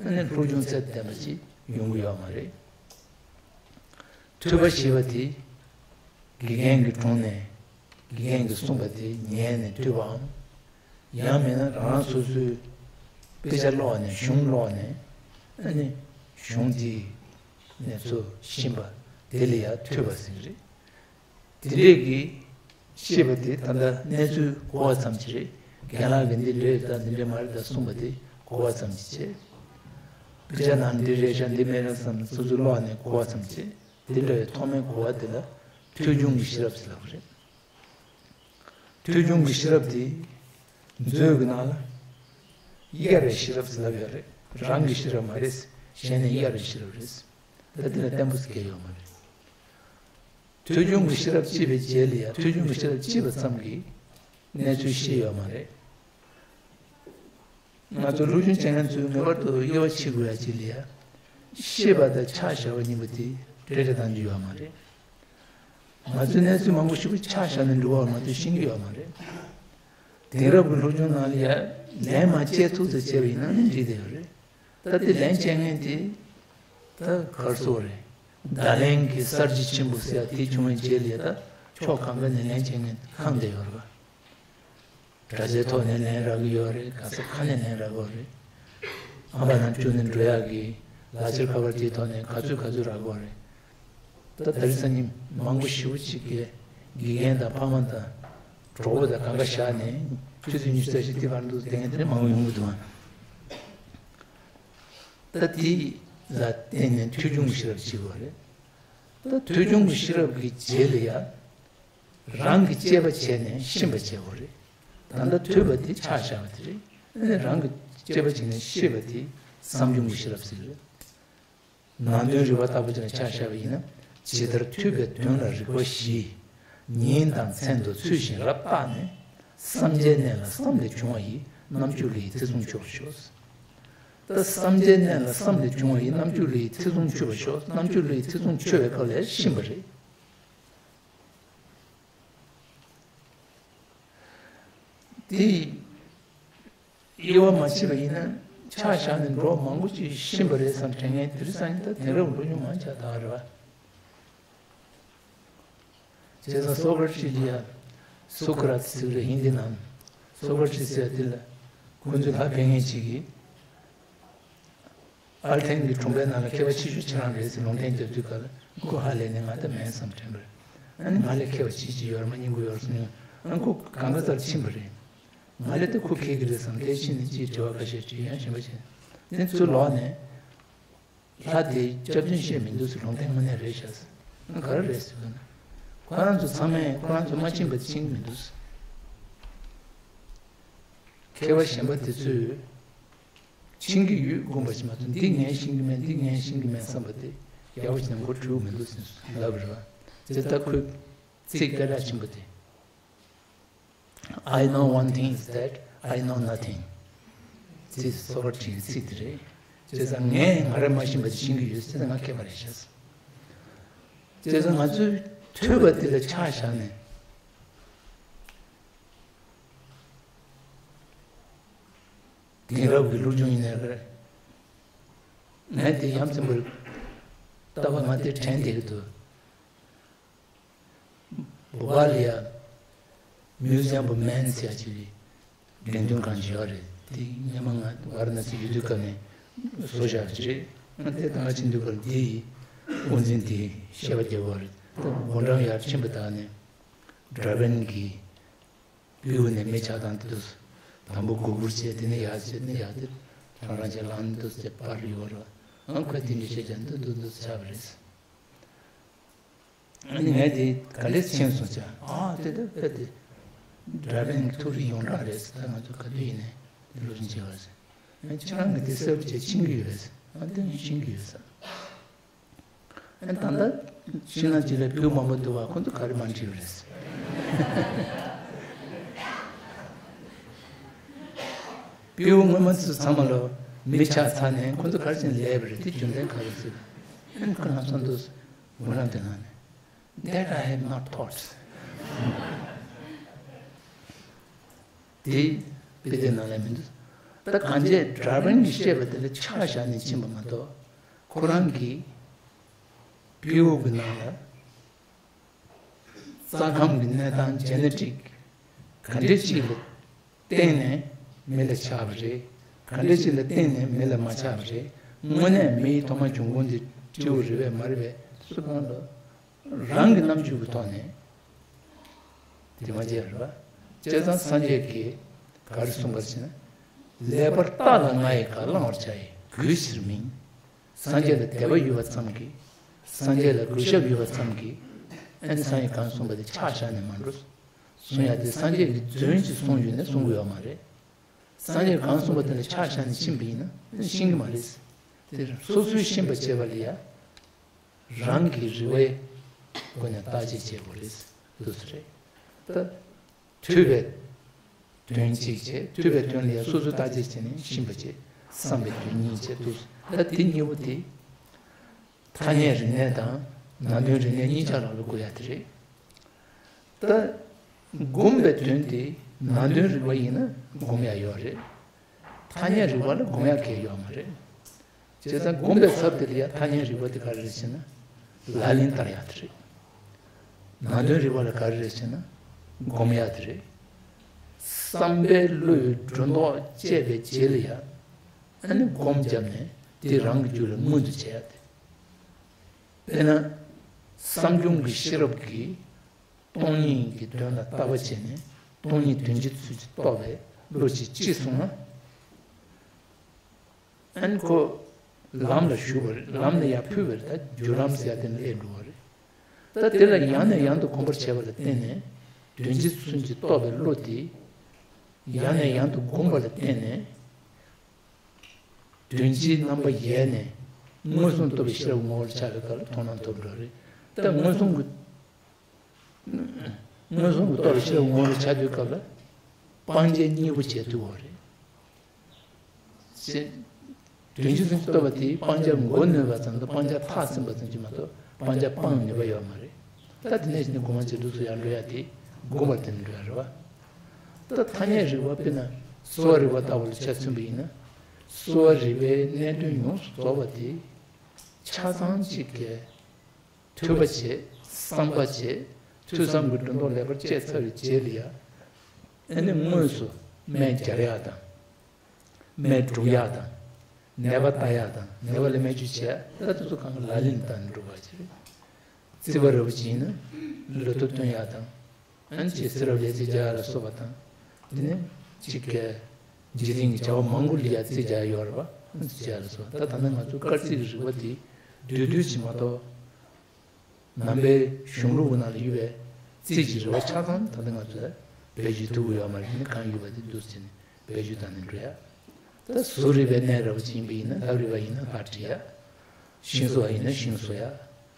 ཨ་ནི་སློབ་སྦྱོང་ཚད་ལྡན་པ་ཅིག་ཡོང་གི་ཡོད་མ་རེད། ཐོས་པ་ཞེས་པ་དེ་དགེ་རྒན་གྱི་དྲུང་ནས་དགེ་རྒན་གྱིས་གསུངས་པ་དེ་ཉན་ནས་ཐོས་པའམ། ཡང་མིན་ན་རང་རང་སོ་སོའི་དཔེ་ཆ་ཀློག་ནས་གཞུང་ཀློག་ནས། ཨ་ནི་གཞུང་དེའི་གནས་ཚུལ་ཤེས་པ་དེ་ལ་ཡང་ཐོས་པ་ཟེར་གྱི་རེད། དེ་འདྲས་ཀྱི་ཤེས་པ་དེ་ད་ལྟ་གནས་ཚུལ་གོ་བ་ཙམ་ཞིག་རེད། རྒན་ལགས་ཀྱིས་འདི་འདྲས་རེད་ད་འདི་འདྲས་མ་རེད་ད་གསུངས་པ་དེ་གོ་བ་ཙམ་ཞིག་བྱས། དཔེ་ཆ་ནང་འདི་རེད་ཤག་འདི་མེད་རེད་བསམ་ནས་སོ་སོས་ཀློག་ནས་གོ་བ་ཙམ་བྱས། དེ་འདྲ་བའི་ཐོག་མའི་གོ་བ་དེ་ལ་ ཐོས་བྱུང་གི་ཤེས་རབ་ཟེར་ལབ་པ་རེད། ཐོས་བྱུང་གི་ཤེས་རབ་དེ་མཛོད་ཀྱི་ནང་ལ་དབྱེ་བའི་ཤེས་རབ་ཟེར་ལབ་ཡོད་རེད། རང་གི་ཤེས་རབ་མ་རེད། གཞན་ནས་དབྱེ་བའི་ཤེས་རབ་རེད། ད་དེ་ལ་བརྟན་པོ་ཟེར་མཁན་ཡོད་མ་རེད། ཐོས་བྱུང་གི་ཤེས་རབ་སྐྱེས་པའི་རྗེས་ལ་ཡང་ཐོས་བྱུང་གི་ཤེས་རབ་སྐྱེས་པ་ཙམ་གྱིས་གནས་ཚུལ་ཤེས་ཡོད་མ་རེད། ང་ཚོ་སློབ་སྦྱོང་བྱེད་མཁན་ཚོས་ངེས་པར་དུ་དབྱེ་བ་ཕྱེ་དགོས་ཡ་གཅིག་ལ་ཡ། ཤེས་པ་དང་ཆ་བཞག་པ་གཉིས་པོ་དེ་འདྲ་འདྲ་གཏང་རྒྱུ་ཡོད་མ་རེད། ང་ཚོས་གནས་ཚུལ་མང་པོ་ཞིག་པོ་ཆ་བཞག་ནས་འགྲོ་བ་མ་གཏོགས་ཤེས་ཀྱི་ཡོད་མ་རེད། དེང་རབས་ཀྱི་སློབ་སྦྱོང་ནང་ལ་ཡ་ལན་མ་བཅད་ཐུབ་ཙམ་བྱས་པ་ཡིན་ན་ནི་འགྲིག་བསྡད་ཡོད་རེད། ད་དེ་ལན་བཅད་མཁན་དེ་ད་ག་རེ་ཟེར་དགོས་རེད། བརྡ་ལན་གྱི་གསར་བརྗེ་ཆེན་པོ་ཟེར་ཡ་དེ་བྱུང་བའི་རྗེས་ལ་ཡ་ད་ཕྱོགས་གང་ག་ནས་ལན་བཅད་མཁན་དེ་ཁེངས་བསྡད་ཡོད་རེད་པ། དྲ་རྩའི་ཐོག་ནས་ལན་རག་གི་ཡོད་རེད། ག་ས་ག་ནས་ལན་རག་གི་ཡོད་རེད། ཨམ་བན་ནང་བཅུག་ནས་འགྲོ་ཡག་གི་ལག་འཁྱེར་ཁ་པར་དེའི་ཐོག་ནས་ག་ཚོད་ག་ཚོད་རག་གི་ཡོད་རེད། ད་དེ་རིང་སང་ཉིན་མང་པོ་ཞེ་པོ་ཅིག་གིས་དགེ་རྒན་དང་ཕ་མ་དང་གྲོགས་པོ་དང་གང་ག་བཞག་ནས་ཆུ་ཚོད་ཉི་ཤུ་རྩ་བཞི་དེ་བར་དུ་བསྡད་མཁན་དེ་འདྲ་མང་པོ་ཡོང་གི་འདུག་ཨ། ད་དེ་ལ་བརྟེན་ནས་ཐོས་བྱུང་གི་ཤེས་རབ་ཅིག་ཡོད་རེད། ད་ཐོས་བྱུང་གི་ཤེས་རབ་ཀྱི་རྗེས་ལ་ཡ། རང་གིས་དཔྱད་པ་བྱས་ནས་ཤེས་པ་བྱེད་དགོས་རེད། ད་ལྟ་ཐོས་པ་དེ་ཆ་བཞག་པ་དེ་རེད། ཨ་ནི་རང་གིས་དཔྱད་པ་བྱས་ནས་ཤེས་པ་དེ་བསམ་བྱུང་གི་ཤེས་རབ་ཟེར་གྱི་རེད། ནང་དོན་རིག་པ་ལྟ་བུ་ཅིག་ལ་ཆ་བཞག་པ་ཡིན་ན། ཇི་ལྟར་ཐོས་པའི་དོན་ལ་རིག་པ་བཞི། ཉིན་དང་མཚན་དུ་ཚུལ་བཞིན་རབ་བརྟགས་ནས། བསམ་བྱའི་གནས་ལ་བསམ་ལས་བྱུང་བ་ཡི། རྣམ་འགྱུར་ལ་ཡི་ཐེ་ཚོམ་ཆོད་པར་ཤོག། ད་བསམ་བྱའི་གནས་ལ་བསམ་ལས་བྱུང་བ་ཡི། རྣམ་འགྱུར་ལ་ཡི་ཐེ་ཚོམ་ཆོད་པར་ཤོག། རྣམ་འགྱུར་ལ་ཡི་ཐེ་ཚོམ་ཆོད་པའི་སྐབས་ལ་ཤེས་པ་རེད། དེ་དབྱེ་བ་མ་ཕྱེ་བ་ཡིན་ན་ཆ་བཞག་ནས་འགྲོ་བ་མང་པོ་ཅིག་ཤེས་པ་རེད་བསམ་དྲན་མཁན་དེ་རིང་སང་ཉིན་ད་དེང་རབས་སློབ་སྦྱོང་མང་ཆེ་བ་ད་རེད་བ། བྱས་ཙང་སོ་ཀ་ར་ཊི་ཡ། སོ་ཀ་ར་ཏི་ཟེར་གི་རེད་ཧིན་དི་ནང་། སོ་ཀ་ར་ཊི་ཟེར་དེ་ལ་ཁོང་ཚོའི་ལྷ་བསྟེན་མཁན་ཅིག་གིས། ཨར་ཐེན་གྱི་གྲོང་པའི་ནང་ལ་མཁས་པ་ཆེ་ཤོས་ཁྱེད་རང་རེད་ཟེར་ལུང་བསྟན་རྒྱབ་དུས་སྐབས་ལ་ཁོ་ཧ་ལས་ནས་ང་ད་མེད་བསམ་དྲན་པ་རེད། ཨ་ནི་ང་ལས་མཁས་པ་ཅི་ཅི་ཡོད་རེད་མ་སྙིང་པོ་ཡོད་རེད་གསུངས་ཡོང་། ཨ་ནི་ཁོ་གང་ག་ཙར་ཕྱིན་པ་རེད། ང་ལས་ད་ཁོ་མཁས་ཀྱི་རེད་བསམ་དེ་ཕྱིན་ནས་ཅིའི་དྲི་བ་ཁ་ཤས་དྲིས་ཡང་གཞན་པ་བྱས། དེ་ཚུར་ལོག་ནས། ལྷ་དེས་སྐྱབས་དོན་བཤད་མི་འདུག་ཟེར་ལུང་བསྟན་དངོས་གནས་རེད་ཤག་ཟེར། ང་ག་རེ་རེད་ཟེར་བ་ན། ཁོ་རང་ཚོ་ཚང་མས་ཁོ་རང་ཚོ་མ་ཕྱིན་པ་དེ་ཕྱིན་གྱི་མི་འདུག་ཟེར། མཁས་པ་གཞན་པ་དེ་ཚོས་ཕྱིན་གྱི་ཡོད་དགོངས་པ་ཞིག་མ་གཏོགས་འདི་ངས་ཤེས་ཀྱི་མེད་འདི་ངས་ཤེས་ཀྱི་མེད་བསམ་པ་དེ་ཡག་པོ་ཞིག་ནས་མགོ་འཁྲུག་མི་འདུག་ཟེར་ལབ་རེད་བ། དེ་ལྟར་ཁོས་ཚིག་སྐད་གྲགས་ཆེན་པོ་དེ། I know one thing is that I know nothing. ཅེས་སོ་ཀ་ར་ཊི་ཡི་ཚིག་དེ་རེད། བྱས་ཙང་ངས་ང་རང་མ་ཤེས་པ་དེ་ཤེས་ཀྱི་ཡོད་ཟེར་ན་ང་མཁས་པ་རེད་ཤག་ཟེར། བྱས་ཙང་ང་ཚོས་ཐོས་པ་དེ་ལ་ཆ་བཞག་ནས། དེང་རབས་ཀྱི་སློབ་སྦྱོང་ཡིན་ནའི་རེད། ངས་དེ་ཡ་མཚན་པོ་ལྟ་བ་ང་དེ་དྲན་བསྡད་ཀྱི་འདུག་བོ་པལ་ལ་ཡ། Museum of Man ཟེར་ཡ་ཅིག་གི་འགྲེམས་སྟོན་ཁང་ཅིག་ཡོད་རེད། དེ་སྔོན་མ་ང་ཝཱ་ར་ཎ་སི་ཡོད་དུས་སྐབས་ནས་བཟོ་བཞག་པ་ཅིག་རེད། ང་དེ་ད་ང་ཕྱིན་དུས་སྐབས་དེ་ཡི་དབུ་འཛིན་དེ་བཤད་པ་རྒྱག་གི་ཡོད་རེད། ད་སྒོ་འགྲམ་ཡར་ཕྱིན་པ་དག་ནས་ཌ་ར་བིན་གྱི་སྤྲེའུ་ནས་མི་ཆགས་སྟངས་དེ་དུས་དང་པོ་སྒུར་སྒུར་བྱས་དེ་ནས་ཡར་བྱས་དེ་ནས་ཡར་དེ་རང་རང་བྱས་ལངས་དུས་དེ་པར་ཡོད་རེད། ང་ཁོས་དེ་འདྲ་བྱས་ཀྱང་འདུག་འདུག་འདུག་ཆགས་པ་རེད། ཨ་ནི་ངས་དེ་ག་འདྲས་མཁྱེན་སོང་ཅག་ཨ་དེ་ལྟ་བུ་དེ་ཌ་ར་བིན་གྱི་ཐུགས་རིག་ཡོངས་གྲགས་རེད་ཟེར། ད་ང་ཚོ་ག་དུས་ཡིན་ནའི་དེ་སློབ་སྦྱོང་བྱེད་པ་རེད་ཟེར། ཨ་ཁྱེད་རང་གིས་དེ་གསལ་པོ་བྱས་མཁྱེན་གྱི་ཡོད་རེད་ཟེར། ཨ་དེ་ངས་མཁྱེན་གྱི་ཡོད་ཟེར། ཨ་ད་ལྟ་ཕྱི་ནང་གཅིག་ལ་སྤྲེའུ་མང་པོ་འདུག་བ། ཁོ་ཚོ་ག་རེ་མ་འདྲིས་པ་རེད་ཟེར། སྤྲེའུ་སྔོན་མ་ཚོ་ཚང་མ་ལ་མི་ཆགས་ཚར་ནས་ཁོ་ཚོ་ག་རེ་བྱས་ནས་ལས་པ་རེད། དེ་རྒྱུ་མཚན་ག་རེ་ཟེར། ཨ་ཁོ་ལམ་སང་འདུག་ཟེར། ང་རང་དེ་ནང་ནས། That I have not thought. དེ་དཔེ་དེབ་ནང་ལ་མི་འདུག་ད་གང་བྱས་ཌར་ཝིན་གྱིས་བཤད་པ་དེ་ལ་ཆ་བཞག་ནས་ཕྱིན་པ་མ་གཏོགས། ཁོ་རང་གིས་སྤྲེའུ་གི་ནང་ལ་རྩ་ཁམས་ཀྱི་གནས་སྟངས་ཇེ་ནེ་ཊིག་ག་འདྲས་ཅིག་ལ་བརྟེན་ནས་མི་ལ་ཆགས་པ་རེད། ག་འདྲས་ཅིག་ལ་བརྟེན་ནས་མི་ལ་མ་ཆགས་པ་རེད། དངོས་གནས་མིའི་ཐོག་མ་བྱུང་ཁུངས་དེ་སྤྲེའུ་རེད་པས་མ་རེད་པས་སུ་གང་ལ། རང་གི་རྣམ་འགྱུར་གྱི་ཐོག་ནས་དེ་མ་བྱས་རེད་པ། བྱས་ཙང་སངས་རྒྱས་ཀྱིས་ག་རེ་གསུངས་པ་ཟེར་ན། ལེགས་པར་བརྟགས་ལ་ང་ཡི་བཀའ། བླང་བར་བྱ་ཡི་གུས་ཕྱིར་མིན། སངས་རྒྱས་ལ་དད་པ་ཡོད་པ་ཙམ་གྱིས། སངས་རྒྱས་ལ་གུས་ཞབས་ཡོད་པ་ཙམ་གྱིས། ཨ་ནི་སངས་རྒྱས་གང་གསུངས་པ་དེ་ཆ་བཞག་ནས་མ་འགྲོ། གསུང་ཡ་དེ་སངས་རྒྱས་ཀྱི་རྫུན་ཅིག་གསུངས་ཡོད་ན་གསུང་གི་ཡོད་མ་རེད། སངས་རྒྱས་གང་གསུངས་པ་དེ་ལ་ཆ་བཞག་ནས་ཕྱིན་པ་ཡིན་ན་ཤེས་ཀྱི་མ་རེད། དེ་སོ་སོའི་ཤེས་པ་བྱེད་པ་ལ་ཡ། རང་གི་རིག་པའི་སྒོ་ནས་བརྟག་དཔྱད་བྱེད་དགོས་རེད། འདུག་སེ་རེད། ད་ཐོས་པའི་དོན་གཅིག་བྱས། ཐོས་པའི་དོན་ལ་ཡང་སོ་སོའི་བརྟག་དཔྱད་བྱས་ནས་ཤེས་པ་བྱས། བསམ་པའི་དོན་གཉིས་བྱས། འདུག་སེ། ད་དེ་གཉིས་པོ་དེ་ཐ་སྙད་རིག་གནས་དང་ནང་དོན་རིག་གནས་གཉིས་ཆ་རང་ལ་དགོས་ཡ་དེ་རེད། ད་སྒོམ་པའི་དོན་དེ་ནང་དོན་རིག་པ་ཡིན་ན་སྒོམ་ཡ་ཡོད་རེད། ཐ་སྙད་རིག་པ་ལ་སྒོམ་ཡ་གང་ཡང་ཡོད་མ་རེད། བྱས་ཙང་སྒོམ་པའི་ཚབ་དེ་ལ་ཡང་ཐ་སྙད་རིག་པ་དེ་ག་རེ་རེད་ཟེར་ན། ལག་ལེན་བསྟར་ཡག་དེ་རེད། ནང་དོན་རིག་པ་ལ་ག་རེ་རེད་ཟེར་ན། སྒོམ་ཡག་དེ་རེད། བསམ་པའི་བློས་སྒྲོ་འདོགས་བཅད་པའི་རྗེས་ལ་ཡང་། ཨ་ནི་སྒོམ་བརྒྱབ་ནས་དེ་རང་གི་རྒྱུད་ལ་མངོན་དུ་བྱེད་ཡག་དེ། དཔེར་ན། བསམ་བྱུང་གི་ཤེས་རབ་ཀྱིས། སྟོང་ཉིད་ཀྱི་དོན་ལ་བལྟ་བ་བྱས་ནས་སྟོང་ཉིད་དོན་སྤྱི་ཚུལ་གྱིས་རྟོགས་པའི་བློ་ཅིག་སྐྱེས་སོང་ན། ཨ་ནི་ཁོ་ལམ་ལ་ཞུགས་པ་རེད། ལམ་ལ་ཡར་ཕུལ་བ་རེད། ད་རྒྱུ་ལམ་ཟེར་ཡ་དེ་ལ་སླེབས་འགྲོ་བ་རེད། ད་དེ་ལ་ཡང་ནས་ཡང་དུ་གོམས་པར་བྱས་པ་ལ་བརྟེན་ནས་དོན་སྤྱི་ཚུལ་གྱིས་རྟོགས་པའི་བློ་དེ་ཡང་ནས་ཡང་དུ་བསྒོམས་པ་ལ་བརྟེན་ནས། དོན་སྤྱིའི་རྣམ་པ་ཡལ་ནས་མངོན་སུམ་རྟོགས་པའི་ཤེས་རབ་ངོ་བོར་ཆགས་པའི་སྐབས་ལ་མཐོང་ལམ་ཐོབ་འགྲོ་རེད། ད་མངོན་སུམ་གྱི་མངོན་སུམ་གྱི་རྟོགས་པའི་ཤེས་རབ་ངོ་བོར་ཆགས་དུས་སྐབས་ལ་སྤང་བྱ་གཉིས་པོ་བྱེད་ཐུབ་པ་རེད། ཅེས། དོན་སྤྱི་ཚུལ་གྱིས་རྟོགས་པ་དེས་སྤང་བྱ་མགོ་གནོན་པ་ཙམ་དང་སྤང་བྱ་ཐག་ཟིན་པ་ཙམ་གྱིས་མ་གཏོགས་སྤང་བྱ་སྤང་ནུས་པ་ཡོད་མ་རེད། ད་དེ་ནས་གཞི་ནས་སྒོམ་པ་བྱེད་དུས་སུ་ཡར་འགྲོ་ཡ་དེ་སྒོམ་པར་བརྟེན་ནས་འགྲོ་ཡ་རེད་བ། ད་ཐ་སྙད་རིག་པ་དཔེར་ན་གསོ་བ་རིག་པ་ལྟ་བུ་ལ་ཆ་མཚོན་པ་ཡིན་ན། གསོ་བ་རིག་པའི་གནད་དོན་ཡོངས་སུ་རྫོགས་པ་དེ་ཆ་ཚང་གཅིག་གི་ཐོས་པ་བྱེད། བསམ་པ་བྱེད། ཐོས་བསམ་གྱི་སྒྲོ་འདོགས་ལེགས་པར་བཅད་ཚར་བའི་རྗེས་ལ་ཡ། ཨ་ནི་དངོས་སུ་སྨན་སྦྱར་ཡག་དང་། སྨན་སྒྲུག་ཡག་དང་། ནད་པ་ལྟ་ཡག་དང་། ནད་པ་ལ་སྨན་བཅོས་བྱེད་ཡག་ད་དེ་ཚོ་གང་ག་ལག་ལེན་དུ་བསྟར་ནས་སྒྲུག་པ་ཅིག་རེད། རྩིས་པ་རེད་པ་ཅིག་ཡིན་ན་ལོ་ཐོ་སྟོན་ཡག་དང་། ཨ་ནི་ཅིག་ཚེ་རབས་ལས་ཚིག་སྦྱར་ཡག་ལ་སོགས་པ་དང་། འདི་ནི་ཅིག་གི་འཇིག་རྟེན་གྱི་བྱ་བ་མང་པོ་ལ་ཡ་རྩིས་རྒྱག་ཡག་ཡོད་རེད་པ། ཨ་ནི་རྩིས་རྒྱག་ཡག་ལ་སོགས་པ། ད་ད་ལྟ་ང་ཚོ་སྐར་རྩིས་ཀྱི་རིག་པ་དེ་བསྡུས་བསྡུས་ཅིག་མ་གཏོགས། ནང་པའི་གཞུང་ལུགས་ཀྱི་ནང་ལ་ཡོད་པའི་རྩིས་ཀྱི་རིག་པ་ཆ་ཚང་ད་ལྟ་ང་ཚོས་བེད་སྤྱོད་ཐུབ་ཀྱི་ཡོད་མ་རེད། ནི་གང་ཡོད་པ་དེ་འདུག་ཟེར་ནས་བེད་སྤྱོད་བཏང་ནས་འགྲོ་ཡ། ད་གཟུགས་རིག་པའི་གནས་རབ་ཅིག་ཡིན་པ་ཡིན་ན། ལྷ་རིག་པ་ཡིན་ན་ལྷ་བྲིས་ཡ། ཤིང་བཟོ་བ་ཡིན་ན་ཤིང་བཟོ་ཡ།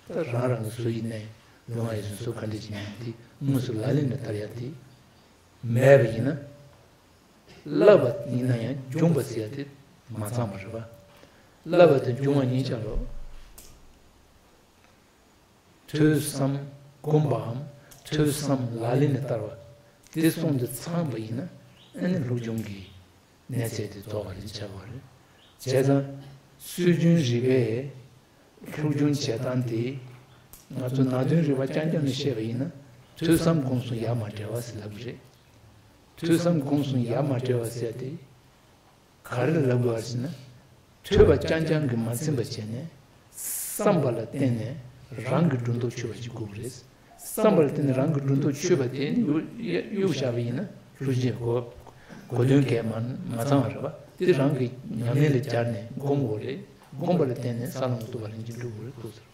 ད་རང་རང་གི་གཟུགས་ཡི་གནས་ལུས་ངག་ཡིད་གསུམ་གཟུགས་ག་འདྲ་ཅིག་ཡིན་དེ་དངོས་སུ་ལག་ལེན་ལ་བསྟར་ཡ་དེ་མེད་པ་ཡིན་ན། བསླབ་པ་ཡིན་ན་ཡང་སྦྱོང་བ་ཟེར་ཡ་དེ་མ་ཚང་བ་རེད་པ། བསླབ་པ་དང་སྦྱོང་བ་གཉིས་ཆ་ལོ། ཐོས་བསམ་སྒོམ་པའམ་ཐོས་བསམ་ལག་ལེན་ལ་བསྟར་བ། དེ་གསུམ་དེ་ཚང་བ་ཡིན་ན་ཨ་ནི་སློབ་སྦྱོང་གི་གནས་ཚད་དེ་རྫོགས་པ་རེད་ཆགས་པ་རེད། བྱས་ཙང་སྲོལ་རྒྱུན་རིག་པའི་སློབ་སྦྱོང་བྱེད་སྟངས་དེ་ང་ཚོ་ནང་དོན་རིག་པ་རྐྱང་རྐྱང་ནས་བཤད་པ་ཡིན་ན་ཐོས་བསམ་སྒོམ་གསུམ་ཡ་མ་བྲལ་བ་ཟེར་ལབ་ཀྱི་རེད། ཐོས་བསམ་སྒོམ་གསུམ་ཡ་མ་བྲལ་བ་ཟེར་ཏེ། ག་རེ་ལབ་དགོས་པ་ཟེར་ན། ཐོས་པ་རྐྱང་རྐྱང་གིས་མ་ཚིམ་པ་བྱས་ནས། བསམ་པ་ལ་བརྟེན་ནས་རང་གི་སྒྲོ་འདོགས་ཆོད་པ་ཞིག་དགོས་ཀྱི་རེད། བསམ་པ་ལ་བརྟེན་ནས་རང་གི་སྒྲོ་འདོགས་ཆོད་པ་དེ་ནི་གཡུག་གཡུག་བཞག་པ་ཡིན་ན་ལྷུར་བཞིན་གོ་གོ་དོན་གས་མ་མ་ཚང་བ་རེད་པ། དེ་རང་གི་ཉམས་ལེན་ལ་སྦྱར་ནས་སྒོམ་དགོས་རེད། སྒོམ་པ་ལ་བརྟེན་ནས་ས་ལམ་སྟོར་བ་རིན་ཆེན་སྒྲུབ་དགོས་རེད་ཟེར་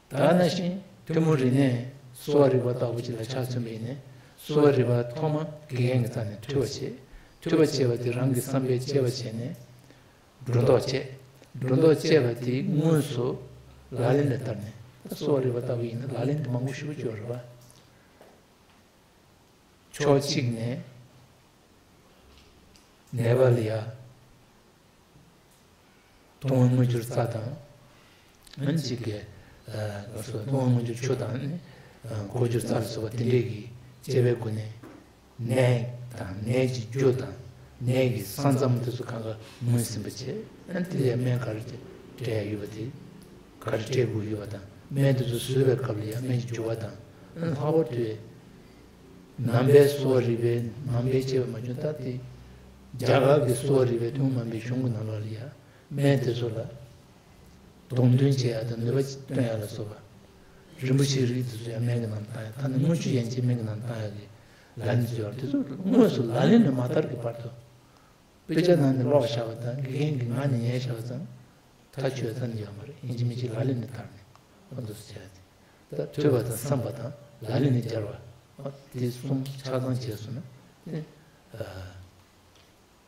བ། ད་ནང་བཞིན་ཐུན་མོང་རིག་གནས་གསོ་བ་རིག་པ་ལྟ་བུ་ཅིག་ལ་ཆ་མཚོན་པ་ཡིན་ན། གསོ་བ་རིག་པ་ཐོག་མ་དགེ་རྒན་གྱི་རྩ་ནས་ཐོས་པ་བྱེད། ཐོས་པ་བྱས་པ་དེ་རང་གི་བསམ་པས་དཔྱད་པ་བྱས་ནས་སྒྲོ་འདོགས་བཅད། སྒྲོ་འདོགས་བཅད་པ་དེ་དངོས་སུ་ལག་ལེན་ལ་བསྟར་ནས། ད་གསོ་བ་རིག་པ་ལྟ་བུ་ཡིན་ན་ལག་ལེན་དེ་མང་པོ་ཞེ་པོ་ཅིག་ཡོད་རེད་པ། ཕྱོགས་གཅིག་ནས་ནད་པ་ལ་ཡ། ལྟུང་བ་མངོན་གྱུར་རྩ་དང་། ཨ་ནི་གཅིག་གི་ལགས་སོ། ལྟུང་བ་མངོན་གྱུར་ཆུ་དང་ནི། འཁོར་གྱུར་རྩ་ལ་སོགས་པ་དེ་འདྲས་ཀྱི་དཔྱད་པའི་སྒོ་ནས། ནད་དང་ནད་ཀྱི་རྒྱུ་དང་ནད་ཀྱི་ས་མཚམས་དེ་ཚོ་གང་ག་ངོས་ཟིན་པ་བྱས། ཨ་ནི་དེ་ལ་ཡང་སྨན་ག་རེ་སྤྲད་ཡ་ཡོད་པ་དེ། ག་རེ་སྤྲད་དགོས་ཡོད་པ་དང་། སྨན་དེ་ཚོ་བཟོས་པའི་སྐབས་ལ་ཡང་སྨན་གྱི་རྒྱུ་བ་དང་། ཨ་ནི་ལྷག་པར་དུ་ནང་པའི་གསོ་བ་རིག་པའི་ནང་པའི་དཔྱད་པ་མ་བྱུང་། ད་དེ་རྒྱ་གར་གྱི་གསོ་བ་རིག་པའི་ཐུན་མོང་མ་ཡིན་པའི་གཞུང་གི་ནང་ལོགས་ལ་ཡང་སྨན་དེ་ཚོ་ལ་སྡོམ་སྟོན་བྱེད་ཡག་དང་ནུས་པ་སྟོན་ཡག་ལ་སོགས་པ། རིན་པོ་ཆེའི་རིགས་དེ་ཚོ་ཡང་སྨན་གྱི་ནང་བཏང་ཡག་ད་ནི་དངུལ་ཆུ་ཡན་ཆད་སྨན་གྱི་ནང་བཏང་ཡག་གི་ལམ་དེ་ཚོ་ཡོད་རེད། དེ་ཚོ་དངོས་སུ་ལག་ལེན་ལ་མ་བསྟར་གྱི་བར་དུ། དཔེ་ཆ་ནང་ནས་ཀློག་བཞག་པ་དང་དགེ་རྒན་གྱི་ངག་ནས་ཉན་བཞག་པ་ཙམ་ཐག་ཆོད་ཙམ་ཡོད་མ་རེད། ཡིན་གཅིག་མིན་གཅིག་ལག་ལེན་ལ་བསྟར་ནས་ཨོ་འདུག་སེ་བྱས་ཏེ། ད་ཐོས་པ་དང་བསམ་པ་དང་ལག་ལེན་ལ་སྦྱར་བ། འོ་དེ་གསུམ་ཆ་ཚང་བྱས་སོང་ན་དེ་ནི་ཨ་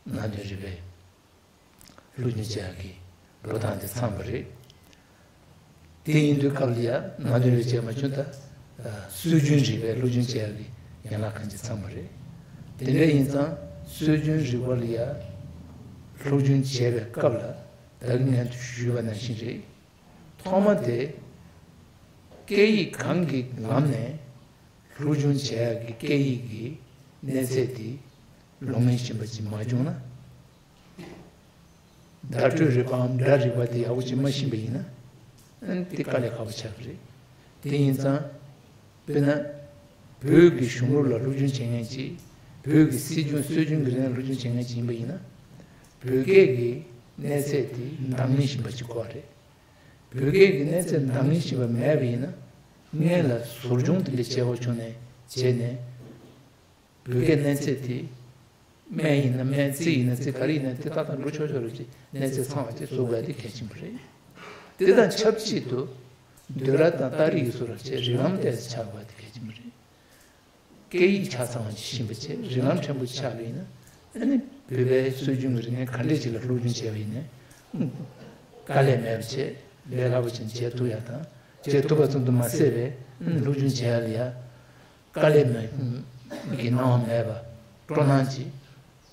ནང་དོན་རིག་པའི་སློབ་སྦྱོང་བྱེད་ཡག་གི་འགྲོ་སྟངས་དེ་ཚང་བ་རེད། དེ་ཡིན་དུས་སྐབས་ལ་ཡ་ནང་དོན་རིག་བྱས་མ་བྱུང་ད། སྲོལ་རྒྱུན་རིག་པའི་སློབ་སྦྱོང་བྱེད་ཡག་གི་ཡན་ལག་ཁག་ཅིག་ཚང་བ་རེད། དེ་འདྲ་ཡིན་ཙང་སྲོལ་རྒྱུན་རིག་པ་ལ་ཡ་སློབ་སྦྱོང་བྱེད་པའི་སྐབས་ལ་ད་གིན་ངས་ཞུས་པ་ནང་བཞིན་རེད། ཐོག་མ་དེ་སྐད་ཡིག་གང་གི་ལམ་ནས་སློབ་སྦྱོང་བྱེད་ཡག་གི་སྐད་ཡིག་གི་གནས་ཚད་དེ་ལོ་ངོ་བཞིན་པ་ཅིག་མ་བྱུང་ན། བརྡ་སྤྲོད་རིག་པའམ་སྒྲ་རིག་པ་དེ་ཡག་པོ་ཅིག་མ་ཤེས་པ་ཡིན་ན། ཨ་ནི་དེ་དཀའ་ལས་ཁག་པོ་ཆགས་ཀྱི་རེད། དེ་ཡིན་ཙང་། དཔེར་ན། བོད་ཀྱི་གཞུང་ལུགས་ལ་སློབ་སྦྱོང་བྱེད་མཁན་ཅིག་བོད་ཀྱི་སྲིད་སྐྱོང་སྲོལ་རྒྱུན་གྱི་རིག་གནས་སློབ་སྦྱོང་བྱེད་མཁན་ཅིག་ཡིན་པ་ཡིན་ན། བོད་སྐད་ཀྱི་གནས་ཚད་དེ་འདང་ངེས་བཞིན་པ་ཅིག་དགོས་རེད། བོད་སྐད་ཀྱི་གནས་ཚད་འདང་ངེས་བཞིན་པ་མེད་པ་ཡིན་ན། སྔོན་ལ་ཟུར་སྦྱོང་དེ་འདྲ་བྱས་པ་བྱུང་ནས་བྱས་ནས། བོད་སྐད་གནས་ཚད་དེ། སྨན་ཡིན་ན་སྨན། རྩིས་ཡིན་ན་རྩིས། ག་རེ་ཡིན་ན་དེ་ཏག་ཏག་འགྲོ་ཆོག་ཆོག་རེད་ཅེས་གནས་ཚད་ཚང་བ་ཅིག་བཟོ་དགོས་དེ་གལ་ཆེན་པོ་རེད། དེ་དང་ཆབས་ཅིག་ཏུ། འདོད་ར་དང་རྟགས་རིགས་ཀྱི་སོགས་ལ་བྱས་རིགས་ལམ་ཏོག་ཙམ་ཆགས་དགོས་དེ་གལ་ཆེན་པོ་རེད། སྐད་ཡིག་ཆ་ཚང་བ་ཅིག་ཤེས་པ་བྱས་རིགས་ལམ་ཕྲན་བུ་ཆགས་པ་ཡིན་ན། ཨ་ནི་བོད་པའི་སྲོལ་རྒྱུན་གྱི་རིག་གནས་ག་འདྲས་ཅིག་ལ་སློབ་སྦྱོང་བྱས་པ་ཡིན་ནའི། དཀའ་ལས་མེད་པ་བྱས་ལས་སླ་པོ་ཅིག་བྱེད་ཐུབ་ཡག་དང་། བྱེད་ཐུབ་པ་ཙམ་དུ་མ་ཟད་པའི་སློབ་སྦྱོང་བྱེད་ཡག་ལ་ཡ། དཀའ་ལས་མེད་ཀྱི་སྣང་བ་མེད་པ། སྤྲོ་སྣང་གིས་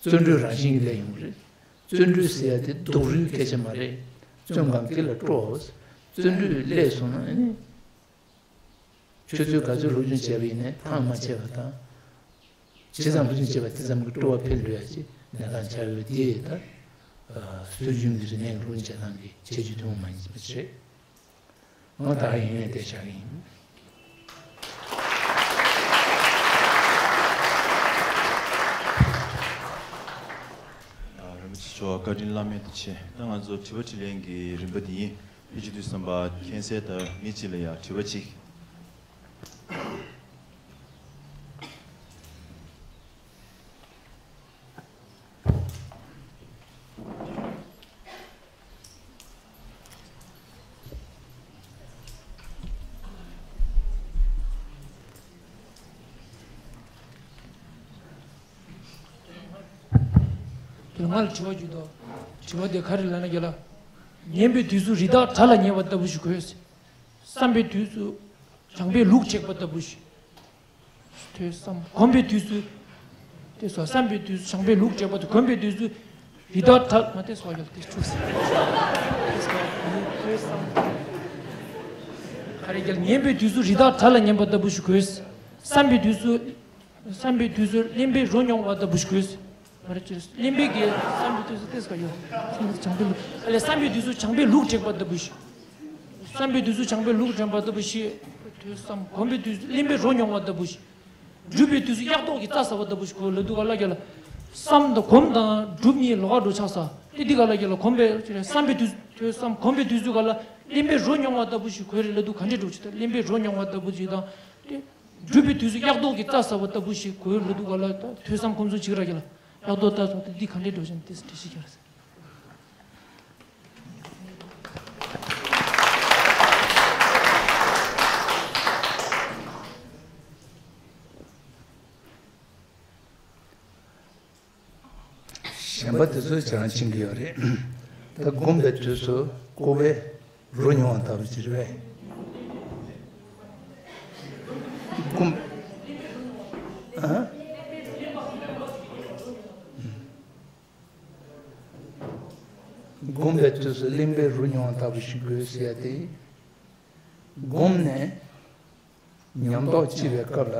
བརྩོན་འགྲུས་རང་བཞིན་གྱིས་སླེབས་ཡོང་གི་རེད། བརྩོན་འགྲུས་ཟེར་ཡ་དེ་སྡུག་རུས་སྐད་ཆ་མ་རེད། བརྩོན་གང་གིས་ལ་སྤྲོ། བརྩོན་འགྲུས་སླེབས་སོང་ན་ཨ་ནི། ཆུ་ཚོད་ག་ཚོད་སློབ་སྦྱོང་བྱས་པ་ཡིན་ནའི་ཐང་མ་ཆད་པ་དང་། ཇི་ཙམ་སློབ་སྦྱོང་བྱས་པ་དེ་ཙམ་གྱིས་སྤྲོ་བ་འཕེལ་འགྲོ་ཡ་ཅིག་གནས་སྟངས་ཆགས་ཡོད་པ་དེ་ད། སྲོལ་རྒྱུན་གྱི་རིག་གནས་སློབ་སྦྱོང་བྱེད་སྟངས་ཀྱི་ཁྱད་ཆོས་ཐུན་མོང་མ་ཡིན་པ་ཅིག་རེད། ང་ད་ག་ཡིན་ནའི་དེ་བཞག་གི་ཡིན། རིན་པོ་ཆེ་མཆོག་བཀའ་དྲིན་བླ་མེད་དུ་ཆེ། ད་ང་ཚོ་དྲི་བ་དྲིས་ལན་གྱི་རིམ་པ་འདི་ཡིན། ཕལ་ཆེར་དུས་བསམ་པ་མཁྱེན་གསལ་ལྟར་མི་གཅིག་ལ་ཡང་དྲི་བ་གཅིག་དོན་ལྔ་ལ་དྲི་བ་བརྗོད་དོ། དྲི་བ་དེ་ག་རེ་ལབ་ན་རྒྱ་ལ། ཉན་པའི་དུས་སུ་རི་དྭགས་དགྲ་ལ་ཉེ་བ་ལྟ་བུ་ཞིག་དགོས། བསམ་པའི་དུས་སུ་བྱམས་པའི་ལུགས་བྱེད་པ་ལྟ་བུ་ཞིག་ཐོས་བསམ་སྒོམ་པའི་དུས་སུ། དེ་སོགས་བསམ་པའི་དུས་སུ་བྱམས་པའི་ལུགས་བྱེད་པ་དང་སྒོམ་པའི་དུས་སུ། རི་དྭགས་དགྲ་མ་དེ་སོགས་ཡོད་དེ་ཆུག་ཟེར། དེ་སོགས་ཐོས་བསམ། ག་རེ་རྒྱལ་ཉན་པའི་དུས་སུ་རི་དྭགས་དགྲ་ལ་ཉན་པ་ལྟ་བུ་ཞིག་དགོས། བསམ་པའི་དུས་སུ། བསམ་པའི་དུས་སུ་གླེན་པས་རོ་མྱོང་བ་ལྟ་བུ་ཞིག་དགོས། མ་རེད་ཅེས་གླེན་པས་ཀྱི་བསམ་པའི་དུས་སུ་ཏེས་ཀ་ཡོད། བསམ་པའི་བྱམས་པའི་ལུགས་ཨ་ལས་བསམ་པའི་དུས་སུ་བྱམས་པའི་ལུགས་དྲན་པ་ལྟ་བུ་ཞིག་བསམ་པའི་དུས་སུ་བྱམས་པའི་ལུགས་དྲན་པ་ལྟ་བུ་ཞིག་ཐོས་བསམ་སྒོམ་པའི་དུས་སུ་གླེན་པས་རོ་མྱོང་བ་ལྟ་བུ་ཞིག་སྒྲུབ་པའི་དུས་སུ་གཡག་ཐོག་གི་རྩྭ་ཟ་བ་ལྟ་བུ་ཞིག་གོ་ལ་འདུག་ག་ལ་རྒྱ་ལ། བསམ་དང་སྒོམ་དང་སྒྲུབ་གཉིས་ལོགས་ཀ་འགྲོ་ཆགས་ས། དེ་འདི་ག་ལ་རྒྱ་ལ་སྒོམ་པའི་བསམ་པའི་དུས་ཐོས་བསམ་སྒོམ་པའི་དུས་སུ་ག་ལ་གླེན་པས་རོ་མྱོང་བ་ལྟ་བུ་ཞིག་གོ་རེ་ལ་འདུག་ག་འདྲེ་འགྲོ་ཆུ་ད་གླེན་པས་རོ་མྱོང་བ་ལྟ་བུ་ཞིག་དང་། དེ། སྒྲུབ་པའི་དུས་སུ་གཡག་ཐོག་གི་རྩྭ་ཟ་བ་ལྟ་བུ་ཞིག་གོ་ལ་འདུག་ག་ལ་ཐོས་བསམ་སྒོམ་གསུམ་ཅིག་ར་རྒྱ་ལ། ཡག་ཏོ་ལྟ་སོང་སྟེ་འདི་ག་འདྲས་འགྲོ་བཞིན་དེ་འདྲས་ཤིག་ཀྱང་རེད། གཞན་པ་དེ་ཚོ་ཅང་ཕྱིན་གྱི་ཡོད་རེད། ད་སྒོམ་པའི་དུས་སུ་ཀོ་བས། རོ་མྱོང་བ་ལྟ་བུ་ཅིག་རེད་པས། སྒོམ། ཨ། སྒོམ་པའི་དུས་སུ་གླེན་པས་རོ་མྱོང་བ་ལྟ་བུ་ཞིག་དགོས་ཟེར་ཡ་དེ། སྒོམ་ནས་ཉམས་རྟོགས་སྐྱེ་བའི་སྐབས་ལ།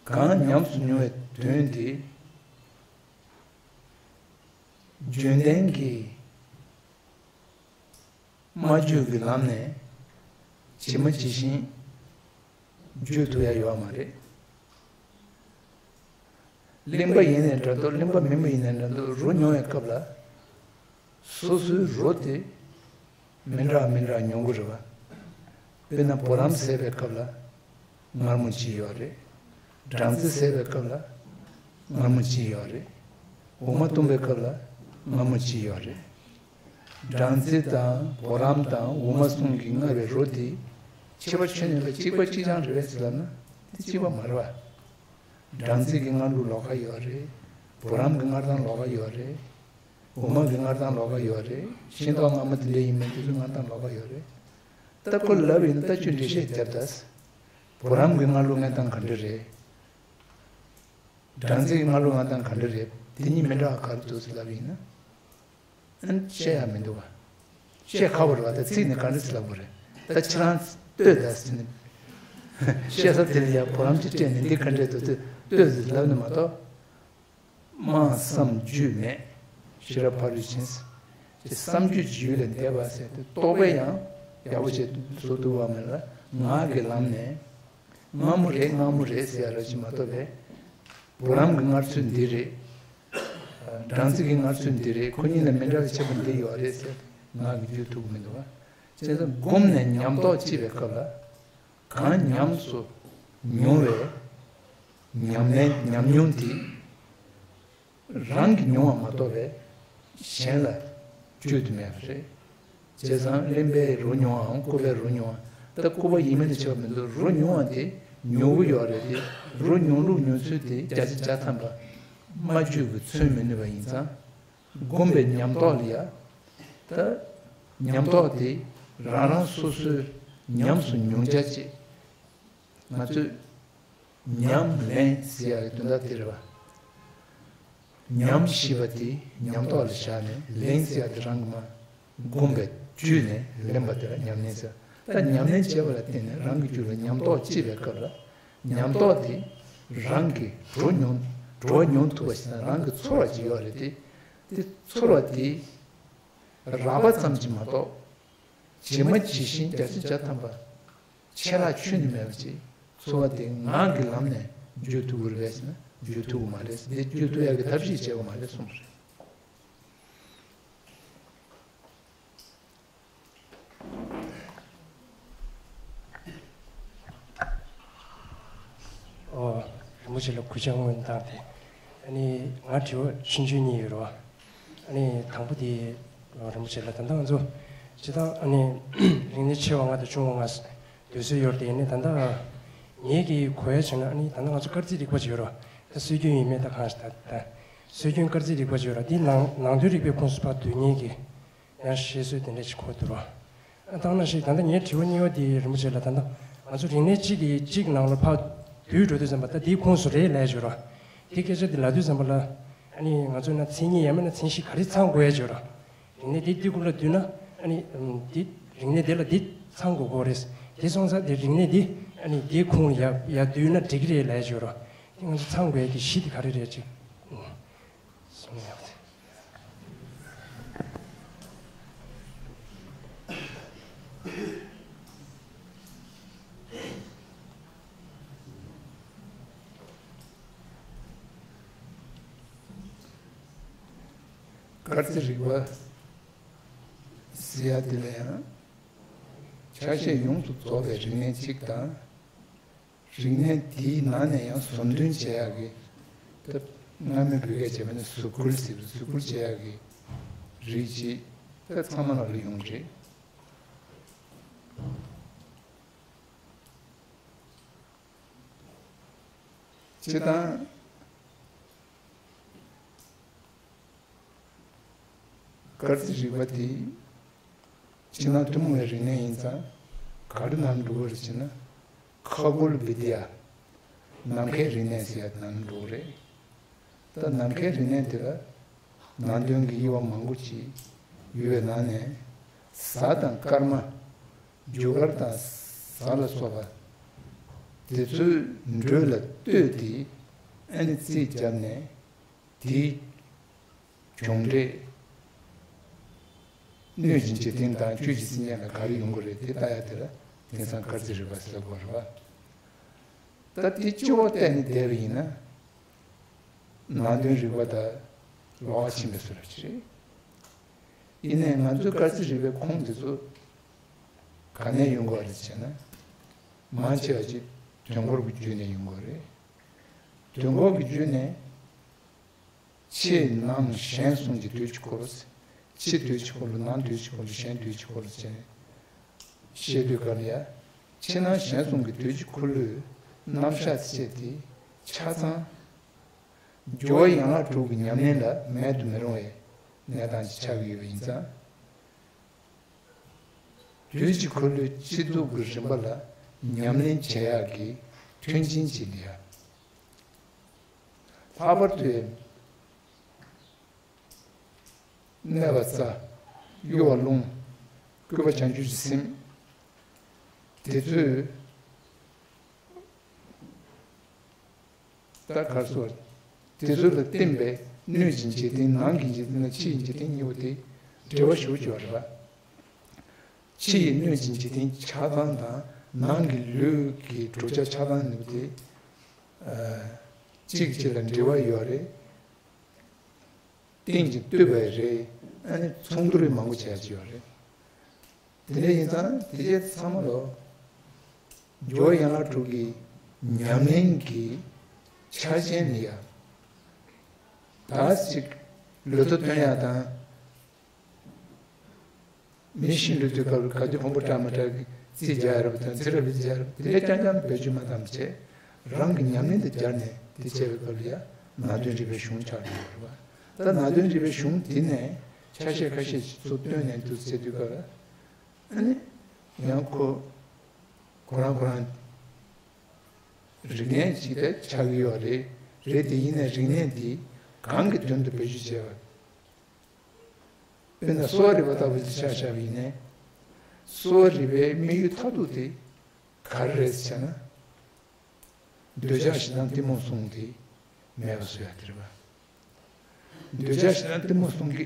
གང་ཉམས་སུ་མྱོང་བའི་དོན་དེ། རྒྱུན་ལྡན་གྱི་སྨྲ་བརྗོད་ཀྱི་ལམ་ནས་ཇི་མ་ཇི་བཞིན་བརྗོད་ཐུབ་ཡ་ཡོད་མ་རེད། གླེན་པ་ཡིན་ནའི་འདྲ་འདུག་གླེན་པ་མིན་པ་ཡིན་ནའི་འདྲ་འདུག་རོ་མྱོང་བའི་སྐབས་ལ། སོ་སོའི་རོ་དེ་མི་འདྲ་མི་འདྲ་མྱོང་གི་རེད་པ། དཔེར་ན་བུ་རམ་ཟས་པའི་སྐབས་ལ་མངར་མོ་ཅིག་ཡོད་རེད། སྦྲང་རྩི་ཟས་པའི་སྐབས་ལ་མངར་མོ་ཅིག་ཡོད་རེད། འོ་མ་བཏུང་བའི་སྐབས་ལ་མངར་མོ་ཅིག་ཡོད་རེད། སྦྲང་རྩི་དང་བུ་རམ་དང་འོ་མ་གསུམ་གྱིས་མངར་བའི་རོ་དེ་ ཁྱད་པར་ཆོས་ནི་ལ་གཅིག་པ་གཅིག་རྐྱང་རེད་པས་ཟེར་ལབ་ན་དེ་གཅིག་པ་མ་རེད་པ། སྦྲང་རྩི་གི་སྔགས་ལུགས་ལོགས་ཀ་ཡོད་རེད། བུ་རམ་གྱི་སྔགས་དང་ལོགས་ཀ་ཡོད་རེད། འོ་མ་གི་སྔགས་དང་ལོགས་ཀ་ཡོད་རེད། ཤིང་ཏོག་སྔ་མ་དེ་འདྲ་ཡིན་མིན་དེ་ཚོའི་སྔགས་དང་ལོགས་ཀ་ཡོད་རེད། ད་ཁོ་ལབ་ཡིན་ན་ད་ཁྱོད་འགྲེལ་བཤད་རྒྱབ་ད། བུ་རམ་གྱི་སྔགས་ལུགས་སྔགས་དང་ག་འདྲ་རེད། སྦྲང་རྩི་གི་སྔགས་ལུགས་སྔགས་དང་ག་འདྲ་རེད། དེ་གཉིས་མི་འདྲ་བ་ག་རེ་འདུག་ཟེར་ལབ་ཡིན་ན། ཨ་ནི་བཤད་ཡག་མི་འདུག་ག་བཤད་ཁག་པོ་རེད་པ། ད་ཚིག་ནི་ག་འདྲ་ཟེར་ལབ་དགོས་རེད། ད་ཁྱེད་རང་ལྟོས་ད་ཟེར་ནས། བཤད་ས་དེ་ལ་ཡ་བུ་རམ་གྱིས་སྤྲད་ནས་འདི་ག་འདྲས་འདུག་ལྟོས་ལྟོས་ཟེར་ལབ་ནི་མ་གཏོགས། སྨྲ་བསམ་བརྗོད་མེད། ཤེས་རབ་ཕ་རོལ་ཕྱིན། ཅེས་བསམ་བརྗོད་ཀྱི་ཡུལ་ལས་འདས་པ་ཟེར་ཏེ་རྟོག་པས་ཡང་ཡག་པོ་བྱས་བཟོ་ཐུབ་པ་མིན་ལ། ངག་གི་ལམ་ནས་སྔ་མོ་རེད་སྔ་མོ་རེད་ཟེར་ཡ་ར་ཅིག་མ་གཏོགས་པས། བུ་རམ་གྱི་སྔགས་ཚུལ་འདི་རེད། སྦྲང་རྩི་གི་སྔགས་ཚུལ་འདི་རེད། ཁོ་གཉིས་ལ་མི་འདྲ་བའི་ཁྱད་པར་འདི་ཡོད་རེད་ཟེར་ཏེ་ངག་གིས་བརྗོད་ཐུབ་ཀྱི་མི་འདུག་བ། བྱས་ཙང་སྒོམ་ནས་ཉམས་རྟོགས་སྐྱེས་པའི་སྐབས་ལ། གང་ཉམས་སུ་མྱོང་བའི་ཉམས་ལེན་ཉམས་མྱོང་དེ་རང་གིས་མྱོང་བ་མ་གཏོགས་པའི་གཞན་ལ་བརྗོད་དུ་མེད་པ་རེད། བྱས་ཙང་གླེན་པས་རོ་མྱོང་བའམ་སྐུད་པས་རོ་མྱོང་བ། ད་སྐུད་པ་ཡིན་མིན་ལ་ཁྱད་པར་མི་འདུག་རོ་མྱོང་བ་དེ་མྱོང་གི་ཡོད་རེད་དེ། རོ་མྱོང་ལུགས་མྱོང་ཚུལ་དེ་བརྒྱ་ཆ་བརྒྱ་ཐམ་པ་སྨྲ་བརྗོད་ཀྱིས་མཚོན་མི་ནུས་པ་ཡིན་ཙང་། སྒོམ་པའི་ཉམས་རྟོགས་ལ་ཡ། ད་ཉམས་རྟོགས་དེ་རང་རང་སོ་སོའི་ཉམས་སུ་མྱོང་བྱ་ཅིག་ང་ཚོས་ཉམས་ལེན་ཟེར་ཡག་གི་དོན་དག་དེ་རེད་བ། ཉམས་ཞེས་པ་དེ་ཉམས་རྟོགས་ལ་བཞག་ནས། ལེན་ཟེར་ཡག་དེ་རང་གིས་མར་སྒོམ་པས་བརྒྱུད་ནས་ལེན་པ་དེ་ལ་ཉམས་ལེན་ཟེར། ད་ཉམས་ལེན་བྱས་པ་ལ་བརྟེན་ནས་རང་གི་རྒྱུད་ལ་ཉམས་རྟོགས་སྐྱེས་པའི་སྐབས་ལ། ཉམས་རྟོགས་དེ་རང་གིས་གྲོགས་མྱོང་གྲོགས་མྱོང་ཐུབ་པ་ཞིག་དང་རང་གིས་ཚོར་བ་ཅིག་ཡོད་རེད་དེ། དེ་ཚོར་བ་དེ་རགས་པ་ཙམ་གྱིས་མ་གཏོགས། ཇི་མ་ཇི་བཞིན་བརྒྱ་ཆ་བརྒྱ་ཐམ་པ་ཆད་ལྷག་ཁྱོན་ནས་མེད་པ་ཅིག་ཚོར་བ་དེ་ངག་གི་ལམ་ནས་བརྗོད་ཐུབ་ཀྱི་རེད་པས་ཟེར་ན་བརྗོད་ཐུབ་ཀྱི་མ་རེད། དེ་བརྗོད་ཐུབ་ཡག་གི་ཐབས་ཤེས་བྱས་པ་མ་རེད་གསུངས་པ་རེད། ཨོ། རིན་པོ་ཆེ་ལ་གུས་ཕྱག་སྔོན་བཏང་སྟེ། ཨ་ནི་ང་དྲི་བ་ཆུང་ཆུང་གཉིས་ཡོད་རེད་བ། ཨ་ནི་དང་པོ་དེ་རིན་པོ་ཆེ་ལ་ད་ལྟ་ང་ཚོ་སྤྱིར་བཏང་ཨ་ནི་རིག་གནས་ཆེ་བ་ལྔ་དང་ཆུང་བ་ལྔ་སྡོད་སྲོལ་ཡོད་རེད་དེ། ཨ་ནི་ད་ལྟ་ངེད་ཀྱི་གོ་ཡ་བྱས་ན་ཨ་ནི་ད་ལྟ་ང་ཚོ་སྐར་རྩིས་རིག་པ་ཅིག་ཡོད་རེད་བ། ད་སྲོལ་རྒྱུན་ཡིན་མིན་ད་གང་ཞིག་ད་ད་སྲོལ་རྒྱུན་སྐར་རྩིས་རིག་པ་ཅིག་ཡོད་རེད་བ། འདི་ནང་ནང་དོན་རིག་པའི་ཁོངས་སུ་ཕར་བསྡུ་མཁན་གྱི། ཡང་བཤད་སྲོལ་དེ་འདྲ་ཞིག་གོ་འདུག་རོ། ཨ་ད་ནང་བཞིན་ད་ལྟ་ངའི་དྲི་བ་གཉིས་པ་དེ་རིན་པོ་ཆེ་ལ། ད་ལྟ་ང་ཚོ་རིག་གནས་གཅིག་གིས་གཅིག་ནང་ལ་ཕར་བསྡུས་འགྲོ་དུས་ཙམ་པ་ད་དེའི་ཁོངས་སུ་རེད་ལབ་བརྗོད་རོ། དེ་སྐད་ཆ་དེ་ལབ་དུས་ཙམ་པ་ལ་ཨ་ནི་ང་ཚོ་ན་མཚན་ཉིད་ཡང་མིན་ན་མཚན་གཞི་ག་རེ་ཚང་དགོས་ཡ་བརྗོད་རོ། རིག་གནས་དེ་དེ་ཁོངས་ལ་བསྡུས་ན་ཨ་ནི་དེ་རིག་གནས་དེ་ལ་དེ་ཚང་དགོས་ཀྱི་རེད། དེ་སོང་ཙང་དེ་རིག་གནས་དེ་ཨ་ནི་དེ་ཁོངས་ལ་ཡ་ཡ་བསྡུས་ན་འགྲིག་གི་རེད་ལབ་བརྗོད་རོ། དེ་ང་ཚོ་ཚང་དགོས་ཡ་གི་གཞི་དེ་ག་རེ་རེད་ཅིག་གསུངས་ཡོད། སྐར་རྩིས་རིག་པ་ཟེར་ཡ་དེ་ལ་ཡང་ཆ་ཤས་ཡོངས་སུ་རྫོགས་པའི་རིག་གནས་གཅིག་དང་། རིག་གནས་དེའི་ནང་ནས་ཡང་ཟུར་འདོན་བྱེད་ཡག་གི། ད་སྔ་མོའི་བོད་སྐད་བྱས་པ་ནི་གཟུགས་སྐུལ་ཟེར་བའི་གཟུགས་སྐུལ་བྱེད་ཡག་གི་རིགས་ཅིག་ད་ཚང་མ་ལ་ལ་ཡོང་གི་རེད། སྤྱིར་བཏང་སྐར་རྩིས་རིག་པ་དེ་ཕྱི་ནང་ཐུན་མོང་བའི་རིག་གནས་ཡིན་ཙང་ག་རེ་ནང་འགྲོ་གི་རེད་ཟེར་ན། ཁ་གོལ་བི་དི་ཡ། ནམ་མཁའི་རིག་གནས་ཟེར་ཡ་ནང་འགྲོ་གི་རེད། ད་ནམ་མཁའི་རིག་གནས་དེ་ལ་ནང་དོན་གྱི་དབྱེ་བ་མང་པོ་ཅིག་ཡོད་པའི་ནང་ནས་གཟའ་དང་སྐར་མ། རྒྱུ་སྐར་དང་གཟའ་ལ་སོགས་པ་དེ་ཚོའི་འགྲོས་ལ་ལྟོས་ཏེ་ཨ་ནི་རྩིས་བརྒྱབ་ནས། དེའི་གྱོང་འབྲས། སྣོད་ཀྱི་འཇིག་རྟེན་དང་བཅུད་ཀྱི་སེམས་ཅན་ལ་ག་རེ་ཡོང་གི་རེད་དེ་ལྟ་ཡ་དེ་ལ་དེང་སང་སྐར་རྩིས་རིག་པ་ཟེར་དགོས་རེད་བ། ད་དེ་སྤྱི་བོ་བལྟས་ནས་བསྡད་པ་ཡིན་ན། ནང་དོན་རིག་པ་དང་ལོགས་ཀ་ཕྱིན་པའི་བཟོ་འདྲ་ཅིག་རེད། ཡིན་ནའི་ང་ཚོའི་སྐར་རྩིས་རིག་པའི་ཁུངས་འདི་ཚོ་ག་ནས་ཡོང་དགོས་རེད་ཟེར་ན། མང་ཆེ་བ་ཅིག་དུས་འཁོར་གྱི་བརྒྱུད་ནས་ཡོང་དགོས་རེད། དུས་འཁོར་གྱི་བརྒྱུད་ནས། ཕྱི་ནང་གཞན་གསུམ་གྱི་དུས་ཀྱི་འཁོར་ལོ། ཕྱི་དུས་ཀྱི་འཁོར་ལོ། ནང་དུས་ཀྱི་འཁོར་ལོ། གཞན་དུས་ཀྱི་འཁོར་ལོ་བྱས་ནས་བཤད་དུས་སྐབས་ལ་ཡ། ཕྱི་ནང་གཞན་གསུམ་གྱི་དུས་ཀྱི་འཁོར་ལོའི་རྣམ་གཞག་བཅས་དེ་ཆ་ཚང་སྦྱོར་བ་ཡན་ལག་དྲུག་གི་ཉམས་ལེན་ལ་མེད་དུ་མི་རུང་བའི་གནས་སྟངས་ཅིག་ཆགས་ཀྱི་ཡོད་པ་ཡིན་ཙང་། དུས་ཀྱི་འཁོར་ལོའི་སྤྱི་ཚོགས་ཀྱི་རིམ་པ་ལ་ཉམས་ལེན་བྱེད་ཡག་གི་མཐུན་རྐྱེན་ཅིག་ལ་ཡང་། ལྷག་པར་དུ་གནས་པ་རྩ། གཡོ་བ་རླུང་། བསྐུལ་བ་བྱང་ཆུབ་ཀྱི་སེམས། དེ་ཚོས། ད་གར་སོ། དེ་ཚོ་ལ་བརྟེན་པའི་སྣོད་ཀྱི་འཇིག་རྟེན། ནང་གི་འཇིག་རྟེན་དང་ཕྱི་ཡི་འཇིག་རྟེན་གཉིས་པོ་དེ་འབྲེལ་བ་ཞེ་པོ་ཅིག་ཡོད་རེད་པ། ཕྱི་ཡི་སྣོད་ཀྱི་འཇིག་རྟེན་ཆགས་སྡང་དང་ནང་གི་ལུས་ཀྱི་གྲུབ་ཆ་ཆགས་སྡང་གཉིས་པོ་དེ། ཨ། གཅིག་གཅིག་ལ་འབྲེལ་བ་ཡོད་རེད། རྟེན་ཅིང་བསྟུན་པ་རེད། ཨ་ནི་མཚུངས་བསྡུར་མང་པོ་བྱས་ཡོད་རེད། དེ་འདྲ་ཡིན་ཙང་དེ་རྗེས་ཚང་མ་ལོ། སྦྱོར་ཡན་ལག་དྲུག་གི་ཉམས་ལེན་གྱི་ཆ་རྐྱེན་ནི་ཡང་། ད་ཅིག་ལོ་ཐོ་སྟོན་ཡག་དང་། མི་ཤི་འགྲོ་དུས་སྐབས་ལ་ག་དུས་ཕུང་པོ་བཀྲ་མ་བཀྲ་གི་རྩིས་རྒྱག་ཡ་རེད་པ་དང་། ཚེ་རབས་ལ་རྩིས་རྒྱག་ཡ་རེད་པ། དེ་འདྲ་རྐྱང་རྐྱང་བེད་སྤྱོད་མ་བཏང་བྱས། རང་གི་ཉམས་ལེན་དུ་སྦྱར་ནས་དེ་བྱས་པའི་སྐབས་ལ་ཡང་ནང་དོན་རིག་པའི་གཞུང་ཆགས་འགྲོ་བ་རེད་པ། ད་ནང་དོན་རིག་པའི་གཞུང་དེ་ནས་ཆ་ཤས་ཁ་ཤས་ཤིག་ཚུར་བཏོན་ནས་འདུག་ཟེར་དུས་སྐབས་ལ། ཨ་ནི་ཡང་ཁོ་ཁོ་རང་ཁོ་རང་རིག་གནས་ཅིག་ཏུ་ཆགས་ཀྱི་ཡོད་རེད། རེད་དེ་ཡིན་ནའི་རིག་གནས་འདི་གང་གི་དོན་དུ་བེད་སྤྱོད་བྱས་པ། དཔེར་ན་གསོ་བ་རིག་པ་ལྟ་བུ་ཅིག་ཆ་བཞག་པ་ཡིན་ནའི། གསོ་བ་རིག་པའི་དམིགས་ཡུལ་མཐར་ཐུག་དེ་ག་རེ་རེད་ཟེར་ན། འདོད་ཆགས་ཞེ་སྡང་གཏི་མུག་གསུམ་དེ་མེད་པ་བཟོ་ཡ་དེ་རེད་པ། འདོད་ཆགས་ཞེ་སྡང་གཏི་མུག་གསུམ་གྱི་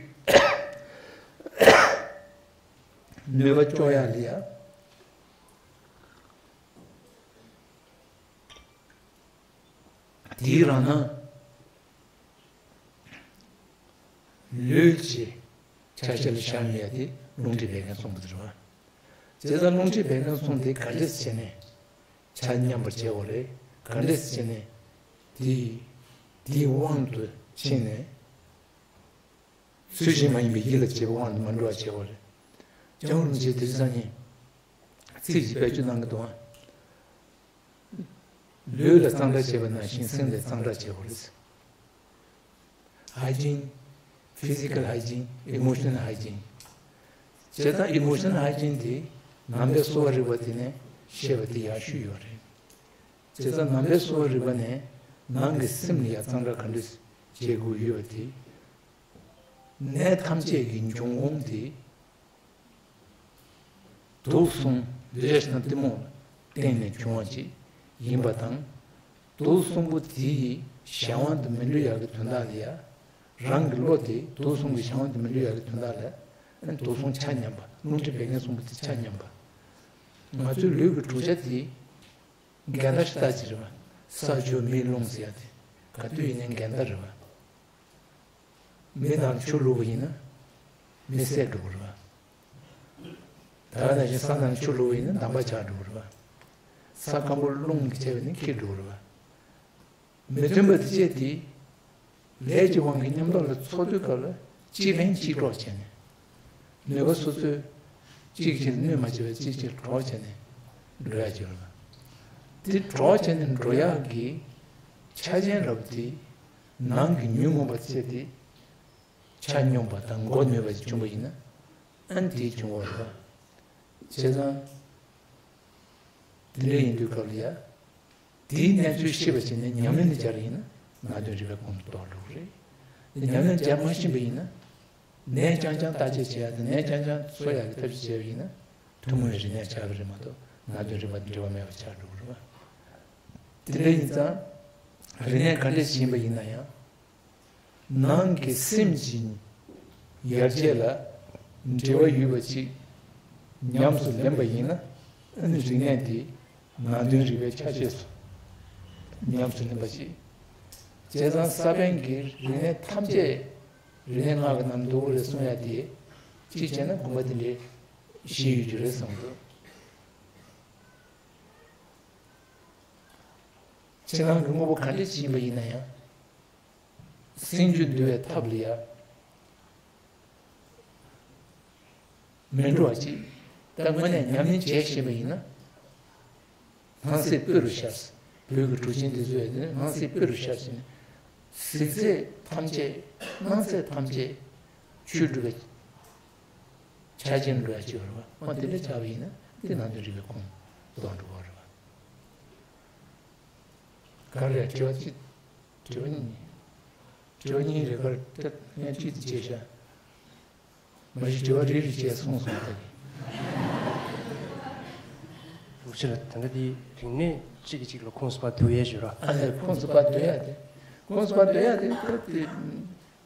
གནོད་པ་གཅོག་ཡ་ལ་ཡ། དེའི་རང་སྣང་ལུས་ཀྱི་ཆ་ཤས་ལ་བཞག་ནས་ཡ་དེ་རླུང་མཁྲིས་བད་ཀན་གསུམ་པོ་དེ་རེད་པ། བྱས་ཙང་རླུང་མཁྲིས་བད་ཀན་གསུམ་དེ་ག་འདྲས་བྱས་ནས་ཆ་མཉམ་པར་བྱེད་དགོས་རེད། ག་འདྲས་བྱས་ནས་དེ་དེའི་དབང་དུ་ཕྱིན་ནས། ཚུལ་བཞིན་མ་ཡིན་པའི་ཡིད་ལ་བྱེད་པའི་དབང་དུ་མ་འགྲོ་བ་བྱེད་དགོས་རེད། སྐྱབས་མགོན་རིན་པོ་ཆེས་དེ་རིང་སང་ཉིན་ཚིག་ཅིག་བེད་སྤྱོད་གནང་གི་འདུག་ཨ། ལུས་ལ་གཙང་སྦྲ་བྱེད་པ་ནང་བཞིན་སེམས་ལ་གཙང་སྦྲ་བྱེད་དགོས་རེད། Hygiene, physical hygiene, emotional hygiene. བྱས་ཙང་emotional hygiene་དེ་ནང་པའི་གསོ་བ་རིག་པ་དེ་ནས་བཤད་པ་དེ་ཡག་ཤོས་ཡོད་རེད། བྱས་ཙང་ནང་པའི་གསོ་བ་རིག་པ་ནས་ནང་གི་སེམས་ལ་ཡ་གཙང་སྦྲ་ག་འདྲས་བྱེད་དགོས་ཡོད་པ་དེ། ནད་ཐམས་ཅད་ཀྱི་འབྱུང་ཁུངས་དེ། དུག་གསུམ་འདོད་ཆགས་ཞེ་སྡང་གཏི་མུག་ལ་བརྟེན་ནས་བྱུང་བ་ཅིག་ཡིན་པ་དང་། དུག་གསུམ་པོ་དེའི་གཞན་དབང་དུ་མི་འགྲོ་ཡག་གི་དོན་དག་ལ་ཡ། རང་གི་བློ་དེ་དུག་གསུམ་གྱི་གཞན་དབང་དུ་མི་འགྲོ་ཡག་གི་དོན་དག་ལ། དུག་གསུམ་ཆ་མཉམ་པ། རླུང་མཁྲིས་བད་ཀན་གསུམ་པོ་དེ་ཆ་མཉམ་པ། ང་ཚོའི་ལུས་ཀྱི་གྲུབ་ཆ་དེ་འགལ་ཟླ་ཞེ་དྲག་ཅིག་རེད་པ། ས་ཆུ་མེ་རླུང་ཟེར་ཡ་དེ་ག་དུས་ཡིན་ནའི་འགལ་ཟླ་རེད་པ། མེ་ནང་ཆུ་བླུགས་པ་ཡིན་ན་མེ་བསད་འགྲོ་གི་རེད་པ། ད་ག་ནང་བཞིན་ས་ནང་ཆུ་བླུགས་པ་ཡིན་ན་འདམ་པ་ཆགས་འགྲོ་གི་རེད་པ། ས་སྐམ་པོ་རླུང་གིས་བྱས་པ་ཡིན་ན་འཁྱིལ་འགྲོ་གི་རེད་པ། མི་མཐུན་པ་དེ་བཅས་དེ་ལས་ཀྱི་དབང་གིས་མཉམ་དུ་ལ་འཚོ་དུས་སྐབས་ལ་གཅིག་ཕན་གཅིག་གྲོགས་བྱས་ནས། ནུས་པ་སོ་སོས་གཅིག་གཅིག་ལ་གནོད་མ་བྱས་པར་གཅིག་གཅིག་ལ་གྲོགས་བྱས་ནས་འགྲོ་ཡག་ཅིག་ཡོད་པ། དེ་གྲོགས་བྱས་ནས་འགྲོ་ཡག་གི་ཆ་རྐྱེན་རབ་དེ་ནང་གི་ཉོན་མོངས་པ་བཅས་དེ་ཆ་སྙོམས་པ་དང་མགོ་གནོན་པ་ཞིག་བྱུང་བ་ཡིན་ན་ཨ་ནི་དེའི་འབྱུང་བ་རེད་པ། བྱས་ཙང་དེ་འདྲ་ཡིན་དུས་སྐབས་ལ་ཡ། དེའི་གནས་ཚུལ་ཤེས་པ་བྱས་ནས་ཉམས་ལེན་དུ་སྦྱར་ཡིན་ན་ནང་དོན་རིག་པའི་ཁོངས་སུ་གཏོགས་འགྲོ་གི་རེད། དེ་ཉམས་ལེན་སྦྱར་མ་ཤེས་པ་ཡིན་ན། ནད་རྐྱང་རྐྱང་བརྟག་དཔྱད་བྱེད་ཡ་དང་ནད་རྐྱང་རྐྱང་གསོ་ཡ་གི་ཐབས་ཤེས་བྱས་པ་ཡིན་ན་ཐུན་མོང་བའི་རིག་གནས་ཆགས་ཀྱི་རེད་མ་གཏོགས་ནང་དོན་རིག་པ་དང་འབྲེལ་བ་མེད་པ་ཆགས་འགྲོ་གི་རེད་པ། དེ་འདྲ་ཡིན་ཙང་། རིག་གནས་ག་འདྲས་ཤིག་ཡིན་པ་ཡིན་ན་ཡང་། ནང་གི་སེམས་ཀྱི་ཡར་རྒྱས་ལ་འབྲེལ་བ་ཡོད་པ་ཅིག་ཉམས་སུ་ལེན་པ་ཡིན་ན། ཨ་ནི་རིག་གནས་དེ་ནང་དོན་རིག་པའི་ཆ་ཤས་སུ་ཉམས་སུ་ལེན་པ་ཅིག་བྱས་ཙང་ས་པཎ་གྱིས་རིག་གནས་ཐམས་ཅད་རིག་གནས་ལྔ་གི་ནང་འདུ་དགོས་རེད་གསུང་ཡ་དེ་གཅིག་བྱས་ན་དགོངས་པ་དེ་འདྲའི་བཞེས་ཡོད་རྒྱུ་རེད་བསམ་འདུག་ཕྱི་ནང་གི་དངོས་པོ་ག་འདྲ་ཅིག་ཡིན་པ་ཡིན་ན་ཡང་། སེམས་རྒྱུད་འདུལ་བའི་ཐབས་ལ་ཡ་མི་འགྲོ་བ་ཅིག་ད་དངོས་གནས་ཉམས་ལེན་བྱས་ཤེས་པ་ཡིན་ན། སྣང་སྲིད་སྤུ་རུ་ཤར། བོད་ཀྱི་གྲུབ་ཆེན་དེ་ཚོས་ནི་སྣང་སྲིད་སྤུ་རུ་ཤར་ཟེར་ནས། གཟིགས་ཚད་ཐམས་ཅད་སྣང་ཚད་ཐམས་ཅད་ཆོས་སྒྲུབ་པའི་ཆ་རྐྱེན་འགྲོ་ཡ་ཅིག་ཡོད་རེད་བ། འོ་དེ་འདྲ་ཆགས་པ་ཡིན་ན་དེ་ནང་དོན་རིག་པའི་ཁུངས་ལྡོག་འགྲོ་གི་རེད་བ། ག་རེ་དྲི་བ་གཅིག་དྲི་བ་གཉིས། དྲི་བ་གཉིས་རེ་ཁར་ཏག་ངས་ཏིག་ཏིག་བྱས་ཤག་མ་གཞི་དྲི་བ་རེ་རེ་བྱས་སོང་སོང་ད་གི། ལོག་ཕྱི་ལ་ད་ལྟ་དེ་རིག་གནས་གཅིག་གིས་གཅིག་ལ་ཁོངས་སུ་པ་བསྡུ་ཡས་ཞུ་ར། ཨ་ལས་ཁོངས་སུ་པ་བསྡུ་ཡ་དེ། ཁོངས་སུ་པ་བསྡུ་ཡ་དེ་ད་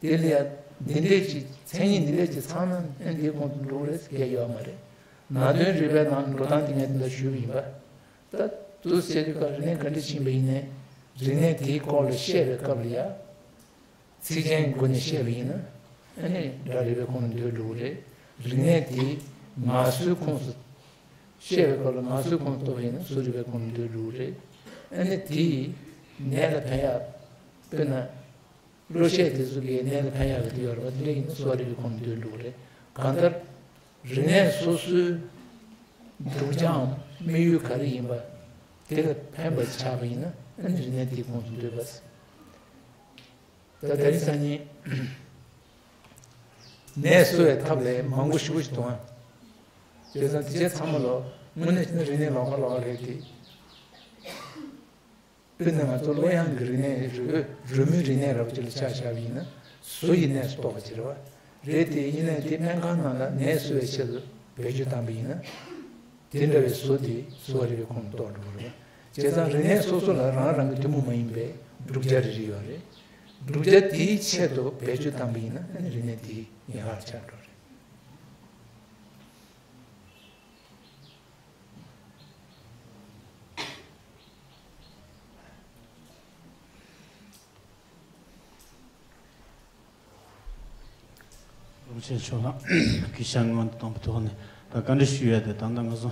དེ། དེ་ལ་ཡ་འདི་འདྲས་ཀྱི་མཚན་ཉིད་འདི་འདྲས་ཀྱི་ཚང་ན་ཨ་འདིའི་ཁོངས་སུ་འགྲོ་གི་རེད་ཟེར་གྱི་ཡོད་མ་རེད། ནང་དོན་རིག་པའི་ནང་འགྲོ་སྟངས་དེ་ངས་འདི་འདྲ་ཞུས་པ་ཡིན་པ། ད་དུ་བཤད་དུས་སྐབས་རིག་གནས་ག་འདྲས་ཕྱིན་པ་ཡིན་ནའི་རིག་གནས་དེའི་སྐོར་ལ་བཤད་པའི་སྐབས་ལ་ཡ། ཚིག་ཅན་སྒོ་ནས་བཤད་པ་ཡིན་ན་ཨ་ནི་སྒྲ་རིག་པའི་ཁོངས་ནས་འདུས་འགྲོ་གི་རེད། རིག་གནས་དེ་ངལ་གསོའི་ཁོངས་སུ་བཤད་པའི་སྐབས་ལ་ངལ་གསོའི་ཁོངས་སུ་གཏོགས་པ་ཡིན་ན་གསོ་རིག་པའི་ཁོངས་ནས་འདུས་འགྲོ་གི་རེད། ཨ་ནི་དེ་ནད་ལ་ཕན་ཡག་དཔེར་ན་གློ་ཤས་དེ་ཚོ་གི་ནད་ལ་ཕན་ཡག་གི་དེ་ཡོད་རེད་བ། དེ་འདྲ་ཡིན་ན་གསོ་བ་རིག་པའི་ཁོངས་ནས་འདུས་འགྲོ་གི་རེད། གང་ལྟར་རིག་གནས་སོ་སོའི་སྒྲུབ་བྱའམ་དམིགས་ཡུལ་ག་རེ་ཡིན་པ་དེ་ལ་ཕན་པ་ཆགས་པ་ཡིན་ན་ཨ་ནི་རིག་གནས་དེའི་ཁོངས་སུ་འདུས་པ། ད་དེ་རིང་སང་ཉིན་ནད་གསོ་བའི་ཐབས་ལ་མང་པོ་ཞེ་པོ་ཞིག་འདུག་ཨ། བྱས་ཙང་དེ་ཆ་ཚང་མ་ལོ་དངོས་གནས་བྱས་ན་རིག་གནས་ལོགས་ཀ་ལོགས་ཀ་རེད་དེ། དཔེར་ན་ང་ཚོ་གློ་དབྱངས་ཀྱི་རིག་གནས་རི་བོ་རི་མོའི་རིག་གནས་འདྲ་པོ་ཅིག་ལ་ཆ་བཞག་པ་ཡིན་ན་གཟུགས་ཀྱི་གནས་སུ་གཏོགས་པ་ཅིག་རེད་བ། རེད་དེ་ཡིན་ནའི་དེ་སྨན་ཁང་ནང་ལ་ནད་གསོ་བའི་ཆེད་དུ་བེད་སྤྱོད་བཏང་པ་ཡིན་ན། དེ་འདྲ་བའི་བཟོ་དེ་གསོ་བ་རིག་པའི་ཁོངས་སུ་གཏོགས་འགྲོ་གི་རེད། བྱས་ཙང་རིག་གནས་སོ་སོ་ལ་རང་རང་གི་ཐུན་མོང་མ་ཡིན་པའི་བསྒྲུབ་བྱ་རེ་རེ་ཡོད་རེད། བསྒྲུབ་བྱ་དེའི་ཆེད་དུ་བེད་སྤྱོད་བཏང་པ་ཡིན་ན་ཨ་ནི་རིག་གནས་དེ་ཡན་ལག་ཆགས་འགྲོ་རེད། ལུང་ཆེན་ཆོས་ལ་སྐད་ཆ་སྔོན་དུ་བཏང་པའི་ཐོག་ནས་ད་བཀའ་འདྲི་ཞུ་ཡ་དེ་ད་ལྟ་ང་ཚོ་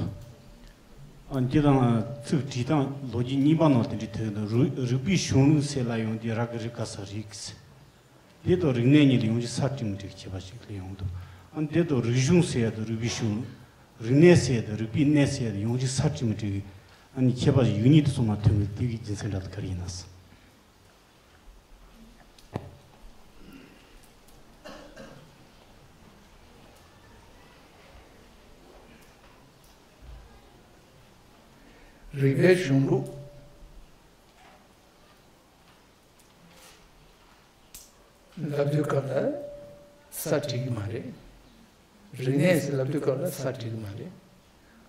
ཨ་འདི་དང་ཚིག་བྲིས་སྟངས་ལོ་རྒྱུས་གཉིས་པ་ནང་དེ་འདྲའི་ཐོན་འདུག་རུ་རིག་པའི་གཞུང་ལུགས་ཟེར་ལ་ཡོང་དུས་རག་གི་རིག་ག་ས་རིག་ཟེར། དེ་དང་རིག་གནས་གཉིས་ལ་ཡོང་རྒྱུ་ས་བྲིས་མི་བྲིས་ཁྱད་པར་ཞིག་ལ་ཡོང་འདུག་ཨ་འདི་དང་རིག་གཞུང་ཟེར་ཡ་དང་རིག་པའི་གཞུང་། རིག་གནས་ཟེར་ཡ་དང་རིག་པའི་གནས་ཟེར་ཡ་དང་ཡོང་རྒྱུ་ས་བྲིས་མི་བྲིས་ཨ་ནི་ཁྱད་པར་ཡོད་ཉིད་དུ་སོང་མ་ཐོན་གི་དེ་གི་རྒྱུ་མཚན་འདྲ་དང་ག་རེ་ཡིན་ན་ཟེར། རིག་པའི་གཞུང་ལུགས་ལབ་དུས་སྐབས་ལ་ས་བྲིས་ཀྱི་མ་རེད། རིག་གནས་ཟེར་ལབ་དུས་སྐབས་ལ་ས་བྲིས་ཀྱི་མ་རེད།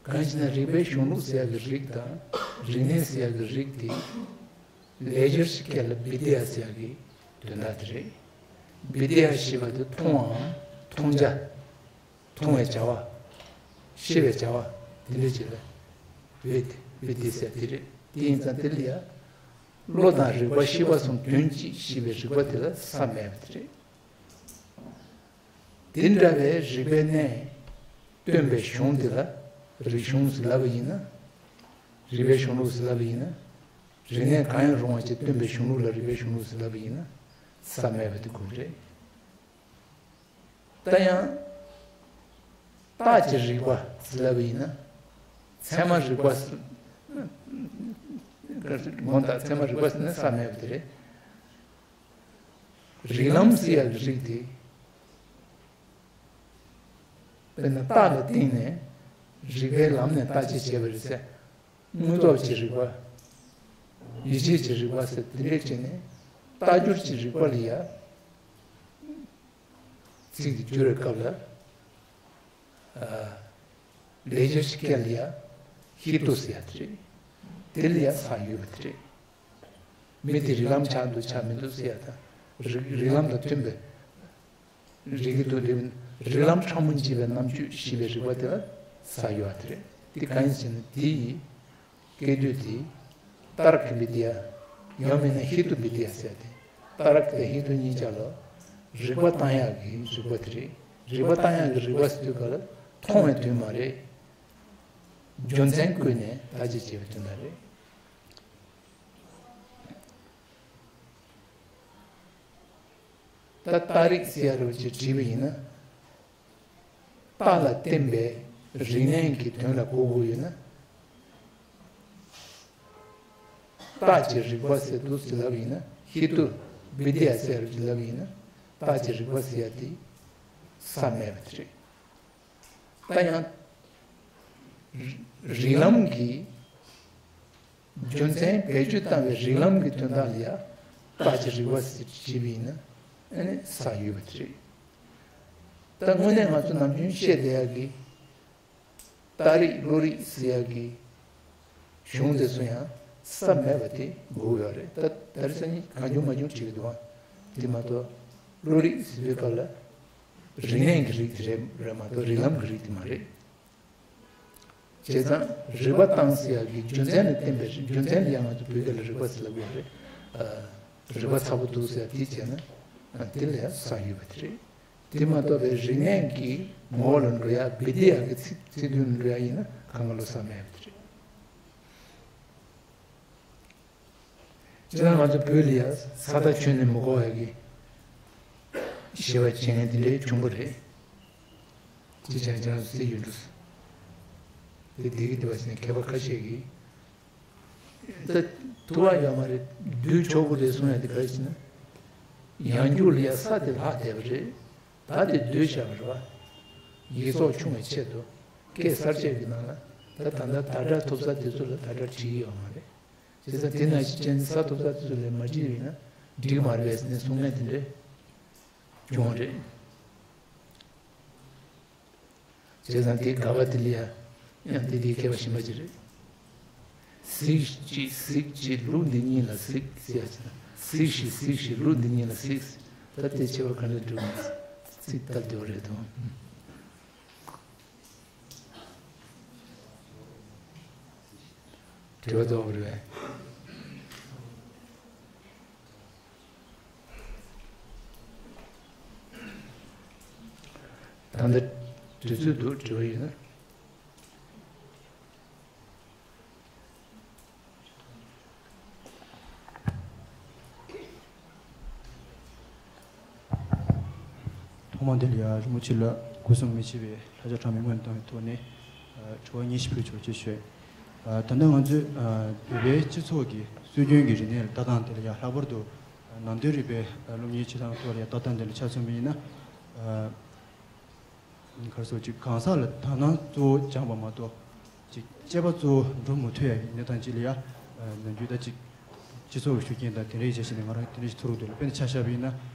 གང་ཞེ་ན་རིག་པའི་གཞུང་ལུགས་ཟེར་ཡག་གི་རིག་དང་རིག་གནས་ཟེར་ཡག་གི་རིག་དེ་ལེགས་སྦྱར་གྱི་སྐད་ལ་བི་དི་ཡ་ཟེར་ཡག་གི་དོན་དག་དེ་རེད། བི་དི་ཡ་ཞེས་པ་དེ་མཐོང་བའམ་མཐོང་བྱ། མཐོང་བའི་བྱ་བ། ཤེས་པའི་བྱ་བ་དེ་འདྲ་ཅིག་ལ་བི་དི་བི་དི་ཟེར་དེ་རེད། དེ་ཡིན་ཙང་དེ་ལ་ཡ། བློ་དང་རིག་པ་ཤེས་པ་གསུམ་དོན་གཅིག་ཞེས་པའི་རིག་པ་དེ་ལ་ས་མེད་པ་དེ་རེད། དེ་འདྲ་བའི་རིག་པའི་གནས་སྟོན་པའི་གཞུང་དེ་ལ་རིག་གཞུང་ཟེར་ལབ་པ་ཡིན་ན། རིག་པའི་གཞུང་ལུགས་ཟེར་ལབ་པ་ཡིན་ན། རིག་གནས་གང་ཡང་རུང་བ་ཅིག་སྟོན་པའི་གཞུང་ལུགས་ལ་རིག་པའི་གཞུང་ལུགས་ཟེར་ལབ་པ་ཡིན་ན་ས་མེད་པ་དེ་དགོས་ཀྱི་རེད། ད་ཡང་རྟགས་ཀྱི་རིག་པ་ཟེར་ལབ་པ་ཡིན་ན། ཚད་མ་རིག་པ་ཟེར། ངོ་ད་ཚད་མ་རིག་པ་ཟེར་ན་ས་མེད་པ་དེ་རེད། རིགས་ལམ་ཟེར་ཡག་གི་རིགས་དེ། དཔེར་ན་རྟགས་ལ་བརྟེན་ནས་རིགས་པའི་ལམ་ནས་བརྟག་དཔྱད་བྱས་པ་རེད་ཟེར། དངོས་སྟོབས་ཀྱི་རིགས་པ། ཡིད་ཆེས་ཀྱི་རིགས་པ་ཟེར་དེ་འདྲས་བྱས་ནས་རྟགས་སྦྱོར་གྱི་རིགས་པ་ལ་ཡ། ཚིག་དེ་བསྒྱུར་བའི་སྐབས་ལ། ཨ། ལེགས་སྦྱར་གྱི་སྐད་ལ་ཡ། ཧེ་ཏུ་ཟེར་ཡ་དེ་རེད། དེ་ལ་ཡ་ས་ཡོད་པ་དེ་རེད། མི་དེ་རིགས་ལམ་ཆགས་འདུག་ཆགས་མི་འདུག་ཟེར་ཡ་དང་། རིགས་རིགས་ལམ་དང་མཐུན་པའི་རིགས་ཀྱི་དུ་དེ་རིགས་ལམ་ཕྲ་མོ་འབྱེད་པའི་རྣམ་དཔྱོད་ཞེས་པའི་རིགས་པ་དེ་ལ་ས་ཡོད་པ་དེ་རེད། དེ་གང་ཡིན་ཟེར་ན་དེ་ཡི་སྐད་དོད་དེ་ཏརྐ་བི་དི་ཡ། ཡང་མིན་ན་ཧེ་ཏུ་བི་དི་ཡ་ཟེར་ཏེ། ཏརྐ་དང་ཧེ་ཏུ་གཉིས་ཆ་ལ་རིགས་པ་བཏང་ཡག་གི་རིགས་པ་དེ་རེད། རིགས་པ་བཏང་ཡག་གི་རིགས་པ་ཟེར་དུས་ག་ལ་མཐོང་བའི་དོན་མ་རེད། རྒྱུ་མཚན་བཀོད་ནས་བརྟག་དཔྱད་བྱེད་པའི་དོན་དག་རེད། ད་རྟགས་རིགས་ཟེར་ཡ་རུ་ཅིག་བྲིས་པ་ཡིན་ན། རྟགས་ལ་བརྟེན་པའི་རིགས་ལམ་གྱི་དོན་ལ་གོ་དགོས་ཡོད་ན། རྟགས་ཀྱི་རིགས་པ་ཟེར་འདུག་ཟེར་ལབ་ཡིན་ན། ཧེ་ཏུ་བི་དི་ཡ་ཟེར་ལབ་ཡིན་ན། རྟགས་ཀྱི་རིགས་པ་ཟེར་ཡ་དེ་ས་མེད་པ་དེ་རེད། ད་ཡང་རིགས་ལམ་གྱི་རྒྱུ་མཚན་བེད་སྤྱོད་བཏང་བའི་རིགས་ལམ་གྱི་དོན་དག་ལ་ཡང་རྟགས་ཀྱི་རིགས་པ་ཟེར་བྱས་པ་ཡིན་ན། ཨ་ནི་ས་ཡོད་པ་དེ་རེད། ད་དངོས་གནས་ང་ཚོ་ནམ་རྒྱུན་བཤད་བསྡད་ཡག་གི་རྟགས་རིགས་བློ་རིགས་ཟེར་ཡག་གི་གཞུང་དེ་ཚོ་ཡང་ས་མེད་པ་དེ་དགོས་ཡོད་རེད། ད་དེང་སང་ཉིན་གང་བྱུང་མང་བྱུང་བྲིས་ཀྱི་འདུག་ཨ། དེ་མ་གཏོགས་བློ་རིགས་ཟེར་བའི་སྐབས་ལ་རིག་གནས་ཀྱི་རིགས་དེ་རེད་རེད་མ་གཏོགས་རིགས་ལམ་གྱི་རིགས་དེ་མ་རེད། བྱས་ཙང་རིགས་པ་བཏང་ཟེར་ཡག་གི་རྒྱུ་མཚན་ལ་བརྟེན་པའི་རྒྱུ་མཚན་ལ་ཡང་ང་ཚོ་བོད་སྐད་ལ་རིགས་པ་ཟེར་ལབ་ཡོད་རེད། ཨ། རིགས་པ་ཚ་པོ་འདུག་ཟེར་དེ་བྱས་ན་དེ་ལ་ཡང་ས་ཡོད་པ་དེ་རེད། དེ་མ་གཏོགས་པའི་རིག་གནས་ཀྱི་ངོ་བོ་ལ་འགྲོ་ཡག་བི་དི་ཡ་གི་ཚིག་ཚིག་དོན་ལ་འགྲོ་ཡག་ཡིན་ན་གང་ག་ལོ་ས་མེད་པ་དེ་རེད། སྤྱིར་ང་ཚོ་བོད་ལ་ཡ་ས་དང་ཆོས་ནི་མི་གོ་བ་གི་ཞེས་པ་བྱེད་མཁན་དེ་འདྲའི་བྱུང་བ་རེད། ཅི་བྱས་ཀྱང་སྲིད་ཡོད་འགྲོ། དེ་དེ་གི་དེ་བ་ཞིག་ནས་མཁས་པ་ཁ་ཤས་ཀྱིས་ད་དུ་བ་ཡོད་མ་རེད། བསྡུས་ཆོག་གི་རེད་གསུང་ཡ་དེ་ག་རེ་ཞེ་ན། ཡང་འགྱུར་ལ་ཡ་ས་དེ་ལྷག་བསྡད་པ་རེད། ད་དེ་བསྡུས་བཞག་པ་རེད་བ། ཡིག་ཚོགས་ཆུང་བའི་ཆེད་དུ་སྐད་གསར་བཅད་ཀྱི་ནང་ལ་ད་ད་ལྟ་དག་སྒྲ་ཐོབ་ས་དེ་ཚོ་ལ་དག་སྒྲ་བྲིས་ཡོད་མ་རེད། བྱས་ཙང་དེ་ནང་བཞིན་ཅན་ས་ཐོབ་ས་དེ་ཚོ་ལས་མ་བྲིས་པ་ཡིན་ན་འགྲིག་མ་རེད་པས་ཟེར་ནས་གསུང་མཁན་དེ་འདྲས་བྱུང་བ་རེད། བྱས་ཙང་དེ་དགག་པ་དེ་ལ་ཡང་ཡང་དེ་དེའི་མཁས་པ་གཞན་པ་ཅིག་རེད། གཟིགས་ཤིག་གཟིགས་ཤིག་ལུགས་འདི་ཉིད་ལ་གཟིགས་ཟེར་ཡ་ཅིག་དང་། གཟིགས་ཤིག་གཟིགས་ཤིག་ལུགས་འདི་ཉིད་ལ་གཟིགས། ད་དེ་ཁྱད་པར་ག་འདྲ་འདུག་ཚིག་ལྟ་བདེ་བོ་རེད་དོ། དྲི་བ་དོག་རེད། ད་ལྟ་དུས་ཚོད་འདུག་དྲི་བ་ཡོད་ན། ཐོག་མ་དེ་ལ་ཡང་རིན་པོ་ཆེ་ལ་སྒོ་གསུམ་མི་ཕྱེད་པའི་ལྷ་ཆོས་གྲངས་མེད་སྔོན་བཏང་བའི་ཐོག་ནས་དྲི་བ་གཉིས་ཤིག་ཕུལ་ཆོག་ཅེས་ཞུ། ད་ལྟ་ང་ཚོས་བོད་པའི་སྤྱི་ཚོགས་ཀྱི་སྲོལ་རྒྱུན་གྱི་རིག་གནས་ལ་ལྟ་སྟངས་དེ་ལ་ཡང་ལྷག་པར་དུ་ནང་དོན་རིག་པའི་སློབ་གཉེར་བྱེད་སྟངས་ཐོག་ལ་ཡང་ལྟ་སྟངས་དེ་ལ་ཆ་མཚོན་པ་ཡིན་ན། ག་རེ་ཟེར་ཅིག་གང་ཟག་ལ་དག་སྣང་གཙོ་བོ་སྦྱངས་པ་མ་གཏོགས་ཅིག་དཔྱད་པ་གཙོ་བོ་འགྲོ་མི་ཐུབ་ཡ་གི་གནས་སྟངས་ཅིག་ལ་ཡ། ནམ་རྒྱུན་ད་ཅིག་སྤྱི་ཚོགས་ཀྱི་ཤུགས་རྐྱེན་དང་དེ་འདྲའི་བྱས་ཤིང་ནས་ང་རང་དེ་འདྲ་ཞིག་ཐུག་རུག་འདུག་ལ། དཔེར་ན་ཆ་བཞག་པ་ཡིན་ན་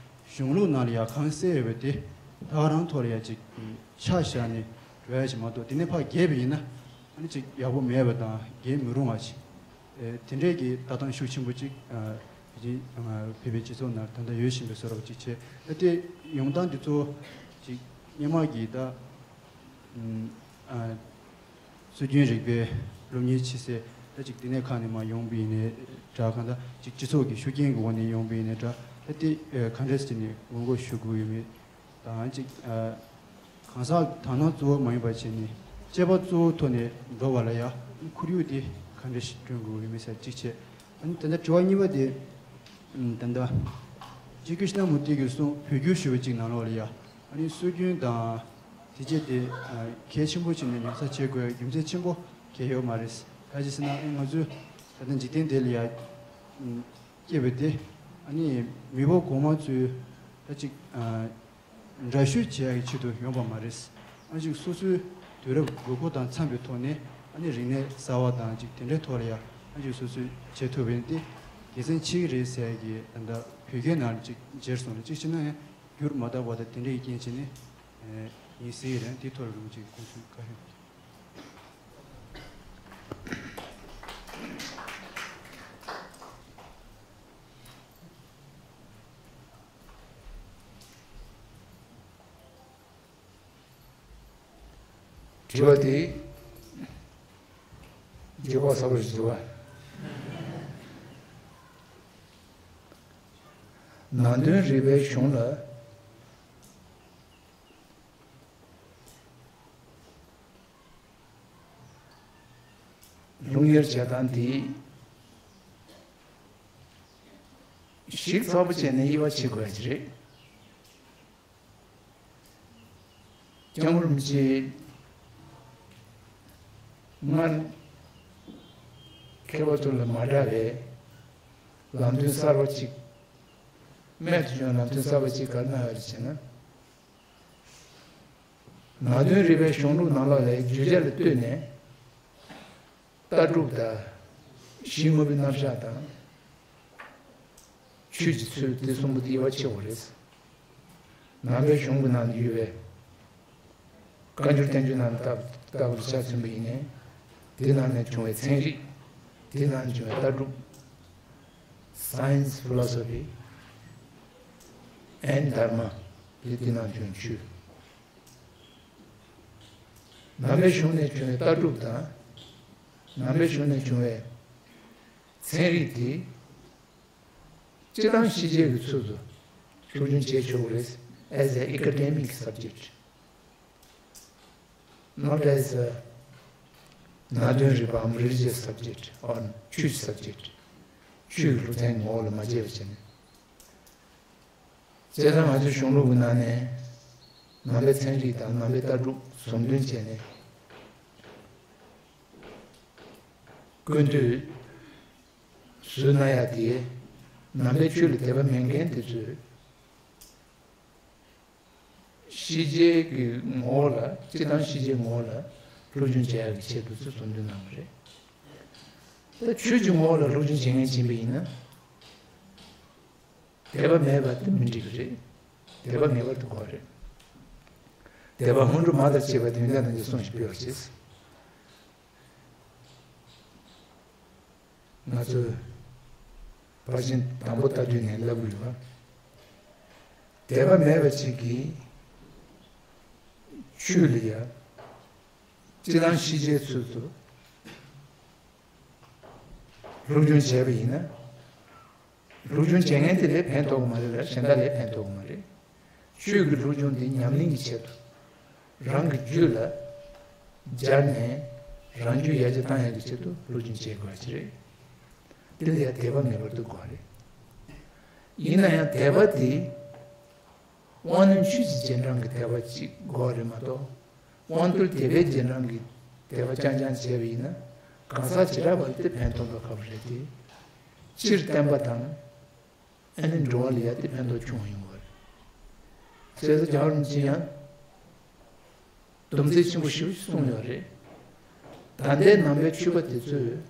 གཞུང་ལུགས་ནང་ལ་ཡ་གང་གསལ་ཡོད་པ་དེ་ད་ག་རང་ཐོག་ལ་ཡ་ཅིག་ཆ་བཞག་ནས་འགྲོ་ཡ་ཞིག་མ་གཏོགས་དེ་ནས་ཕར་རྒྱས་པ་ཡིན་ན་ཨ་ནི་ཅིག་ཡག་པོ་མེད་པ་དང་རྒྱས་མི་རུང་བ་ཞིག་དེ་འདྲའི་གི་ལྟ་སྟངས་ཤུགས་ཆེན་པོ་ཅིག་ཨ་ཕལ་ཆེར་ཨ་བོད་པའི་སྤྱི་ཚོགས་ནང་ད་ལྟ་ཡོད་བཞིན་པའི་བཟོ་འདྲ་ཅིག་བྱས། ད་དེ་ཡོང་སྟངས་འདི་ཚོ་ཅིག་སྔོན་མ་གི་ད་ཨམ་ཨ་སྲོལ་རྒྱུན་རིག་པའི་སློབ་གཉེར་བྱེད་སའི་ད་ཅིག་ལྟེ་གནས་ཁག་ནས་མར་ཡོང་པ་ཡིན་ནའི་འདྲ། གང་ལྟར་ཅིག་སྤྱི་ཚོགས་ཀྱི་ཤུགས་རྐྱེན་གྱི་འོག་ནས་ཡོང་པ་ཡིན་ནའི་འདྲ། ད་དེ་ཨ་ག་འདྲས་ཅིག་ནས་ངོ་རྒོལ་ཞུ་དགོས་ཡོད་མེད། དང་གཅིག་ཨ་གང་ཟག་དག་སྣང་གཙོ་བོ་མ་ཡིན་པ་བྱས་ནས་དཔྱད་པ་གཙོ་བོ་ཐོག་ནས་འགྲོ་བ་ལ་ཡ་ཁོར་ཡུག་དེ་ག་འདྲ་ཞིག་བསྐྲུན་དགོས་ཡོད་མེད་ཟེར་གཅིག་བྱས། ཨ་ནི་ད་ལྟ་དྲི་བ་གཉིས་པ་དེ་ད་ལྟ་ཅིག་ཀི་ཤི་ན་མུར་ཏི་གིས་གསུངས་བོད་བསྒྱུར་ཞུ་བ་གཅིག་ནང་ལོགས་ལ་ཡ་ཨ་ནི་སྲོལ་རྒྱུན་དང་དེ་བྱས་ཏེ་གལ་ཆེན་པོ་བྱས་ནས་མྱོང་ཚོར་བྱེད་དགོས་རྒྱུ་མཚན་ཆེན་པོ་གལ་ཡོད་མ་རེད། ག་ཅི་ཟེར་ན་ཨ་ནི་ང་ཚོས་ད་ལྟ་འཇིག་རྟེན་འདི་ལ་ཡ་སྐྱེས་པ་དེ་ཨ་ནི་མེས་པོ་གོང་མ་ཚོས་ད་ཅིག་འདྲ་བཤུས་བྱེད་ཡག་གི་ཆེད་དུ་ཡོང་པ་མ་རེད། ཨ་ཅིག་སོ་སོའི་དུས་རབས་དགོས་མཁོ་དང་འཚམ་པའི་ཐོག་ནས་ཨ་ནི་རིག་གནས་གསར་བ་དང་ཅིག་དེ་འདྲའི་ཐོག་ལ་ཡ་ཨ་ཅིག་སོ་སོས་བྱེད་ཐུབ་པ་ཡིན་ཏེ་དགེ་མཚན་ཆེ་གི་རེད་ཟེར་ཡག་གི་ད་ལྟ་བོད་སྐད་ནང་ལ་ཅིག་མཇལ་སོང་ལ། ཅིག་བྱས་ན་ཡང་འགྱུར་མ་དག་པ་དང་དེ་འདྲའི་རྐྱེན་བྱས་ནས་ཡིན་སྲིད་ཀྱི་རེད། དེའི་ཐོག་ལ་རུང་ཅིག་དགོངས་ཚུལ་བཀའ་ཤོག་དྲི་བ་དེ་རྒྱལ་ཁོག་ཚ་པོ་ཞིག་འདུག་བ། ནང་དོན་རིག་པའི་གཞུང་ལ་སློབ་གཉེར་བྱེད་སྟངས་དེ་ཞིབ་ཚགས་པོ་བྱས་ནས་དབྱེ་བ་ཕྱེ་དགོས་ཀྱི་རེད། སྐྱབས་མགོན་རིན་པོ་ཆེས་སྔར་མཁས་པ་ཚོ་ལ་མ་འདྲ་བའི་ ལམ་སྟོན་གསར་པ་གཅིག་རྨད་དུ་བྱུང་བའི་ལམ་སྟོན་གསར་པ་གཅིག་ག་རེ་གནང་ཡོད་རེད་ཟེར་ན། ནང་དོན་རིག་པའི་གཞུང་ལུགས་ནང་ལོགས་ལ་བརྗོད་བྱ་ལ་ལྟོས་ནས། ལྟ་གྲུབ་དང་། གཞི་དངོས་པོའི་རྣམ་གཞག་དང་། ཆོས་ཀྱི་ཚུལ་དེ་གསུམ་པོ་དེ་དབྱེ་བ་ཕྱེ་བ་རེད། ནང་པའི་གཞུང་གི་ནང་དུ་ཡོད་པའི་བཀའ་འགྱུར་བསྟན་འགྱུར་ནང་ལྟ་ལྟ་བུ་ཆ་མཚོན་པ་ཡིན་ནའི། དེ་ནང་ནས་བྱུང་བའི་ཚན་རིག་དེ་ནང་བྱུང་བའི་ལྟ་གྲུབ། Science, philosophy and dharma. དེ་དེ་ནང་བྱུང་ཆོས། ནང་པའི་གཞུང་ནས་བྱུང་བའི་ལྟ་གྲུབ་དང་། ནང་པའི་གཞུང་ནས་བྱུང་བའི་ཚན་རིག་དེ། སྤྱིར་བཏང་ཤེས་བྱའི་གི་ཚུལ་དུ་སློབ་སྦྱོང་བྱེད་ཆོག་གི་རེད། As an academic subject, not as a ནང་དོན་རིག་པའམ་religious subject or ཆོས་ཀྱི་subject. ཆོས་ཀྱི་སློབ་ཚན་ངོ་བོ་ལ་མ་བྱས་པ་བྱས་ནས། བྱས་ཙང་ང་ཚོའི་གཞུང་ལུགས་ཀྱི་ནང་ནས་ནང་པའི་ཚན་རིག་དང་ནང་པའི་ལྟ་གྲུབ་ཟུང་འབྲེལ་བྱས་ནས། ཀུན་བཏུས་བཟོས་གནང་ཡག་དེ། ནང་པའི་ཆོས་ལ་དད་པ་མེད་མཁན་དེ་ཚོས། ཤེས་བྱའི་གི་ངོ་བོ་ལ། སྤྱིར་བཏང་ཤེས་བྱའི་ངོ་བོ་ལ་སློབ་སྦྱོང་བྱེད་ཡག་གི་ཆེད་དུ་ཚུལ་ཟུང་འབྲེལ་གནང་བ་རེད། ད་ཆོས་ཀྱི་ངོ་བོ་ལ་སློབ་སྦྱོང་བྱེད་མཁན་ཡིན་པ་ཡིན་ན། དད་པ་མེད་པ་དེ་མི་འགྲིག་གི་རེད། དད་པ་ངེས་པར་དུ་དགོས་རེད། དད་པ་སྔོན་འགྲོ་མ་དང་བཅས་པ་དེ་ཡོན་ཏན་ཐམས་ཅད་གསུངས་ཤིང་སྤེལ་བར་བྱེད། ང་ཚོས་ཕར་ཕྱིན་དང་པོ་ལྟ་དུས་ནས་ལབ་དགོས་པ། དད་པ་མེད་པ་ཅིག་གིས་ཆོས་ལ་ཡ། སྤྱིར་བཏང་ཤེས་བྱའི་ཚུལ་དུ་སློབ་སྦྱོང་བྱས་པ་ཡིན་ན། སློབ་སྦྱོང་བྱེད་མཁན་དེ་ལས་ཕན་ཐོགས་ཀྱི་མ་རེད་ལ། གཞན་དག་ལས་ཕན་ཐོགས་ཀྱི་མ་རེད། ཆོས་ཀྱི་སློབ་སྦྱོང་དེ་ཉམས་ལེན་གྱི་ཆེད་དུ། རང་གི་རྒྱུད་ལ་སྦྱར་ནས་རང་རྒྱུད་ཡར་རྒྱས་བཏང་ཡག་གི་ཆེད་དུ་སློབ་སྦྱོང་བྱེད་དགོས་པ་ཞིག་རེད། དེ་ལ་ཡང་དད་པ་ངེས་པར་དུ་དགོས་རེད། ཡིན་ན་ཡང་དད་པ་དེ་དབང་རྣོན་ཆོས་ཀྱི་རྗེས་འབྲང་གི་དད་པ་ཅིག་དགོས་རེད་མ་གཏོགས། དབང་རྟུལ་དད་པའི་རྗེས་འབྲང་གི་དད་པ་རྐྱང་རྐྱང་བྱས་པ་ཡིན་ན། གང་ཟག་བྱེ་བྲག་པ་ལ་དེ་ཕན་ཐོགས་པ་ཁག་པོ་རེད་དེ། སྤྱིར་བསྟན་པ་དང་། ཨ་ནི་འགྲོ་བ་ལ་ཡ་དེ་ཕན་ཐོགས་ཆུང་བ་ཡོང་བ་རེད། བྱས་ཙང་རྒྱལ་བ་རིན་པོ་ཆེས་ཡང་སྡོམ་ཚིག་ཆེན་པོ་ཞེ་པོ་ཅིག་གསུངས་ཡོད་རེད། ད་ལྟའི་ནང་པའི་ཆོས་པ་དེ་ཚོས་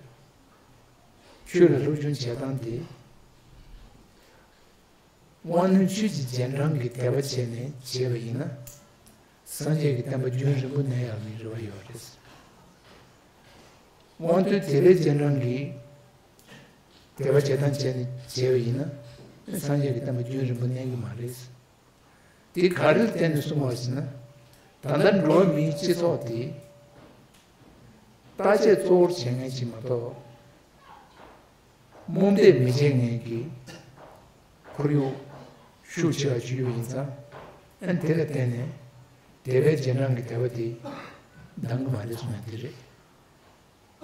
ཆོས་ལ་སློབ་སྦྱོང་བྱེད་སྟངས་དེ། དབང་རྣོན་ཆོས་ཀྱི་རྗེས་འབྲང་གི་དད་པ་བྱས་ནས་བྱས་པ་ཡིན་ན། སངས་རྒྱས་ཀྱི་བསྟན་པ་རྒྱུན་རིང་པོ་གནས་ཡག་གི་རེ་བ་ཡོད་རེད། དབང་རྟུལ་དད་པའི་རྗེས་འབྲང་གི་དད་པ་བྱེད་སྟངས་བྱས་ནས་བྱས་པ་ཡིན་ན། སངས་རྒྱས་ཀྱི་བསྟན་པ་རྒྱུན་རིང་པོ་གནས་ཀྱི་མ་རེད། དེ་ག་རེ་ལ་བརྟེན་ནས་གསུངས་པ་ཞེ་ན། ད་ལྟ་འགྲོ་བ་མིའི་སྤྱི་ཚོགས་དེ་བརྟག་དཔྱད་གཙོ་བོར་བྱེད་མཁན་ཞིག་མ་གཏོགས། རྨོངས་དད་མི་བྱེད་མཁན་གྱི་ཁོར་ཡུག་ཤུགས་ཆེ་བ་ཞིག་ཡོད་པ་ཡིན་ཙང་། ཨ་ནི་དེ་ལ་བརྟེན་ནས་དད་པའི་རྗེས་འབྲང་གི་དད་པ་དེ་འདང་གི་མ་རེད་གསུངས་ཡ་དེ་རེད།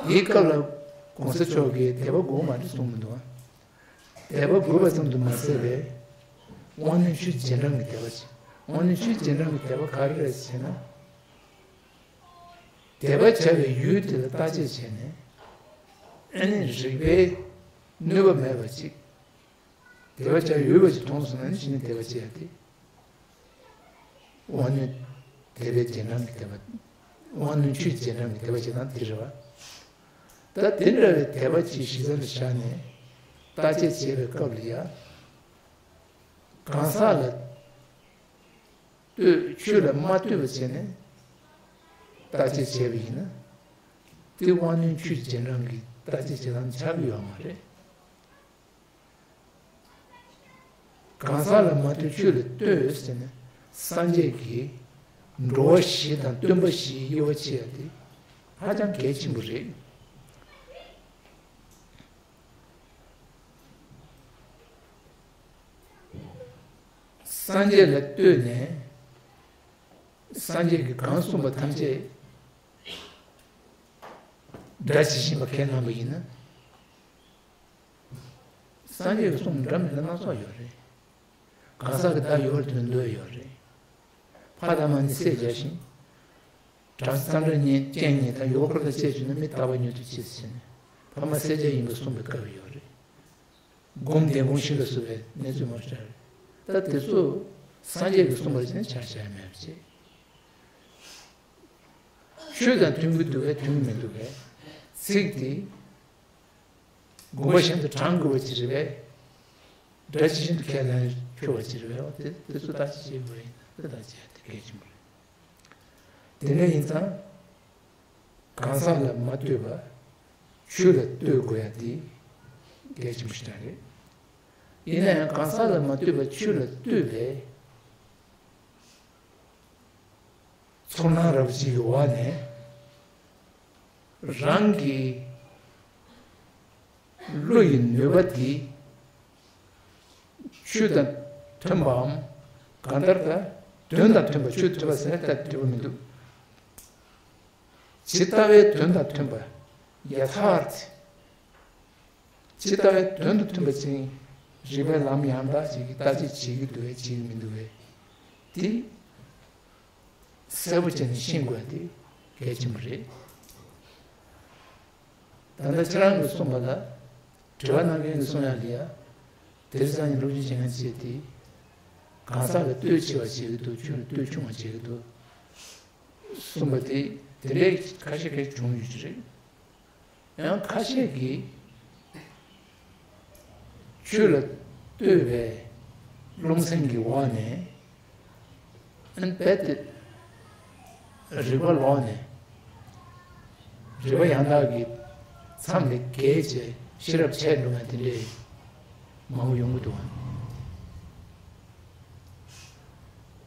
དེའི་སྐབས་ལ་གོང་ས་མཆོག་གིས་དད་པ་དགོས་མ་རེད་གསུངས་མི་འདུག་ཨ། དད་པ་དགོས་པ་ཙམ་དུ་མ་ཟད་པའི་དབང་རྣོན་ཆོས་རྗེས་འབྲང་གི་དད་པ་བྱེད། དབང་རྣོན་ཆོས་རྗེས་འབྲང་གི་དད་པ་ག་རེ་རེད་ཟེར་ན། དད་པ་བྱ་བའི་ཡུལ་དེ་ལ་བརྟག་དཔྱད་བྱས་ནས། ཨ་ནི་རིགས་པས་གནོད་པ་མེད་པ་ཅིག་དད་པ་བྱ་ཡུལ་བ་ཅིག་མཐོང་སོང་ན་ནི་གཞི་ནས་དད་པ་བྱེད་ཡ་དེ། དབང་རྣོན་དད་པའི་རྗེས་འབྲང་གི་དད་པ། དབང་རྣོན་ཆོས་ཀྱི་རྗེས་འབྲང་གི་དད་པ་བྱེད་སྟངས་དེ་རེད་བ། ད་དེ་འདྲ་བའི་དད་པ་ཅིག་གཞི་རྩ་ལ་བཞག་ནས་བརྟག་དཔྱད་བྱེད་པའི་སྐབས་ལ་ཡ། གང་ཟག་ལ་ལྟོས། ཆོས་ལ་མ་ལྟོས་པ་བྱས་ནས་བརྟག་དཔྱད་བྱས་པ་ཡིན་ན། དེ་དབང་རྣོན་ཆོས་ཀྱི་རྗེས་འབྲང་གི་བརྟག་དཔྱད་བྱེད་སྟངས་ཆགས་ཀྱི་ཡོད་མ་རེད། གང་ཟག་ལ་མ་ལྟོས་ཆོས་ལ་ལྟོས་ཟེར་ནས། སངས་རྒྱས་ཀྱིས་འགྲོ་བ་བཞི་དང་སྟོན་པ་བཞིའི་དབྱེ་བ་ཕྱེ་ཡ་དེ་ཧ་ཅང་གལ་ཆེན་པོ་རེད། སངས་རྒྱས་ལ་ལྟོས་ནས། སངས་རྒྱས་ཀྱིས་གང་གསུངས་པ་ཐམས་ཅད་སྒྲ་ཇི་བཞིན་པ་ཁས་བླངས་པ་ཡིན་ན། སངས་རྒྱས་ཀྱི་གསུང་འདྲ་མི་འདྲ་སྣ་ཚོགས་ཡོད་རེད། གང་ཟག་གི་བརྡ་ཡོད་རེད་འདོད་ཡོད་རེད། ཕ་དང་མ་ནི་བསད་བྱ་ཞིང་། བྲམ་ཟེ་ཙནྡྲ་གཉན་གཉན་ཉིད་དང་ཡུལ་འཁོར་དང་བཅས་བྱུང་ན་མི་རྟག་པ་ཉིད་དུ་མཆི་ཟེར་ནས་ཕ་མ་བསད་བྱ་ཡིན་པ་གསུངས་པའི་སྐབས་ཡོད་རེད། སྒོམ་བདེན་སྒོམ་ཞིག་ལ་སོགས་པའི་གནས་ཚུལ་མང་པོ་ཞིག་རེད། ད་དེ་ཚོ་སངས་རྒྱས་ཀྱིས་གསུངས་པ་བྱས་ན་ཆ་བཞག་མེད་པ་བྱས། ཆོས་དང་མཐུན་གྱི་འདུག་གས་མཐུན་གྱི་མི་འདུག་གས། ཚིག་དེ་དགོངས་པ་བཞིན་དུ་དྲང་དགོས་པ་ཅིག་རེད་པས། སྒྲ་ཇི་བཞིན་དུ་ཁས་ལེན་འཁྱོལ་བ་ཅིག་རེད་པས། དེ་དེ་ཚོ་བརྟག་དཔྱད་བྱེད་དགོས་ཡིན་ན་དེ་བརྟག་དཔྱད་དེ་གལ་ཆེན་པོ་རེད། དེ་འདྲ་ཡིན་ཙང་། གང་ཟག་ལ་མ་ལྟོས་པར་ཆོས་ལ་ལྟོས་དགོས་ཡ་དེ་གལ་ཆེན་པོ་ཞིག་རེད། ཡིན་ན་ཡང་གང་ཟག་ལ་མ་ལྟོས་པར་ཆོས་ལ་ལྟོས་པའི་ཚོར་སྣང་རབ་ཅིག་གི་འོག་ནས་རང་གི་བློ་ཡི་ནུས་པ་དེ་ཆོས་དང་མཐུན་པའམ། གང་ལྟར་ད་དོན་དང་མཐུན་པ། ཆོས་མཐུན་པ་ཟེར་ན་ད་འགྲིག་པ་མི་འདུག་ཇི་ལྟ་བའི་དོན་དང་མཐུན་པ། ཡ་ཐཱར་ཐི། ཇི་ལྟ་བའི་དོན་དང་མཐུན་པ་ཅིག་རིགས་པའི་ལམ་ཡང་དག་ཅིག་གིས་བརྟག་དཔྱད་བྱེད་ཀྱི་འདུག་གས་བྱེད་ཀྱི་མི་འདུག་གས། དེ་གསལ་པོ་བྱས་ནས་ཤེས་དགོས་པ་དེ་གལ་ཆེན་པོ་རེད། ད་ལྟ་ཁྱེད་རང་གིས་གསུངས་པ་ལ་དྲི་བ་གནང་མཁན་གྱིས་གསུང་ཡག་ལ་ཡ། དེ་རིང་སང་ཉིན་སློབ་སྦྱོང་བྱེད་མཁན་བྱས་ཏེ། གང་ཟག་ལ་ལྟོས་ཆེ་བ་བྱེད་ཀྱི་འདུག་ཆོས་ལ་ལྟོས་ཆུང་བ་བྱེད་ཀྱི་འདུག་གསུངས་པ་དེ་དེ་འདྲའི་ཁ་ཤས་ཁ་ཤས་བྱུང་ཡོད་ཀྱི་རེད། ཡང་ཁ་ཤས་ཀྱིས་ཆོས་ལ་ལྟོས་པའི་རློམ་སེམས་ཀྱི་འོག་ནས། ཨན་རྦད་དེ་རིག་པ་ལོག་ནས། རིག་པ་ཡང་དག་གི་མཚམས་ལས་བརྒལ་བྱས་ཤེས་རབ་འཆད་འགྲོ་མཁན་དེ་འདྲས་མང་པོ་ཡོང་གི་འདུག་ག་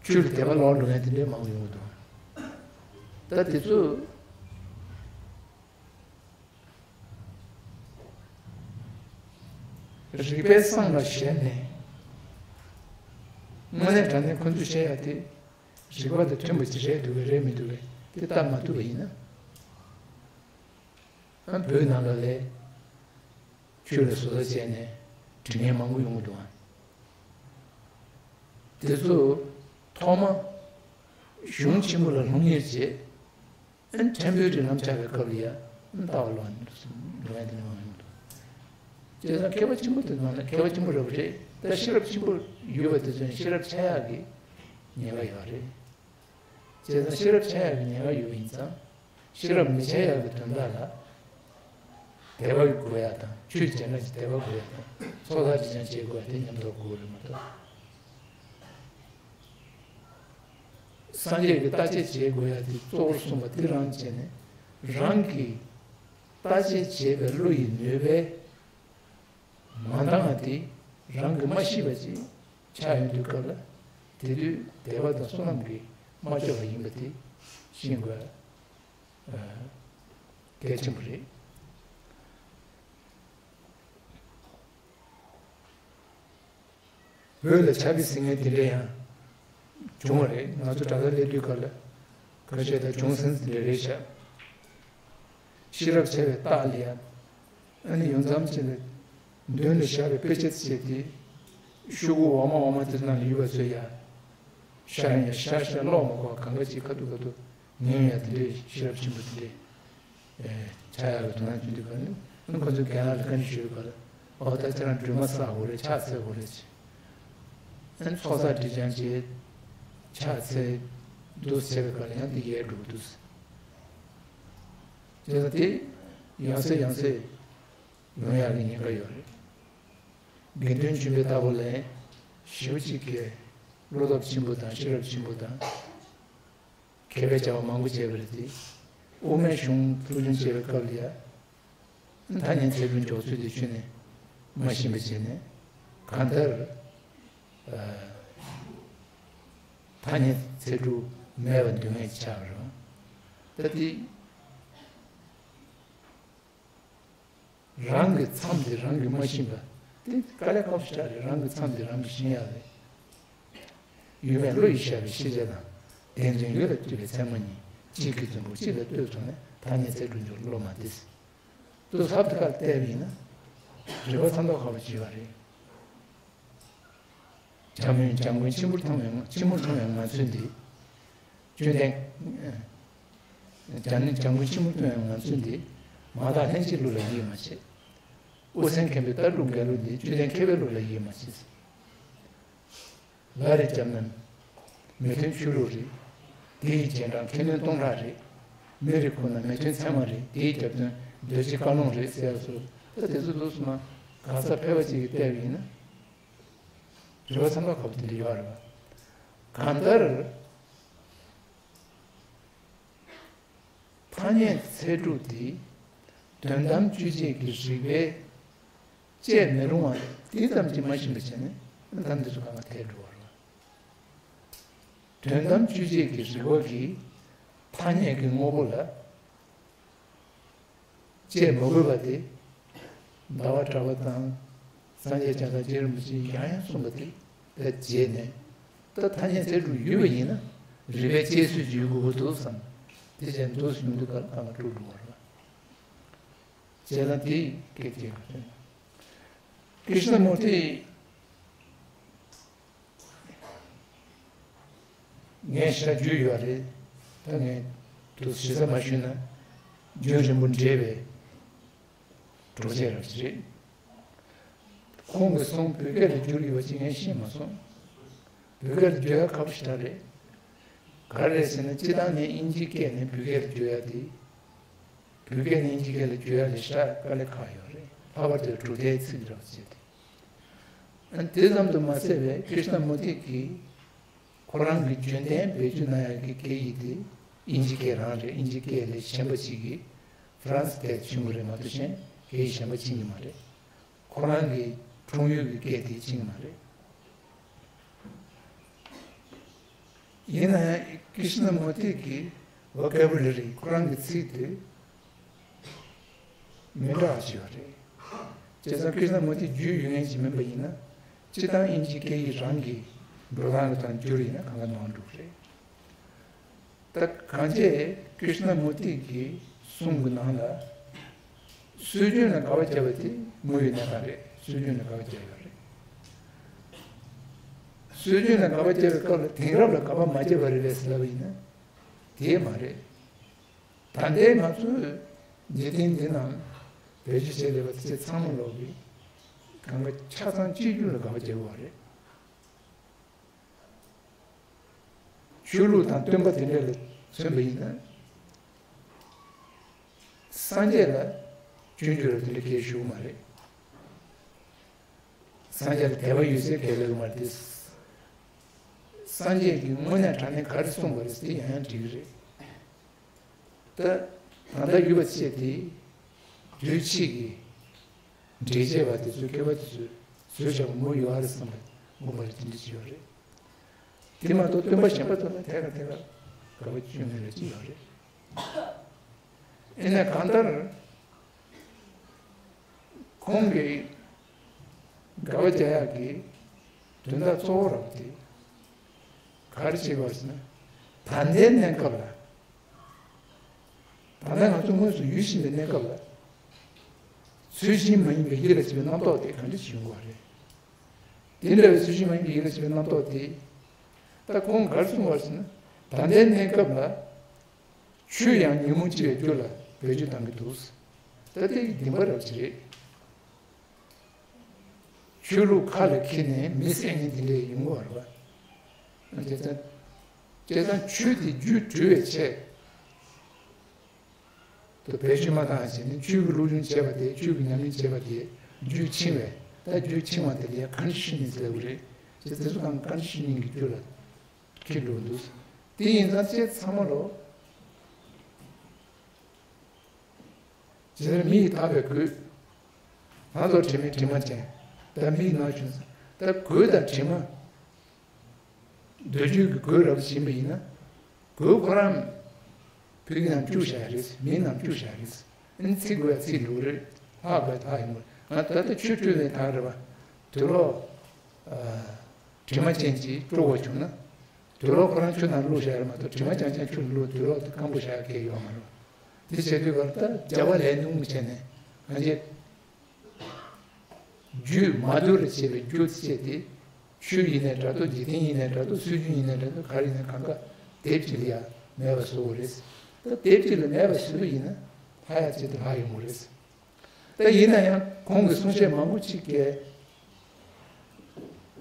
ཆོས་ལ་དད་པ་ལོག་འགྲོ་མཁན་དེ་འདྲས་མང་པོ་ཡོང་གི་འདུག་ག་ད་དེ་ཚོ། རིག་པའི་སྲང་ལ་ཞེན་ནས། དངོས་གནས་དྲང་གནས་ཁོ་ཚོས་བཤད་ཡ་དེ་རིག་པ་དང་མཐུན་པ་ཅིག་རེད་འདུག་གས་རེད་མི་འདུག་གས་དེ་བལྟ་མ་ཐུབ་པ་ཡིན་ན། ཨ་བོད་ནང་ལ་ལས་ཆོས་ལ་ཟོ་ལྟ་བྱས་ནས་དྲི་ངན་མང་པོ་ཡོང་གི་འདུག་ཨ། དེ་ཚོ་ཐོག་མ་གཞུང་ཆེན་པོ་ལ་སློབ་གཉེར་བྱས། ཨན་ཕྲན་བུའི་སྒྲིག་ལམ་ཆགས་པའི་སྐབས་ལ་ཡ་ཨན་ལྟ་བ་ལོག་ནས་འགྲོ་ཡ་དེ་འདྲ་མང་ཡོང་འདུག་བྱས་ཙང་མཁས་པ་ཆེན་པོ་དེ་ནང་ལ་མཁས་པ་ཆེན་པོ་རེད་པ་རེད། ད་ཤེས་རབ་ཆེན་པོ་ཡོད་པ་དེ་ཚོ་ཡང་ཤེས་རབ་འཆད་ཡག་གི་ཉེན་ཁ་ཡོད་རེད། བྱས་ཙང་ཤེས་རབ་འཆད་ཡག་གི་ཉེན་ཁ་ཡོད་པ་ཡིན་ཙང་། ཤེས་རབ་མི་འཆད་ཡག་གི་དོན་དག་ལ་དད་པ་དགོས་ཡག་དང་ཆོས་བྱེད་ན་ཞིག་དད་པ་དགོས་ཡག་དང་ཚོགས་བསགས་སྒྲིབ་སྦྱང་བྱེད་དགོས་ཡག་དེ་མཉམ་དུ་དགོས་རེད་མ་གཏོགས། སངས་རྒྱས་ཀྱིས་བརྟག་དཔྱད་བྱེད་དགོས་ཡ་དེ་གཙོ་བོར་གསུངས་པ་དེ་རང་བྱས་ནས་རང་གིས་བརྟག་དཔྱད་བྱེད་པའི་བློ་ཡི་ནུས་པས་མ་འདང་བ་དེ་རང་གིས་མ་ཤེས་པ་ཅིག་ཆགས་ཡོང་དུས་སྐབས་ལ་དེ་དུས་དད་པ་དང་བསོད་ནམས་ཀྱིས་མ་ལྕོགས་པ་ཡིན་པ་དེ་ཤེས་དགོས་ཡ་གལ་ཆེན་པོ་རེད། བོད་ལ་ཕྱྭ་པའི་སྲིད་ངན་དེ་འདྲ་ཡང་བྱུང་བ་རེད། ང་ཚོ་དྲ་ལ་སླེབས་དུས་སྐབས་ལ་ཁ་ཤས་དང་བྱུང་ཟིན་དེ་འདྲ་རེད་ཤག་ཤེས་རབ་འཆལ་བའི་རྟགས་ལ་ཡང་ཨ་ནི་ཡོང་མཚམས་ཅིག་ལ་མདུན་ལ་བཞག་པའི་དཔེ་ཆ་བྱས་ཏེ་ཤོག་གུ་འོག་མ་འོག་མ་དེ་ནང་ལ་ཡོད་པ་ཚོ་ཡང་ཤར་ཡང་ཤར་ཤར་ཀློག་མ་དགོས་གང་ག་ཅིག་ཁ་ཐུག་ཁ་ཐུག་ངས་ཡང་དེ་འདྲའི་ཤེས་རབ་ཆེན་པོ་དེ་འདྲའི་ཆགས་ཡག་གི་དོ་སྣང་བྱེད་དུས་ག་ནི་ཨ་ཁོ་ཚོས་རྒན་ལགས་ལ་བཀའ་འདྲི་ཞུས་པ་ལ་ཨོ་ད་ཁྱེད་རང་སྒྲོལ་མ་བསགས་དགོས་རེད། ཕྱག་འཚལ་དགོས་རེད་ཅེས་ཨ་ཚོགས་བསགས་སྒྲིབ་སྦྱང་བྱས་ཕྱག་འཚལ་འདུག་བྱས་པའི་སྐབས་ལ་ཡང་དེ་ཡལ་འགྲོ་གི་འདུག་ཟེར། དེ་ཡང་སེ་ཡང་སེ་ཡོང་ཡག་གི་ཉེན་ཁ་ཡོད་རེད། དགེ་འདུན་ཆོས་འཕེལ་ལྟ་བུ་ལ་ཞེ་པོ་ཅིག་གི་བློ་སྟོབས་ཆེན་པོ་དང་ཤེས་རབ་ཆེན་པོ་དང་། མཁས་པའི་བྱ་བ་མང་པོ་བྱས་པ་རེད་དེ། དབུ་མའི་གཞུང་སློབ་སྦྱོང་བྱེད་པའི་སྐབས་ལ་ཡ། ཐ་སྙད་ཚད་གྲུབ་འཇོག་ཚུལ་དེ་ཁྱོན་ནས་མ་ཤེས་པ་བྱས་ནས་གང་ལྟར། ཐ་སྙད་ཚད་གྲུབ་མེད་པ་འདོད་མཁན་ཆགས་པ་རེད། ད་དེ། རང་གི་མཚམས་དེ་རང་གིས་མ་ཤེས་པ་དེ་དཀའ་ལས་ཁག་པོ་ཞིག་རེད། རང་གི་མཚམས་དེ་རང་གིས་ཤེས་ཡག་རེད། ཡུལ་མེད་བློ་ཡིས་ཤར་བའི་ཤེས་བྱ་དང་། བདེན་དོན་ཡུལ་ལ་ལྟོས་པའི་ཚད་མ་གཉིས། གཅིག་གི་རྫུན་པོ་གཅིག་ལ་ལྟོས་སོང་ནས་ཐ་སྙད་ཚད་གྲུབ་འཇོག་སློབ་མ་དེ། ལྟོས་ཟབ་ཏུ་བཀར་བལྟས་པ་ཡིན་ན་རིག་པ་ཚ་མདོག་ཁ་པོ་བྱེད་པ་རེད། བྱམས་མོས་བྱམས་མགོན་ཁྱིམ་པོར་མཐོང་བའི་ཁྱིམ་པོར་མཐོང་བའི་ངང་ཚུལ་འདི། ཅུང་ལྡན། བྱམས་ནི་བྱམས་མགོན་ཁྱིམ་པོར་མཐོང་བའི་ངང་ཚུལ་འདི། མ་དག་ལྷན་སྐྱེས་ལུགས་ལ་ཡིད་མ་ཆེས། དབུ་སེམས་མཁན་པོའི་ལྟ་གྲུབ་འགལ་ལུགས་འདི་བཅུ་ལྡན་མཁས་པའི་ལུགས་ལ་ཡིད་མ་ཆེས། ལ་རེ་བརྒྱབ་ན་མི་མཐུན་ཆོས་ལུགས་རེད། དེ་ཡི་རྗེས་འབྲང་ཁས་ལེན་སྟོང་ཕྲག་རེད། མི་རེ་ཁུར་ན་མི་མཐུན་ཚད་མ་རེད། དེའི་རྒྱབ་དོན་གདོས་བཅས་བཀའ་ལུང་རེད་ཟེར་ཡ་སོགས་ད་དེ་ཚོ་འདུག་སེ་མ་གང་ཟག་ཕལ་པ་ཅིག་གིས་བལྟས་པ་ཡིན་ན། རེ་བ་ཚ་ལ་ཁ་པོ་དེ་འདྲ་ཡོད་རེད་བ། གང་ལྟར། ཐ་སྙད་ཚད་གྲུབ་དེ་དོན་དམ་དཔྱོད་བྱེད་ཀྱི་རིགས་པས་དཔྱད་མི་རུང་བ་དེ་ཙམ་གྱིས་མ་ཞེན་པ་བྱས་ནས་ད་འདི་ཚོ་གང་ག་ཐལ་འགྲོ་བ་རེད། དོན་དམ་དཔྱོད་བྱེད་ཀྱི་རིགས་པ་གིས་ཐ་སྙད་ཀྱི་དངོས་པོ་ལ་དཔྱད་མི་དགོས་པ་དེ། ཟླ་བ་གྲགས་པ་དང་། སངས་རྒྱས་བྱང་སེམས་རྗེ་རིན་པོ་ཆེས་ཡང་ཡང་གསུངས་པ་དེ་ལ་བརྗེས་ནས། ད་ཐ་སྙད་ཚད་གྲུབ་ཡོད་པ་ཡིན་ན་རིགས་པས་དཔྱད་སྲོལ་ཅིག་ཡོད་དགོས་ཀྱི་འདུག་བསམ། དེ་བྱས་འདུག་སེ་ཡོང་དུས་ག་ལ་གང་ལ་འགྲོ་འགྲོ་བ་རེད། བྱས་ཙང་དེ་གལ་ཆེན་པོ་རེད། ཀྲིཤ་ན་མུར་ཏི། ངས་ཞེ་དྲག་རྒྱུས་ཡོད་རེད། ད་ངས་དུ་ཞེ་ས་མ་ཞུས་ན་རྒྱུན་རིང་པོ་འབྲེལ་བའི་གྲོགས་མཆེད་རབ་ཅིག་རེད། ཁོང་གི་གསུང་བོད་སྐད་ལ་བསྒྱུར་ཡོད་པ་ཅིག་ངས་ཤེས་མ་སོང་། བོད་སྐད་ལ་བསྒྱུར་ཡ་ཁག་པོ་ཞེ་དྲག་རེད། ག་རེ་རེད་ཟེར་ན་སྤྱིར་བཏང་ནས་དབྱིན་ཇིའི་སྐད་ནས་བོད་སྐད་ལ་བསྒྱུར་ཡ་དེ། བོད་སྐད་ནས་དབྱིན་ཇིའི་སྐད་ལ་བསྒྱུར་ཡ་ལ་ཞེ་དྲག་དཀའ་ལས་ཁག་ཡོད་རེད། ལྷག་པར་དུ་གྲུབ་མཐའི་ཚིག་རབ་ཅིག་དེ། དེ་ཙམ་དུ་མ་ཟད་པའི་ཀྲིཤ་ན་མུར་ཏི་གིས་ཁོ་རང་གི་རྒྱུན་ལྡན་བེད་སྤྱོད་གནང་ཡག་གི་སྐད་ཡིག་དེ་དབྱིན་ཇི་སྐད་རང་རེད། དབྱིན་ཇི་སྐད་ལས་གཞན་པ་ཅིག་གིས་ཧྥ་རན་སི་སྐད་ཕྱིན་པ་རེད་མ་གཏོགས་གཞན་སྐད་ཡིག་གཞན་པ་ཕྱིན་གྱི་མ་རེད། ཁོ་རང་གི་འཁྲུངས་ཡུལ་གྱི་སྐད་དེ་ཕྱིན་གྱི་མ་རེད། ཡིན་ན་ཡང་ཀྲིཤ་ན་མུར་ཏི་གི་ཝོ་ཀེ་བུ་ལ་རི་ཁོ་རང་གི་ཚིག་དེ། མི་འདྲ་བ་ཞིག་ཡོད་རེད། བྱས་ཙང་ཀྲིཤ་ན་མུར་ཏི་རྒྱུས་ཡོད་མཁན་ཞིག་མིན་པ་ཡིན་ན། སྤྱིར་བཏང་དབྱིན་ཇིའི་སྐད་ཡིག་རང་གི་འགྲོ་སྟངས་ལ་དང་བསྒྱུར་ཡིན་ན་གང་ག་ནང་འགྲོ་གི་རེད། ད་གང་བྱས་ཀྲིཤ་ན་མུར་ཏི་གི་གསུང་གི་ནང་ལ། སྲོལ་རྒྱུན་ལ་དགག་པ་བརྒྱབ་པ་དེ་དངོས་ཡོད་གནས་སྟངས་རེད། སྲོལ་རྒྱུན་ལ་དགག་པ་བརྒྱབ་ཡོད་རེད། སྲོལ་རྒྱུན་ལ་དགག་པ་བརྒྱབ་པའི་སྐབས་ལ་དེང་རབས་ལ་དགག་པ་མ་བརྒྱབ་པ་རེད་པས་ཟེར་ལབ་པ་ཡིན་ན། དེ་མ་རེད། ད་ལྟའི་ང་ཚོས་འཇིག་རྟེན་འདི་ནང་བེད་སྤྱོད་བྱས་བསྡད་པ་དེ་ཚང་མ་ལོག་གི་གང་ག་ཆ་ཚང་གཅིག་གྱུར་ལ་དགག་པ་བརྒྱབ་པ་རེད། ཆོས་ལུགས་དང་སྟོན་པ་དེ་འདྲ་ལ་མཚོན་པ་ཡིན་ན། སངས་རྒྱས་ལ་སྤྱོད་འཇུག་རབ་དེ་འདྲ་སྐད་ཞུ་གི་མ་རེད། སངས་རྒྱས་ལ་དད་པ་ཡོད་ཚད་སྐད་ལབ་ཀྱི་མ་རེད་དེ། སངས་རྒྱས་ཀྱིས་དངོས་གནས་དྲང་གནས་ག་རེ་གསུངས་པ་རེད་ཟེར་དེ་ཡང་ཡང་འདྲི་གི་རེད། ད་ད་ལྟ་ཡོད་པ་བཅས་དེ་དུས་ཕྱིས་ཀྱི་འགྲེལ་བྱེད་པ་དེ་ཚོའི་མཁས་པ་དེ་ཚོས་བཟོས་བཞག་པ་མོ་ཡོད་རེད་བསམ་པའི་དགོངས་པ་རེ་དེ་འདྲ་ཅིག་ཡོད་རེད། དེ་མ་གཏོགས་སྟོན་པ་གཞན་པ་ཚོ་ལ་ཐད་ཀར་ཐད་ཀར་དགག་པ་བྱེད་མཁན་རེ་ཅིག་ཡོད་རེད། ཡིན་ན་གང་ལྟར་ཁོང་གིས་དགག་པ་རྒྱག་ཡག་གི་དོན་དག་གཙོ་བོ་རང་དེ་ག་རེ་བྱེད་དགོས་ཟེར་ན། ད་ལྟའི་གནས་སྐབས་ལ། ད་ལྟ་ང་ཚོ་དངོས་སུ་ཡོད་བཞིན་པའི་གནས་སྐབས་ལ། ཚུལ་བཞིན་མ་ཡིན་པའི་ཡིད་ལ་བྱེད་པའི་རྣམ་རྟོག་དེ་ག་འདྲ་ཞིག་ཡོང་དགོས་རེད། དེ་འདྲ་བའི་ཚུལ་བཞིན་མ་ཡིན་པའི་ཡིད་ལ་བྱེད་པའི་རྣམ་རྟོག་དེ། ད་ཁོང་ག་རེ་གསུངས་པ་ཟེར་ན། ད་ལྟའི་གནས་སྐབས་ལ། ཆོས་ཡང་ཉོན་མོངས་སྐྱེ་བའི་རྒྱུ་ལ་བེད་སྤྱོད་གཏང་གི་འདུག། ད་དེ་གི་བདེན་པ་རབ་ཅིག་རེད། ཆོས་ལུགས་ཁ་ལ་འཁྱེར་ནས་མི་བསད་མཁན་དེ་འདྲ་ཡོང་གི་རེད་པ། བྱས་ཙང་། བྱས་ཙང་ཆོས་དེ་རྒྱུད་གྲོལ་བའི་ཆེད་དུ་བེད་སྤྱོད་མ་བཏང་བ་བྱས་ནས་ཆོས་ཀྱི་སློབ་སྦྱོང་བྱས་པ་དེ། ཆོས་ཀྱི་ཉམས་ལེན་བྱས་པ་དེ་རྒྱུད་འཆིང་བས། ད་རྒྱུད་འཆིང་བ་དེ་ལ་ཡང་ཀོན་ཌི་ཤ་ནིང་ཟེར་གྱི་རེད། བྱས་ཙང་དེ་ཚོ་གང་ཀོན་ཌི་ཤ་ནིང་གི་རྒྱུད་ལ་འཁྱེར་འགྲོ་གི་འདུག། དེ་ཡིན་ཙང་བྱས་ཚང་མ་ལོ། ཇི་ལྟར་མི་ཡིས་བཏགས་པའི་གོས། ང་ཚོ་དྲི་མེད་དྲི་མ་ཅན། ད་མི་ཡིས་ནང་བྱུང་ས། ད་གོས་དང་དྲི་མ། འདོད་རྒྱུ་གི་གོས་རབ་ཏུ་བྱིན་པ་ཡིན་ན། གོས་ཁོ་རང་ཕ་གི་ནང་བཅུག་བཞག་རེད། མི་ནང་བཅུག་བཞག་རེད། ཨ་ནི་ཚིག་དགོས་ཡ་ཚིག་འགྲོ་གི་རེད། ལྷག་དགོས་ཡ་ལྷག་ཡོང་གི་རེད། ང་ད་ལྟ་ཆུ་བཀྲུས་པའི་ཐག་རེད་པ། དུག་ལོག་དྲི་མ་ཅན་གྱིས་དཀྲུག་པ་བྱུང་ན། དུག་ལོག་ཁོ་རང་ཆུ་ནང་བླུགས་བཞག་ཡ་རེད་མ་གཏོགས། དྲི་མ་རྐྱང་རྐྱང་ཆུ་ལ་བླུགས། དུག་ལོག་དེ་སྐམ་པོ་བཞག་ཡ་གང་ཡང་ཡོད་མ་རེད། དེ་བྱེད་དུས་བར་ད་རྒྱལ་བ་ལས་ཉུང་བྱས་ནས་ང་ཚོས་རྒྱུད་མ་དུལ་བར་བྱེད་པའི་རྒྱུ་བྱས་ཏེ། ཆོས་ཡིན་ནའི་འདྲ་འདུག། འཇིག་རྟེན་ཡིན་ནའི་འདྲ་འདུག། སྲོལ་རྒྱུན་ཡིན་ནའི་འདྲ་འདུག། ག་རེ་ཡིན་ནའི་གང་ག་དེབ་གཅིག་ལ་ཡ་མེད་པ་བཟོ་དགོས་རེད། ད་དེབ་གཅིག་ལ་མེད་པ་བཟོས་པ་ཡིན་ན་ལྷག་ཡ་ཆེད་དུ་ལྷག་ཡོང་གི་རེད། ད་ཡིན་ན་ཡང་ཁོང་གི་གསུང་བཤད་མང་པོ་ཅིག་གིས་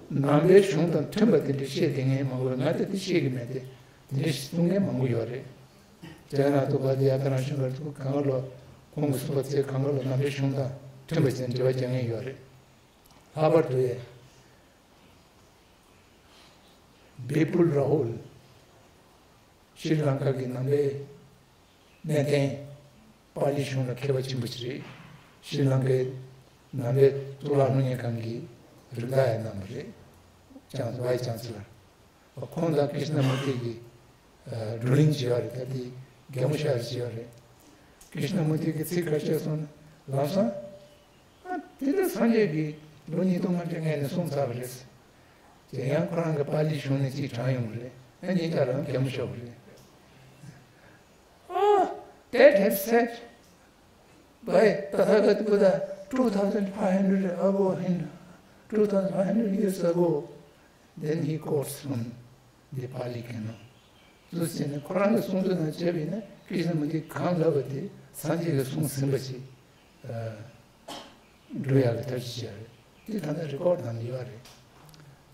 ནང་པའི་གཞུང་དང་མཐུན་པ་དེ་འདྲ་བཤད་བསྡད་མཁན་མང་པོ་ཡོད། ང་ད་དེ་བཤད་ཀྱི་མེད་དེ། དེ་འདྲ་གསུང་མཁན་མང་པོ་ཡོད་རེད། དེ་ན་ཐུག་པ་དེ་ཡ་ད་རང་བྱུང་གར་ཐུག་གང་ག་ལོ་ཁོང་གི་གསུང་པ་ཚེ་གང་ག་ལོ་ནང་པའི་གཞུང་དང་མཐུན་པ་ཅན་འབྲེལ་བ་རྒྱག་མཁན་ཡོད་རེད། ལྷག་པར་དུ་ཡ་བི་པུལ་ར་ཧུལ། ཤྲི་ལང་ཀ་གི་ནང་པའི་གནས་བརྟན། པཱ་ལི་གཞུང་ལ་མཁས་པ་ཆེན་པོ་ཞིག་རེད། ཤྲི་ལང་ཀའི་ནང་པའི་གཙུག་ལག་སློབ་གཉེར་ཁང་གི་རིགས་བདག་ཡང་གནང་བ་རེད། ཅང་ཝའི་ཅང་སི་ལར། ཁོང་དང་ཀྲིཤ་ན་མུར་ཏི་གི་བགྲོ་གླེང་བྱས་པ་རེད། ད་དེ་གད་མོ་ཤོར་བྱས་པ་རེད། ཀྲིཤ་ན་མུར་ཏི་གི་ཚིག་ཁ་ཤས་སོང་ན་ལམ་སང་། ཨ། དེ་འདྲ་སངས་རྒྱས་ཀྱིས་ལོ་ཉིས་སྟོང་ལྔ་བརྒྱ་སྔོན་ནས་གསུངས་ཚར་བ་རེད། དེ་ཡང་ཁོ་རང་གི་པཱ་ལི་གཞུང་ནས་ཅིག་དྲངས་ཡོང་བ་རེད། ཨ་ནི་ད་རང་གད་མོ་ཤོར་བ་རེད། Oh, that has said by Tathagata Buddha two thousand five hundred ago, two thousand five hundred years ago, then he quotes from the Pali Canon. དུ་ཟེར་ནས་ཁོ་རང་གི་གསུང་ཚུལ་ནང་བྱས་པ་ཡིན་ན་ཀྲིཤ་ན་མུར་ཏིས་གང་ལབ་པ་དེ་སངས་རྒྱས་ཀྱིས་གསུངས་ཟིན་པ་ཞིག་འགྲོ་ཡག་གི་ཐབས་ཤེས་བྱས་རེད། དེ་ད་ལྟ་རི་ཀོཌ་ནང་ལ་ཡོད་རེད།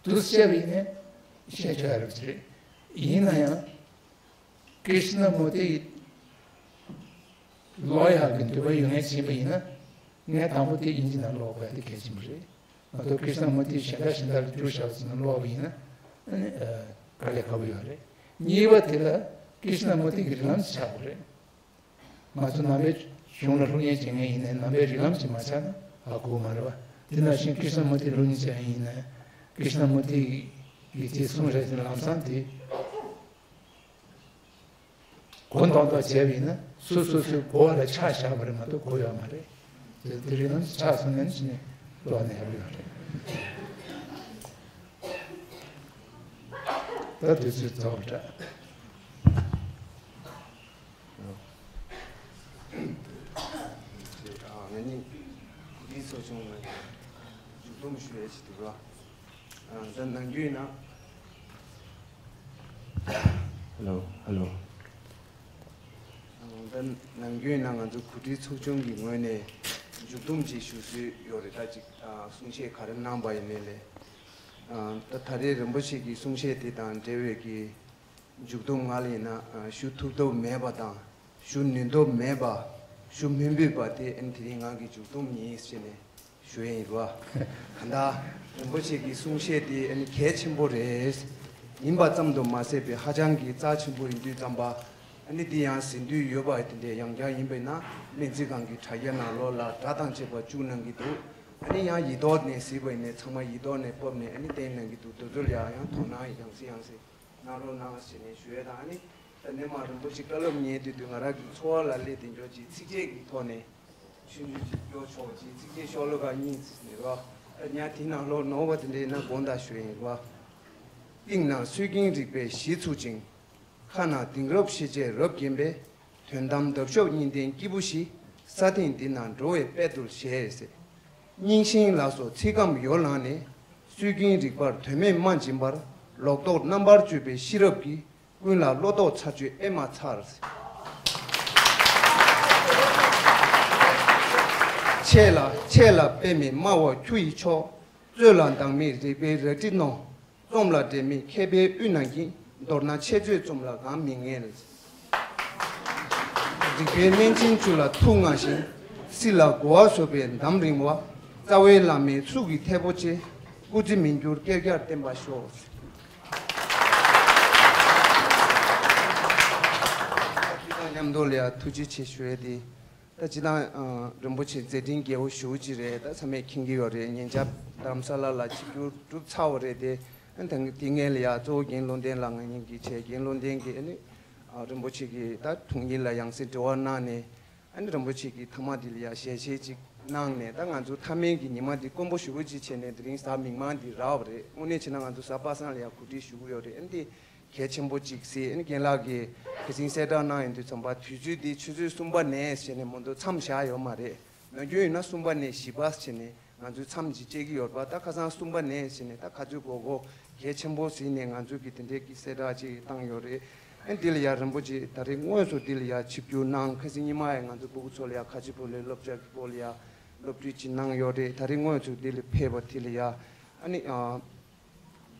དུ་བཤད་པ་ཡིན་ན་བཤད་ཆོག་ཡག་རེད་རེད། ཡིན་ན་ཡང་ཀྲིཤ་ན་མུར་ཏི་ཀློག་ཡག་གི་འདོད་པ་ཡོད་མཁན་ཞིག་ཡིན་པ་ཡིན་ན་ངས་དང་པོ་དེ་དབྱིན་ཇི་ནང་ཀློག་དགོས་ཡག་དེ་གལ་ཆེན་པོ་རེད། མ་གཏོགས་ཀྲིཤ་ན་མུར་ཏི་གཞན་དག་གཞན་དག་ལ་བསྒྱུར་བཞག་ཟིན་ན་ཀློག་པ་ཡིན་ན་ཨ་ནི་ཨ་དཀའ་ལས་ཁག་པོ་ཡོད་རེད། གཉིས་པ་དེ་ལ་ཀྲིཤ་ན་མུར་ཏི་གི་རིགས་ལམ་ཞིག་ཆགས་དགོས་རེད། ང་ཚོ་ནང་པའི་གཞུང་ལ་སློབ་གཉེར་བྱེད་མཁན་ཡིན་ནའི་ནང་པའི་རིགས་ལམ་ཞིག་མ་ཆགས་ན་ཧ་གོ་གི་མ་རེད་པ། དེ་ནང་བཞིན་ཀྲིཤ་ན་མུར་ཏི་སློབ་གཉེར་བྱེད་མཁན་ཡིན་ནའི་ཀྲིཤ་ན་མུར་ཏི་གིས་དེ་གསུངས་རེད་ཟེར་ནས་ལམ་སང་དེ། གོ་མདོག་མདོག་བྱས་པ་ཡིན་ན་སོ་སོ་སོའི་གོ་བ་ལ་ཆ་བཞག་པ་རེད་མ་གཏོགས་གོ་ཡོད་མ་རེད། དེ་དེ་རིང་ཆགས་སོང་ན་ཕྱི་ནས་ཀློག་ནས་ཡག་པོ་ཡོད་རེད། ད་དུས་ཚོད་རྫོགས་པ་འདྲ། ང་གཉིས་གུས་བརྩི་ཚོགས་ཆུང་ལ་མཇུག་སྡོམ་ཞུ་ཡས་ཅིག་འདུག་ར། ཨ། ད་ནམ་རྒྱུན་ན། ཧེ་ལོ། ཧེ་ལོ། ཨ། ད་ནམ་རྒྱུན་ན་ང་ཚོ་གུས་བརྩི་ཚོགས་ཆུང་གི་ངོས་ནས་མཇུག་སྡོམ་ཅིག་ཞུ་སྲོལ་ཡོད་རེད། ད་ཅིག་ཨ། གསུང་བཤད་ག་རེ་གནང་པ་ཡིན་ནའི་ལས། ཨ། ད་ད་རེས་རིན་པོ་ཆེ་གི་གསུང་བཤད་དེ་དང་འབྲེལ་བའི་གི་མཇུག་སྡོམ་ང་ལ་ཡིན་ན་ཨ། ཞུ་ཐུབ་ཐབས་མེད་པ་དང་། ཞུ་ནུས་སྟོབས་མེད་པ། ཞུ་མི་འདོད་པ་དེ་ཨ་ནི་དེ་རིང་ང་གི་མཇུག་སྡོམ་ཡིན་ཟེར་ནས་ཞུ་ཡས་ཡིན་རོ། གང་ལྟར་རིན་པོ་ཆེ་གི་གསུང་བཤད་དེ་ཨ་ནི་གལ་ཆེན་པོ་རེད། ཡིན་པ་ཙམ་དུ་མ་ཟད་པའི་ཧ་ཅང་གི་རྩ་ཆེན་པོ་ཡིན་དུས་ཙམ་པ། ཨ་ནི་དེ་ཡང་ཟིན་དུས་ཡོད་པ་དེ་འདྲའི་ཡང་བསྐྱར་ཡིན་པས་ན་སྨན་རྩིས་ཁང་གི་དྲ་རྒྱ་ནང་ལོགས་ལ་སྒྲ་དང་བཅས་པ་བཅུག་གནང་གི་འདུག་ཨ་ནི་ཡང་ཡིག་ཐོག་ནས་གཟིགས་པ་ཡིན་ནའི་ཚང་མ་ཡིག་ཐོག་ནས་ཕབ་ནས་ཨ་ནི་བསྟན་གནང་གི་འདུག་དེ་ཚོ་ལ་ཡང་དོ་སྣང་ཡང་སེ་ཡང་སེ། གནང་རོགས་གནང་ཞེས་ནས་ཞུ་ཡས་དང་། ཨ་ནི་ད་ནི་མ་རིན་པོ་ཆེ་བཀའ་སློབ་ཉན་དུས་དུས་ང་རང་གི་ཚོར་བ་ལ་སླེབས་ཏེ་འཇོག་ཅིག་ཚིགས་བཅད་ཀྱི་ཐོག་ནས་ཆུང་ཆུང་ཅིག་སྐྱོར་ཆོག་ཅིག་ཚིགས་བཅད་ཤོ་ལོ་ཀ་གཉིས་ནས་རོ། ཨ་ཉ་དེ་ནང་ལོགས་ནོར་བ་དེ་འདྲ་ཡིན་ན་དགོངས་དག་ཞུ་ཡིན་རོ། སྟེང་ན་སྲོལ་རྒྱུན་རིག་པའི་གཞི་ཚུགས་ཅིང་། ཁ་ན་དེང་རབས་ཤེས་བྱའི་རབ་བརྒྱན་པའི། དོན་དམ་འདབ་གཤོག་གཉིས་ལྡན་སྐྱེས་བུ་ཞིག་ས་སྟེང་འདི་ན་འགྲོ་བའི་དཔལ་དུ་བཞེས་ཟེར། རྙིང་ཞེན་ལ་སོགས་ཚིག་སྐམ་ཡོ་ལངས་ནས། སྲོལ་རྒྱུན་རིག་པར་དོན་མེད་མ་སྦྱིན་པར། ལོག་རྟོག་རྣམ་པར་གཅོད་པའི་ཤེས་རབ་ཀྱིས། ཀུན་ལ་བློ་ལྡོག་ཚར་གཅོད་ཨེ་མ་ཚར། ཆད་ལ་ཆད་ལ་དཔེ་མེད་སྨྲ་བ་ཁྱུ་ཡི་མཆོག་རྩོད་ལ་འདང་མེད་རིག་པའི་རལ་གྲི་རྣོ། རྩོམ་ལ་འབྲེལ་མེད་མཁས་པའི་དབུས་ན་འགྱིང་། མདོར་ན་འཆད་རྩོད་རྩོམ་ལ་གང་མི་ངལ། རིག་པའི་སྨན་ཆེན་བཅུ་ལ་ཐུགས་མངའ་ཞིང་། སྲིད་ལ་གོ་བ་བཟོད་པའི་འདམ་རིང་བ། རྩ་བའི་བླ་མའི་ཚུགས་ཀྱི་ཐེད་པོ་ཆེ། སྐུ་ཚེ་མི་འགྱུར་བསྐལ་བརྒྱར་བརྟན་པར་ཤོག་མཉམ་དུ་ལ་ཡང་ཐུགས་རྗེ་ཆེ་ཞུ་ཡས་དེ། ད་སྤྱིར་བཏང་ཨ་རིན་པོ་ཆེ་མཛད་འཕྲིན་རྒྱས་པོ་ཞེ་པོ་ཅིག་རེད། ད་ཚང་མས་མཁྱེན་གྱི་ཡོད་རེད། ཉེ་ཆར་རྡ་རམ་ས་ལ་ལ་ཆིབས་བསྒྱུར་གྲུབ་ཚར་བ་རེད་དེ། ཨ་ནི་ད་དེ་སྔོན་ལ་ཡ་གཙོ་བོ་རྒན་བློ་ལྡན་ལགས་ང་གཉིས་ཀྱིས་བྱས། རྒན་བློ་ལྡན་གྱིས་ཨ་ནི་ཨ་རིན་པོ་ཆེ་གི་ད་ཐུགས་ཉིད་ལ་ཡང་སེ་འབྲེལ་བ་གནང་ནས། ཨ་ནི་རིན་པོ་ཆེ་གི་ཐ་མག་འདི་ལ་ཡ་ཞལ་བཞེས་ཅིག་གནང་ནས། ད་ང་ཚོ་ཐ་མལ་གྱི་ཉི་མ་འདི་དཀོན་པོ་ཞེ་པོ་ཅིག་བྱས་ནས་དེ་རིང་གཟའ་མིག་དམར་འདི་རག་པ་རེད། དངོས་གནས་བྱས་ན་ང་ཚོ་གཟའ་པ་སངས་ལ་ཡ་གོ་སྒྲིག་ཞུ་གི་ཡོད་རེད། ཨ་ནི་དེ་གལ་ཆེན་པོ་གཅིག་ཟེར། ཨ་ནི་རྒན་ལགས་ཀྱིས་གལ་སྲིད་གསལ་བསྒྲགས་གནང་ཡོང་དུས་ཙམ་པ་དུས་ཚོད་འདི་ཆུ་ཚོད་གསུམ་པ་ནས་བྱས་ནས་མ་གཏོགས་མཚམས་བཞག་ཡོད་མ་རེད། ནམ་རྒྱུན་ཡིན་ན་གསུམ་པ་ནས་བཞི་པ་བྱས་ནས་ང་ཚོས་མཚམས་ཅིག་བཅད་ཀྱི་ཡོད་པ། ད་ཁ་སང་གསུམ་པ་ནས་བྱས་ནས་ད་ག་ཚོད་དགོས་དགོས་གལ་ཆེན་པོ་ཟིན་ནས་ང་ཚོས་ཀྱི་དེ་འདྲའི་གི་གསལ་བསྒྲགས་ཅིག་བཏང་ཡོད་རེད། ཨ་ནི་འདི་ལ་ཡ་རིན་པོ་ཆེ་ད་རེས་དངོས་སུ་འདི་ལ་ཡ་ཆིབས་བསྒྱུར་གནང་། ཁ་སང་ཉི་མ་ཡ་ང་ཚོ་ཕྲུ་གུ་ཚོ་ལ་ཡ་ཁ་ཆེ་བོ་ལས་སློབ་གྲྭ་གི་སྐོར་ལ་ཡ་ སློབ་ཁྲིད་ཅིག་གནང་ཡོད་རེད། ད་རེས་དངོས་སུ་འདི་ལ་ཕེབས་པ་དེ་ལ་ཡ་ཨ་ནི་ཨ།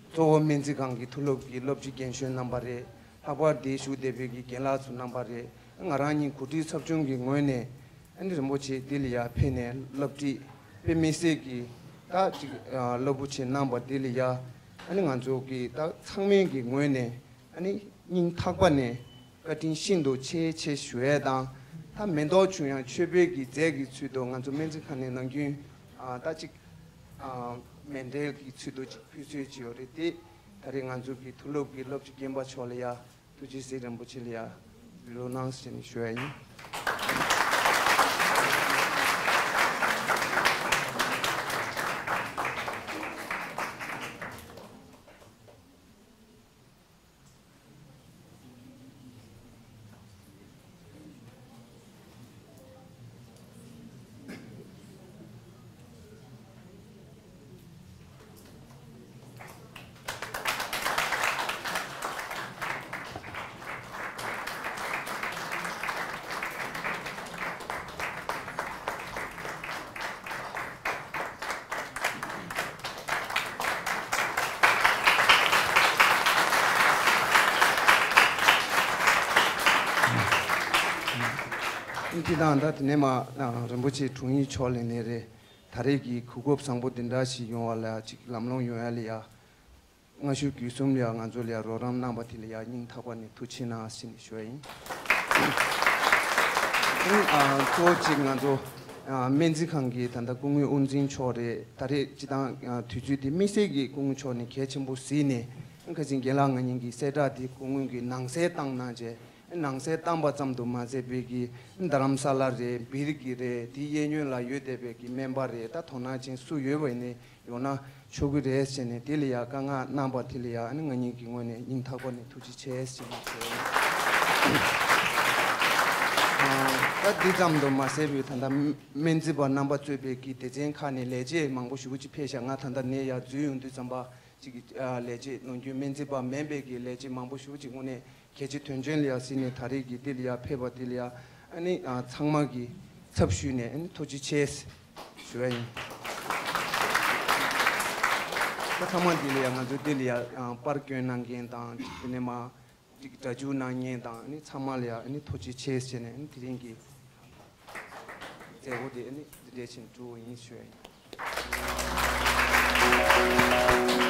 གཙོ་བོ་སྨན་རྩིས་ཁང་གི་མཐོ་སློབ་ཀྱི་སློབ་སྤྱི་རྒན་གཞོན་རྣམ་པ་རེད། ལྷག་པར་དེ་བཞུགས་བསྡད་པའི་གི་རྒན་ལགས་ཚོ་རྣམ་པ་རེད། ང་རང་ཉིད་གོ་སྒྲིག་ཚབ་ཆུང་གི་ངོས་ནས་ཨ་ནི་རིན་པོ་ཆེ་འདི་ལ་ཡ་ཕེབས་ནས་སློབ་ཁྲིད་དཔེ་མི་སྲིད་ཀྱི་ད་ཅིག་ཨ་རླབས་པོ་ཆེ་གནང་པ་འདི་ལ་ཡ་ཨ་ནི་ང་ཚོ་གི་ད་ཚང་མའི་གི་ངོས་ནས་ཨ་ནི་སྙིང་ཐག་པ་ནས་བཀའ་དྲིན་ཤིན་ཏུ་ཆེ་ཆེ་ཞུ་ཡས་དང་། ད་མེ་ཏོག་ཆུང་ཡང་མཆོད་པའི་གི་རྫས་ཀྱི་ཚུལ་དུ་ང་ཚོ་སྨན་རྩིས་ཁང་ནས་ནམ་རྒྱུན་ཨ་ད་ཅིག་ཨ་མཎྜལ་གྱི་ཚུལ་དུ་ཅིག་ཕུལ་སྲོལ་ཅིག་ཡོད་རེད་དེ། ད་རེས་ང་ཚོ་གི་མཐོ་སློབ་ཀྱི་སློབ་སྤྱི་རྒན་པ་མཆོག་ལ་ཡ་ཐུགས་རྗེ་གཟིགས་རིན་པོ་ཆེ་ལ་ཡ་འབུལ་ལོ་གནང་ཟེར་ནས་ཞུ་ཡ་ཡིན། སྤྱི་བཏང་ད་དེ་ནས་མ་རིན་པོ་ཆེ་དྲུང་ཡིག་མཆོག་ལ་ནས་རེད། ད་རེས་ཀྱི་གོ་སྐབས་བཟང་པོ་འདི་འདྲ་ཞིག་ཡོང་བ་ལ་ཅིག་ལམ་ལྷོང་ཡོང་ཡ་ལ་ཡ། སྔ་ཤོས་བརྒྱུད་གསུམ་ལ་ཡ་ང་ཚོ་ལ་ཡ་རོགས་རམ་གནང་པ་དེ་ལ་ཡ་སྙིང་ཐག་པ་ནས་ཐུགས་རྗེ་གནང་ཟེར་ནས་ཞུ་བ་ཡིན། ཨ་ནི་ཨ་གཙོ་བོ་གཅིག་ང་ཚོ་ཨ་སྨན་རྩིས་ཁང་གི་ད་ལྟ་སྐུ་ངོ་དབུ་འཛིན་མཆོག་རེད། ད་རེས་སྤྱི་བཏང་ཨ་དུས་ཚོད་འདི་དམིགས་བསལ་གྱི་སྐུ་ངོ་མཆོག་ནས་གལ་ཆེན་པོ་གཟིགས་ནས་ཁ་སང་རྒན་ལགས་ང་གཉིས་ཀྱི་གསལ་བསྒྲགས་འདི་སྐུ་ངོ་གིས་ནང་གསལ་བཏང་གནང་བྱས། ནང་གསལ་བཏང་པ་ཙམ་དུ་མ་ཟད་པའི་གི་རྡ་རམ་ས་ལ་རེད། སྦིར་གྱི་རེད། དེ་གཡས་གཡོན་ལ་ཡོད་བསྡད་པའི་གི་སྨན་པ་རེད། ད་དོ་སྣང་ཅན་སུ་ཡོད་པ་ཡིན་ནའི་ཡོང་ན་ཆོག་གི་རེད་ཟེར་ནས་དེ་ལ་ཡ་བཀའ་མངགས་གནང་པ་དེ་ལ་ཡ་ཨ་ནི་ང་གཉིས་ཀྱི་ངོས་ནས་སྙིང་ཐག་པ་ནས་ཐུགས་རྗེ་ཆེ་ཟེར་ནས་ཞུ་ཡ་ཡིན། ད་འདི་ཙམ་དུ་མ་ཟད་པའི་ད་ལྟ་སྨན་རྩིས་པ་རྣམ་པ་གཙོས་པའི་གི་སྡེ་ཚན་ཁག་ནས་ལས་བྱེད་མང་པོ་ཞེ་པོ་ཅིག་ཕེབས་ཤག་ང་ད་ལྟ་ནས་ཡར་འཛུལ་ཡོང་དུས་ཙམ་པ་ཅིག་གི་ལས་བྱེད་ནམ་རྒྱུན་སྨན་རྩིས་པ་མིན་པའི་གི་ལས་བྱེད་མང་པོ་ཞེ་པོ་ཅིག་དངོས་གནས་གལ་ཆེ་དོན་ཆེན་ལ་ཡ་གཟིགས་ནས་ད་རེས་ཀྱི་འདི་ལ་ཡ་ཕེབས་པ་འདི་ལ་ཡ་ཨ་ནི་ཚང་མ་གི་ཚབ་ཞུས་ནས་ཨ་ནི་ཐུགས་རྗེ་ཆེ་ཞུ་བ་ཡིན། ད་ཚང་མ་འདི་ལ་ཡ་ང་ཚོ་འདི་ལ་ཡ་པར་སྐྱོན་གནང་མཁན་དང་དེ་ནས་མ་ཅིག་སྒྲ་སྒྱུར་གནང་མཁན་དང་ཨ་ནི་ཚང་མ་ལ་ཡ་ཨ་ནི་ཐུགས་རྗེ་ཆེ་ཟེར་ནས་ཨ་ནི་དེ་རིང་གི་མཛད་སྒོ་དེ་ཨ་ནི་འདི་འདྲས་ཕྱིན་གྲུབ་པ་ཡིན་ཞུ་བ་ཡིན།